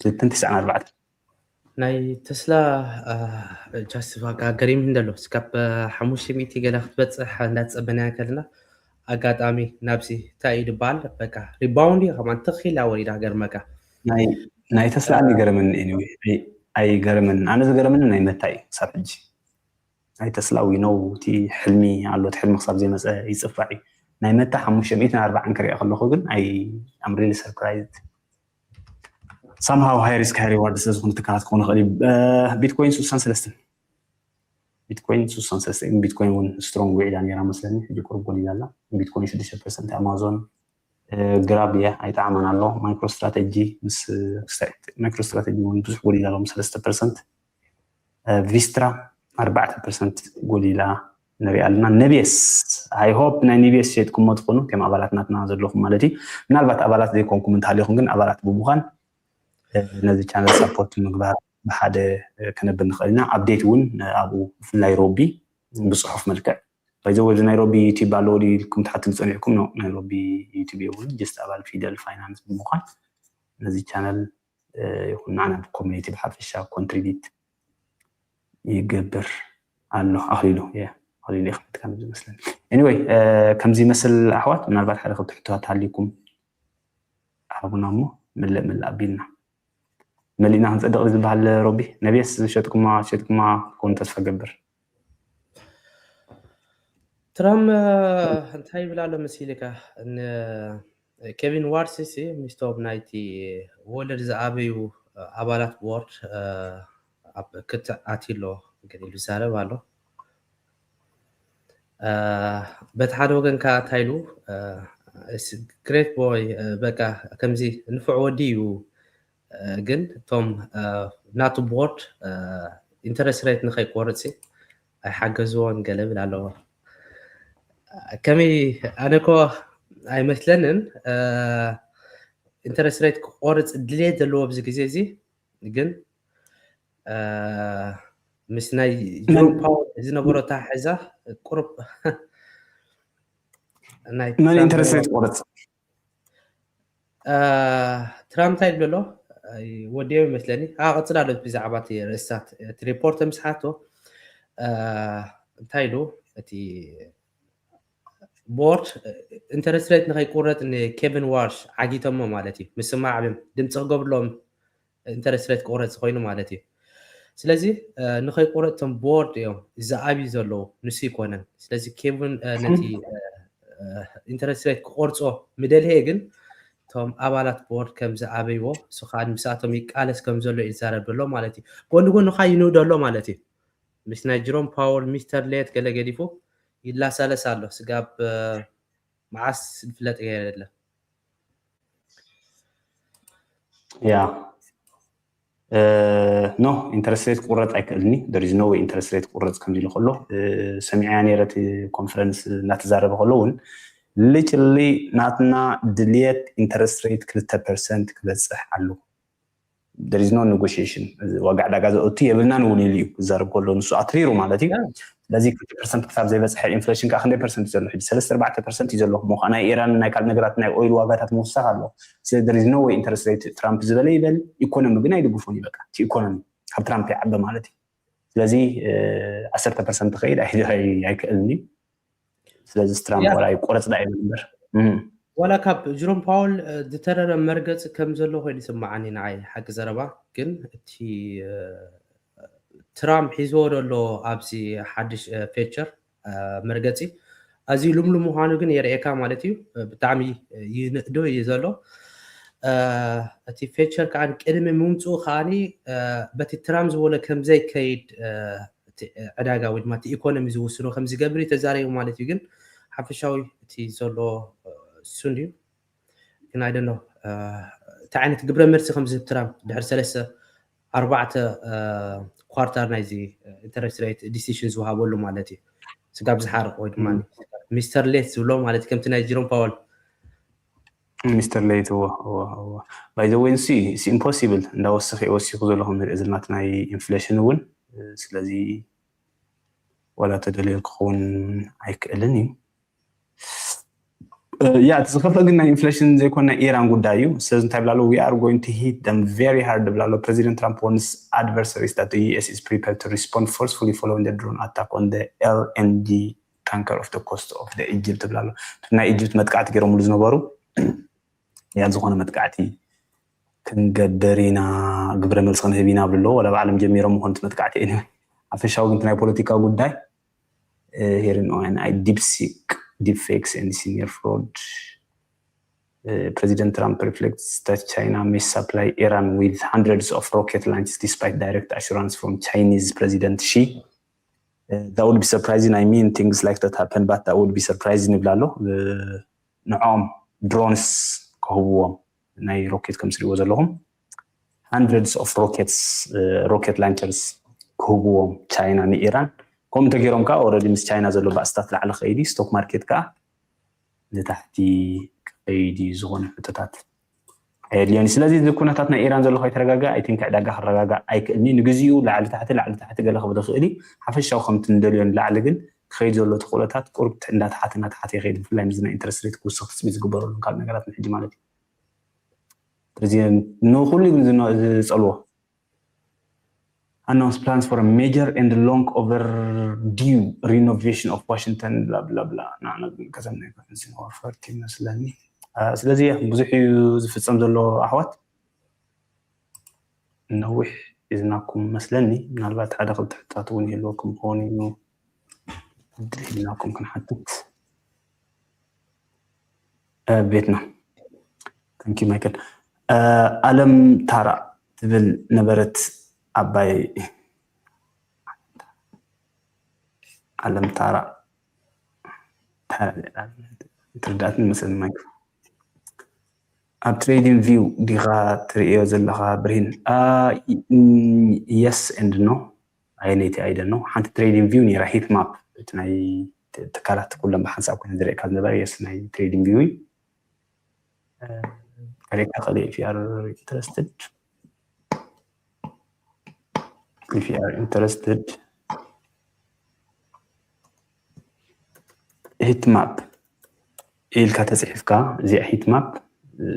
ክልተን ትስዓን ኣርባዕተን ናይ ተስላ ቻስፋ ገሪም እንደሎ ስካብ ሓሙሽተ ሚእቲ ገለ ክትበፅሕ እንዳተፀበናያ ከለና ኣጋጣሚ ናብዚ እንታይ እዩ ዝበሃል በቃ ሪባውንድ እዩ ከማን ትኺላ ወሪዳ ገርመካ ናይ ተስላ ኣይገረመኒ። Anyway ኣይገረመኒ። ኣነ ዝገረመኒ ናይ መታ እዩ ክሳብ ሕጂ ናይ ተስላ ዊ ነው እቲ ሕልሚ ኣሎ። እቲ ሕልሚ ክሳብ ዘይመፀ ይፅፋዕ እዩ። ናይ መታ ሓሙሽተ ሚእትን ኣርባዓን ክሪኦ ከለኹ ግን ኣይ ኣም ሪሊ ሰርፕራይዝድ። ሳምሃው ሃይ ሪስክ ሃይ ሪዋርድ ስለ ዝኾነ ትካላት ክኾኑ ይኽእል እዩ። ቢትኮይን ስሳን ሰለስተን ቢትኮይን ስሳን ሰለስተን ቢትኮይን እውን ስትሮንግ ውዒላ ነይራ መስለኒ። ሕጂ ቁርብ ጎዲላ ኣላ። ቢትኮይን ሽዱሽተ ፐርሰንት ኣማዞን ግራብ እየ ኣይጠዓመን ኣሎ። ማይክሮ ስትራቴጂ ምስ ማይክሮ ስትራቴጂ እውን ብዙሕ ጎዲላ ኣለዎም ሰለስተ ፐርሰንት። ቪስትራ ኣርባዕተ ፐርሰንት ጎዲላ ንሪኢ ኣለና። ነቤስ፣ I hope ናይ ኒቤስ ሸጥኩሞ ትኾኑ ከም ኣባላት ናትና ዘለኹም ማለት እዩ። ምናልባት ኣባላት ዘይኮንኩም እንተሃሊኹም ግን ኣባላት ብምዃን ነዚ ቻነል ሳፖርት ምግባር ብሓደ ክነብል ንኽእል ኢና። ኣፕዴት እውን ኣብኡ ብፍላይ ሮቢ ብፅሑፍ መልክዕ ባይዘ እዚ ናይ ሮቢ ዩቲብ ኣለዎ ኢልኩም ትሓትሉ ፀኒሕኩም ነው። ናይ ሮቢ ዩቲብ እውን ጀስት ኣባል ፊደል ፋይናንስ ብምዃን ነዚ ቻነል ይኹን ንዓና ኮሚኒቲ ብሓፈሻ ኮንትሪቢት ይገብር ኣሎ። ኣኽሊሉ ኣኽሊሉ ይኽፍትካ ዝመስለኒ። ኤኒወይ ከምዚ ይመስል ኣሕዋት፣ ምናልባት ሓደ ክልተ ሕቶታት ሃልዩኩም ሃቡና እሞ ምልእ ምልእ ኣቢልና መሊእና ክንፀድቕ ዝበሃል። ሮቢ ነቤስ ዝሸጥኩማ ሸጥኩማ ክኸውን ተስፋ ገብር። ትራም እንታይ ይብል ኣሎ መሲልካ? ኬቪን ዋርስ ሲ ምስቶም ናይቲ ወለድ ዝኣበዩ ኣባላት ቦርድ ኣብ ክትዕ ኣትዩ ኣሎ ገለ ኢሉ ይዛረብ ኣሎ። በቲ ሓደ ወገን ከዓ እንታይ ኢሉ ግሬት ቦይ በቃ ከምዚ ንፉዕ ወዲ እዩ፣ ግን እቶም ናቱ ቦርድ ኢንተረስት ሬት ንኸይቆርፅ ኣይሓገዝዎን ገለ ብል ኣለዎ። ከመይ ኣነ እኮ ኣይመስለንን ኢንተረስት ሬት ክቆርፅ ድሌት ዘለዎ ኣብዚ ግዜ እዚ፣ ግን ምስ ናይ ጆን ፓወል ዝነበሮ ኣተሓሕዛ ቁሩብ መን ኢንተረስት ሬት ቆረፅ? ትራምፕ እንታይ ይብል ኣሎ? ወዲኦም ይመስለኒ። ቀፅል ኣሎ ብዛዕባ እቲ ርእስታት እቲ ሪፖርት ምስሓቶ እንታይ ኢሉ እቲ ቦርድ ኢንተረስት ሬት ንኸይቁረጥ ንኬቪን ዋርስ ዓጊቶሞ ማለት እዩ። ምስማዕ ድምፂ ክገብርሎም ኢንተረስት ሬት ክቁረፅ ኮይኑ ማለት እዩ። ስለዚ ንኸይቁረጥ እቶም ቦርድ እዮም ዝኣብዩ ዘለዉ፣ ንሱ ይኮነን። ስለዚ ኬቪን ነቲ ኢንተረስት ሬት ክቆርፆ ምደልየ ግን እቶም ኣባላት ቦርድ ከም ዝኣበይዎ እሱ ከዓ ምስኣቶም ይቃለስ ከም ዘሎ ይዛረብ ዘሎ ማለት እዩ። ጎኒ ጎኒ ከዓ ይንእዶ ኣሎ ማለት እዩ። ምስ ናይ ጅሮም ፓወል ሚስተር ሌት ገለ ገዲፉ ይላሳለስ ኣሎ። ስጋብ መዓስ ዝፍለጥ ገይረ የለ ያ ኖ ኢንተረስት ሬት ክቁረፅ ኣይክእልኒ። There is no way ኢንተረስት ሬት ክቁረፅ ከምዚ ኢሉ ከሎ ሰሚዐያ ነይረ እቲ ኮንፈረንስ እናተዛረበ ከሎ እውን ልጭሊ ናትና ድልየት ኢንተረስት ሬት ክልተ ፐርሰንት ክበፅሕ ኣሎ። There is no negotiation። ዋጋ ዕዳጋ ዘእቱ የብልናን እውን ኢሉ እዩ ክዛረብ ከሎ ንሱ ኣትሪሩ ማለት እዩ። ስለዚ ክልተ ፐርሰንት ክሳብ ዘይበፅሐ ኢንፍሌሽን ከዓ ክንደይ ፐርሰንት እዩ ዘሎ ሕጂ? ሰለስተ ኣርባዕተ ፐርሰንት እዩ ዘሎ። ምዃ ናይ ኢራን ናይ ካልእ ነገራት ናይ ኦይል ዋጋታት ምውሳኽ ኣሎ። ስለ there is no way ኢንተረስት ሬት ትራምፕ ዝበለ ይበል ኢኮኖሚ ግን ኣይድግፎን እዩ። በቃ እቲ ኢኮኖሚ ካብ ትራምፕ ይዓበ ማለት እዩ። ስለዚ ዓሰርተ ፐርሰንት ክኸይድ ኣይክእልን እዩ። ስለዚ ትራምፕ ዋላ ይቆረፅ ዳ ይብል እምበር ዋላ ካብ ጅሮም ፓወል ዝተረረ መርገፂ ከም ዘሎ ኮይኑ ይስምዓኒ ንዓይ ሓቂ ዘረባ። ግን እቲ ትራምፕ ሒዝዎ ዘሎ ኣብዚ ሓድሽ ፌቸር መርገፂ ኣዝዩ ልምሉም ምዃኑ ግን የርእየካ ማለት እዩ። ብጣዕሚ ይንእዶ እዩ ዘሎ። እቲ ፌቸር ከዓ ቅድሚ ምምፅኡ ከዓኒ በቲ ትራምፕ ዝበሎ ከምዘይከይድ ዕዳጋ ወይ ድማ እቲ ኢኮኖሚ ዝውስኖ ከም ዝገብር እዩ ተዛሪቡ ማለት እዩ። ግን ሓፈሻዊ እቲ ዘሎ እሱ እንድዩ። ግን ኣይደኖ እንታይ ዓይነት ግብረ መልሲ ከም ዝህብ ትራምፕ ድሕሪ ሰለስተ ኣርባዕተ ኳርተር ናይዚ ኢንተረስት ሬት ዲሲሽን ዝወሃበሉ ማለት እዩ። ስጋብ ዝሓርቕ ወይ ድማ ሚስተር ሌት ዝብሎ ማለት ከምቲ ናይ ጅሮም ፓወል ሚስተር ሌት እዎ። ባይ ዘ ወይ ንሱ ኢምፖሲብል እንዳወሰኸ ወሲኹ ዘሎ ከም ንሪኦ ዘለና እቲ ናይ ኢንፍሌሽን እውን። ስለዚ ዋላ ተደልዮ ክኸውን ኣይክእልን እዩ። ያ እቲ ዝኸፍአ ግን ናይ ኢንፍሌሽን ዘይኮነ ናይ ኢራን ጉዳይ እዩ። ስለዚ እንታይ ብላሎ we are going to hit them very hard ብላሎ። ፕሬዚደንት ትራምፕ warns adversaries that the U S is prepared to respond forcefully following the drone attack on the L N G tanker off the coast of the Egypt ብላሎ። ናይ ኢጅፕት መጥቃዕቲ ገይሮምሉ ዝነበሩ ያ ዝኾነ መጥቃዕቲ ክንገብር ኢና፣ ግብረ መልሲ ክንህብ ኢና ብሎ ወላ ብዓለም ጀሚሮም ምኾኑ እቲ መጥቃዕቲ። ሓፈሻዊ ግን ናይ ፖለቲካ ጉዳይ here in O N I DeepSeek, deepfakes and senior fraud. President Trump reflects that China may supply Iran with hundreds of rocket launches despite direct assurance from Chinese President Xi. That would be surprising. I mean, things like that happen, but that would be surprising ይብላሎ። ንዖም drones ክህብዎም ናይ rocket ከም ትሪእዎ ዘለኹም hundreds of rockets rocket launchers ክህብዎም ቻይና ንኢራን። ከምኡ እንተገይሮም ከዓ already ምስ ቻይና ዘሎ ባእስታት ላዕሊ ከይዲ stock market ከዓ ንታሕቲ ከይዲ ዝኾነ ሕቶታት ኣየድልዮን። ስለዚ እዚ ኩነታት ናይ ኢራን ዘሎ ከይተረጋግኣ I think ዕዳጋ ክረጋጋእ ኣይክእልኒ። ንግዚኡ ላዕሊ ታሕቲ ላዕሊ ታሕቲ ገለ ክብል ይኽእል እዩ። ሓፈሻዊ ከምቲ ንደልዮ ንላዕሊ ግን ክኸይድ ዘሎ ተኽእሎታት ቁሩብ እንዳተሓተ እንዳተሓተ ይኸይድ። ብፍላይ ምስዚ ናይ interest rate ክውስኽ ትፅቢት ዝግበረሉ ካልእ ነገራት ንሕጂ ማለት እዩ። ስለዚ ንኹሉ ግን ዝነ- ዝፀልዎ announce plans for a major and long overdue renovation of Washington blah blah blah ንዓና ግን ከተማ ኣይኮነን ሲንዋፈርት ይመስለኒ። ስለዚ ብዙሕ እዩ ዝፍፀም ዘሎ ኣሕዋት። ነዊሕ ሒዝናኩም መስለኒ። ምናልባት ሓደ ክልተ ሕቶታት እውን ይህልወኩም ክኸውን እዩ። ዕድል ሂብናኩም ክንሓትት ቤትና። Thank you Michael። ኣለም ታራ ትብል ነበረት ኣባይ ኣለም ታራ ትርዳእትን መሰል ማይክ ኣብ trading view ዲኻ ትርእዮ ዘለኻ ብርሂን? Yes and no። ኣየነይቲ I don't know። ሓንቲ trading view ነይራ heat map እቲ ናይ ትካላት ኩሎም ብሓንሳብ ኮይኑ ዝርእየካ ዝነበረ yes ናይ trading view እዩ። ከሪካ ከሊ if you are interested if you are interested heat map ኢልካ ተፅሒፍካ እዚኣ heat map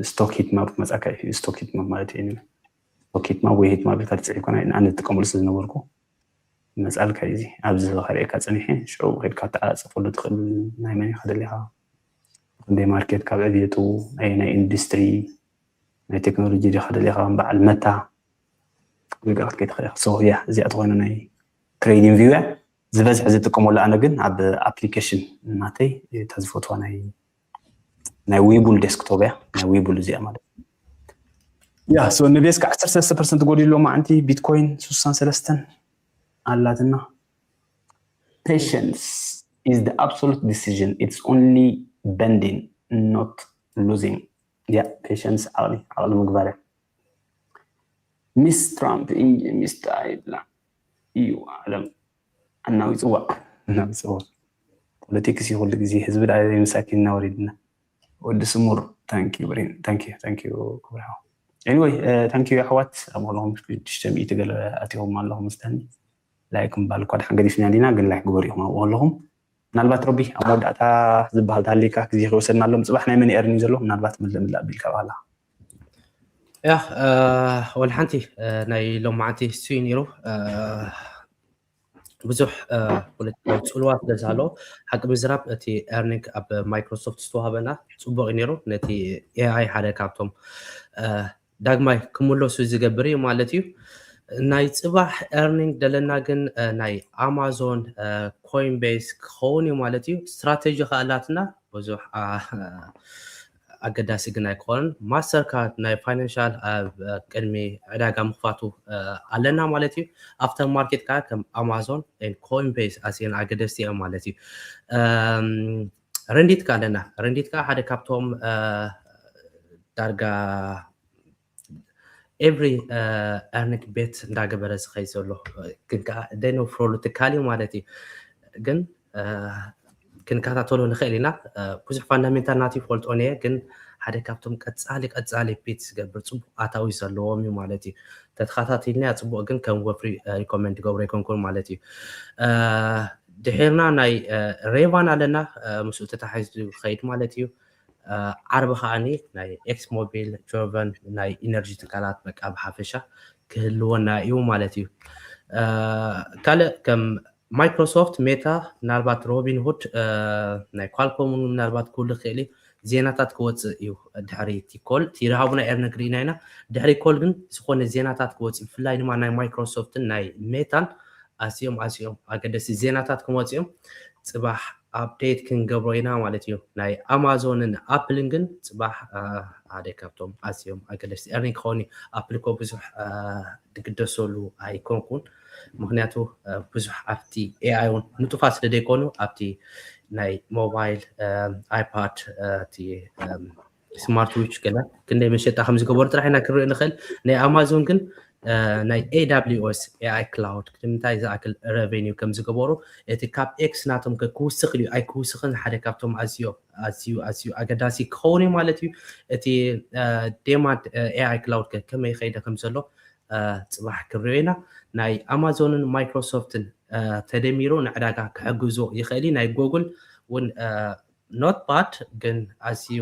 stock heat map መፃካ stock heat map ማለት እዩ። Stock heat map ወይ heat map ኢልካ ተፅሒፍካ ናይ ኣነ ዝጥቀመሉ ስለ ዝነበርኩ መፃልካ እዩ። ኣብዚ ከርእየካ ፀኒሐ ሽዑ ከድካ ተዓፃፀፈሉ ትኽእል ናይ መን ኢኻ ደሊኻ ክንደይ ማርኬት ካብ ዕብየቱ ናይ ናይ ኢንዱስትሪ ናይ ቴክኖሎጂ ዲኻ ደሊኻ በዓል መታ ገጋት ከይትኽእል so yeah እዚኣ ተኾይኑ ናይ trading view እያ ዝበዝሕ ዝጥቀመሉ ኣነ ግን ኣብ application ናተይ እታ ዝፈትዋ ናይ ናይ Webull desktop እያ ናይ Webull እዚኣ ማለት ያ so ንቤስካ ዓሰርተ ሰለስተ percent ጎዲሎ ማዓንቲ ቢትኮይን ስሳን ሰለስተን ኣላትና patience is the absolute decision it's only bending not losing yeah patience ዓቕሊ ዓቕሊ ምግባር እያ Miss Trump እንጂ ሚስታ ይብላ እዩ ዓለም ኣናዊፅዋ ኣናዊፅዋ politics እዩ ኩሉ ግዜ ህዝቢ ዳ ምሳኪን እናወሪድና ወዲ ስሙር thank you ብሬን thank you thank you ክብርሃው anyway thank you ኣሕዋት ኣብ ኣለኹም ሽዱሽተ ሚእቲ ገለ ኣትኹም ኣለኹም መስለኒ like ምባል እኳ ድሓን ገዲፍና ዲና ግን like ግበሩ ኢኹም ኣብኡ ኣለኹም ምናልባት ረቢ ኣብ መወዳእታ ዝበሃል ተሃሊካ ግዜ ክወሰድና ኣለዎም ፅባሕ ናይ መን earning ዘሎ ምናልባት ምልእ ምልእ ኣቢልካ ባላ ያ ወላ ሓንቲ ናይ ሎማዓንቲ ስዩ ነይሩ ብዙሕ ፖለቲካዊ ፅልዋ ስለ ዝሃለዎ ሓቂ ምዝራብ እቲ earning ኣብ Microsoft ዝተዋሃበና ፅቡቅ እዩ ነይሩ ነቲ AI ሓደ ካብቶም ዳግማይ ክምለሱ ዝገብር እዩ ማለት እዩ ናይ ፅባሕ earning ደለና ግን ናይ Amazon Coinbase ክኸውን እዩ ማለት እዩ strategy ከኣላትና ብዙሕ ኣገዳሲ ግን ኣይኮነን Mastercard ናይ financial ኣብ ቅድሚ ዕዳጋ ምኽፋቱ ኣለና ማለት እዩ after market ከዓ ከም Amazon Coinbase ኣዝየን ኣገደስቲ እዮም ማለት እዩ ረንዲት ከዓ ኣለና ረንዲት ከዓ ሓደ ካብቶም ዳርጋ every earning bet እንዳገበረ ዝኸይ ዘሎ ግን ከዓ they know protocol እዩ ማለት እዩ ግን ክንከታተሎ ንኽእል ኢና ብዙሕ fundamental ናት ይፈልጦ ነየ ግን ሓደ ካብቶም ቀፃሊ ቀፃሊ bet ዝገብር ፅቡቅ ኣታዊ ዘለዎም እዩ ማለት እዩ ተተኸታቲልና ፅቡቅ ግን ከም ወፍሪ recommend ገብሮ ኣይኮንኩን ማለት እዩ ድሒርና ናይ ሬቫን ኣለና ምስኡ ተታሒዙ ዝኸይድ ማለት እዩ ዓርቢ ከዓኒ ናይ ኤክስ ሞቢል ጆርቨን ናይ ኢነርጂ ትካላት በቃ ብሓፈሻ ክህልወና እዩ ማለት እዩ ካልእ ከም ማይክሮሶፍት ሜታ ምናልባት ሮቢንሁድ ናይ ኳልኮም ምናልባት ክህሉ ክእል ዜናታት ክወፅእ እዩ ድሕሪ ቲኮል ቲረሃቡ ናይ ኤርነግ ርኢና ኢና ድሕሪ ኮል ግን ዝኾነ ዜናታት ክወፅእ ብፍላይ ድማ ናይ ማይክሮሶፍትን ናይ ሜታን ኣስዮም ኣስዮም ኣገደሲ ዜናታት ክመፅኦም ፅባሕ update ክንገብሮ ኢና ማለት እዩ ናይ ኣማዞንን ኣፕልን ግን ፅባሕ ሓደ ካብቶም ኣስዮም ኣገደሲ earning ክኸውን እዩ ኣፕል ኮ ብዙሕ ድግደሰሉ ኣይኮንኩን ምክንያቱ ብዙሕ ኣብቲ AI እውን ንጡፋት ስለ ዘይኮኑ ኣብቲ ናይ ሞባይል iPad እቲ smart watch ገለ ክንደይ መሸጣ ከም ዝገበሩ ጥራሕ ኢና ክንርኢ ንኽእል። ናይ ኣማዞን ግን ናይ AWS AI cloud ንምንታይ ዝኣክል revenue ከም ዝገበሩ፣ እቲ CapEx ናቶም ከ ክውስኽ ድዩ ኣይክውስኽን ሓደ ካብቶም ኣዝዮ ኣዝዩ ኣዝዩ ኣገዳሲ ክኸውን እዩ ማለት እዩ። እቲ demand AI cloud ከ ከመይ ይኸይደ ከም ዘሎ ፅባሕ ክንሪኦ ኢና። ናይ ኣማዞንን ማይክሮሶፍትን ተደሚሩ ንዕዳጋ ክሕግዞ ይኽእል እዩ። ናይ ጎግል እውን not bad ግን ኣዝዩ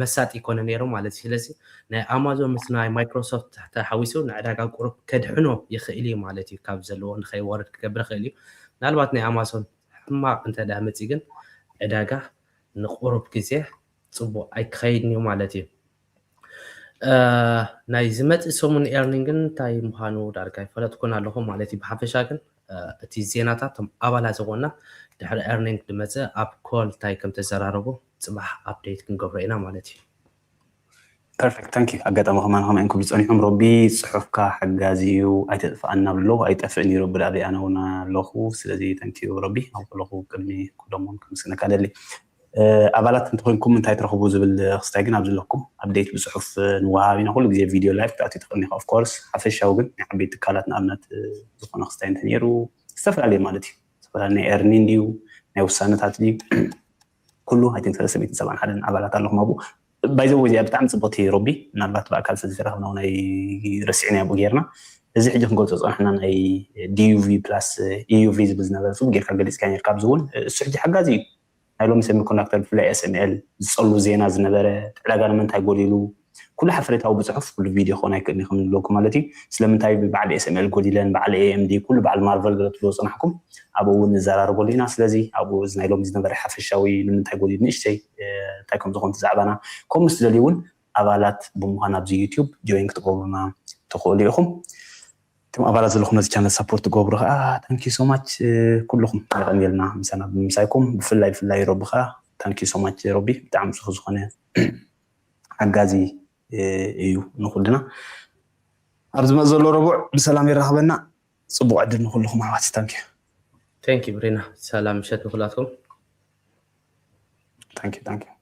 መሳጢ ይኮነ ነይሩ ማለት እዩ። ስለዚ ናይ ኣማዞን ምስ ናይ ማይክሮሶፍት ተሓዊሱ ንዕዳጋ ቁሩብ ከድሕኖ ይኽእል እዩ ማለት እዩ። ካብ ዘለዎ ንኸይወርድ ክገብር ይኽእል እዩ። ምናልባት ናይ ኣማዞን ሕማቕ እንተ ደኣ መፂ ግን ዕዳጋ ንቁሩብ ግዜ ፅቡቕ ኣይክኸይድን እዩ ማለት እዩ። ናይ ዝመፅእ ሰሙን earning ግን እንታይ ምዃኑ ዳርጋ ይፈለጥኩን ኣለኹ ማለት እዩ። ብሓፈሻ ግን እቲ ዜናታት ቶም ኣባላት ዝኾንና ድሕሪ earning ዝመፅእ ኣብ call እንታይ ከም ተዘራረቡ ፅባሕ update ክንገብሮ ኢና ማለት እዩ። perfect thank you ኣጋጣሚ ከማን ከማን ክብሉ ፀኒሖም። ሮቢ ፅሑፍካ ሓጋዚ እዩ ኣይተጥፍኣና ብሎ ኣይጠፍእን እዩ ሮቢ ዳኣ ኣነ እውን ኣለኹ። ስለዚ thank you ሮቢ ኣብ ከለኹ ቅድሚ ኩሎም እውን ከምስግነካ ደሊ። ኣባላት እንተኮይንኩም እንታይ ትረኽቡ ዝብል ክስታይ ግን ኣብዚ ኣለኩም update ብፅሑፍ ንወሃብ ኢና። ኩሉ ግዜ video live ክትኣትዩ ትኽእል ኢኻ። Of course ሓፈሻዊ ግን ናይ ዓበይቲ ትካላት ንኣብነት ዝኾነ ክስታይ እንተነይሩ ዝተፈላለየ ማለት እዩ። ዝተፈላለዩ ናይ earning ድዩ ናይ ውሳነታት ድዩ ኩሉ I think ሰለስተ ሚእትን ሰብዓን ሓደን ኣባላት ኣለኹም ኣብኡ። By the way እዚኣ ብጣዕሚ ፅብቕቲ ሮቢ ምናልባት ብኣካል ስለዝተረኽብና እውን ኣይረሲዕናዮ ብኡ ጌርና። እዚ ሕጂ ክንገልፆ ዝፀናሕና ናይ DUV plus EUV ዝብል ዝነበረ ፅቡቅ ጌርካ ገሊፅካዮ ኔርካ ኣብዚ እውን እሱ ሕጂ ሓጋዚ እዩ። ናይ ሎሚ semiconductor ብፍላይ SML ዝፀሉ ዜና ዝነበረ ዕዳጋ ንምንታይ ጎዲሉ ኩሉ ሓፈሬታዊ ብፅሑፍ ኩሉ video ክኾን ኣይክእልን እዩ ከም ንብለኩም ማለት እዩ። ስለምንታይ ብበዓል SML ጎዲለን በዓል AMD ኩሉ በዓል Marvell ገለ ትብልዎ ዝፀናሕኩም ኣብኡ እውን ንዘራረበሉ ኢና። ስለዚ ኣብኡ እዚ ናይ ሎሚ ዝነበረ ሓፈሻዊ ንምንታይ ጎዲሉ ንእሽተይ እንታይ ከም ዝኾነ እቲ ዛዕባና ከምኡ ምስ ትደልዩ እውን ኣባላት ብምዃን ኣብዚ YouTube join ክትገብሩና ትኽእሉ ኢኹም። እቶም ኣባላት ዘለኹም ነዚ channel support ትገብሩ ከዓ thank you so much ኩልኹም የቐንየልና ምሳና ብምምሳይኩም ብፍላይ ብፍላይ ሮቢ ከዓ thank you so much ሮቢ ብጣዕሚ ፅፉ ዝኾነ ሓጋዚ እዩ ንኩልና። ኣብ ዝመፅ ዘሎ ረቡዕ ብሰላም የራኽበና። ፅቡቅ ዕድል ንኩልኹም ኣሕዋት። Thank you. Thank you ብሬና። ሰላም ምሸት ንኩላትኩም። Thank you thank you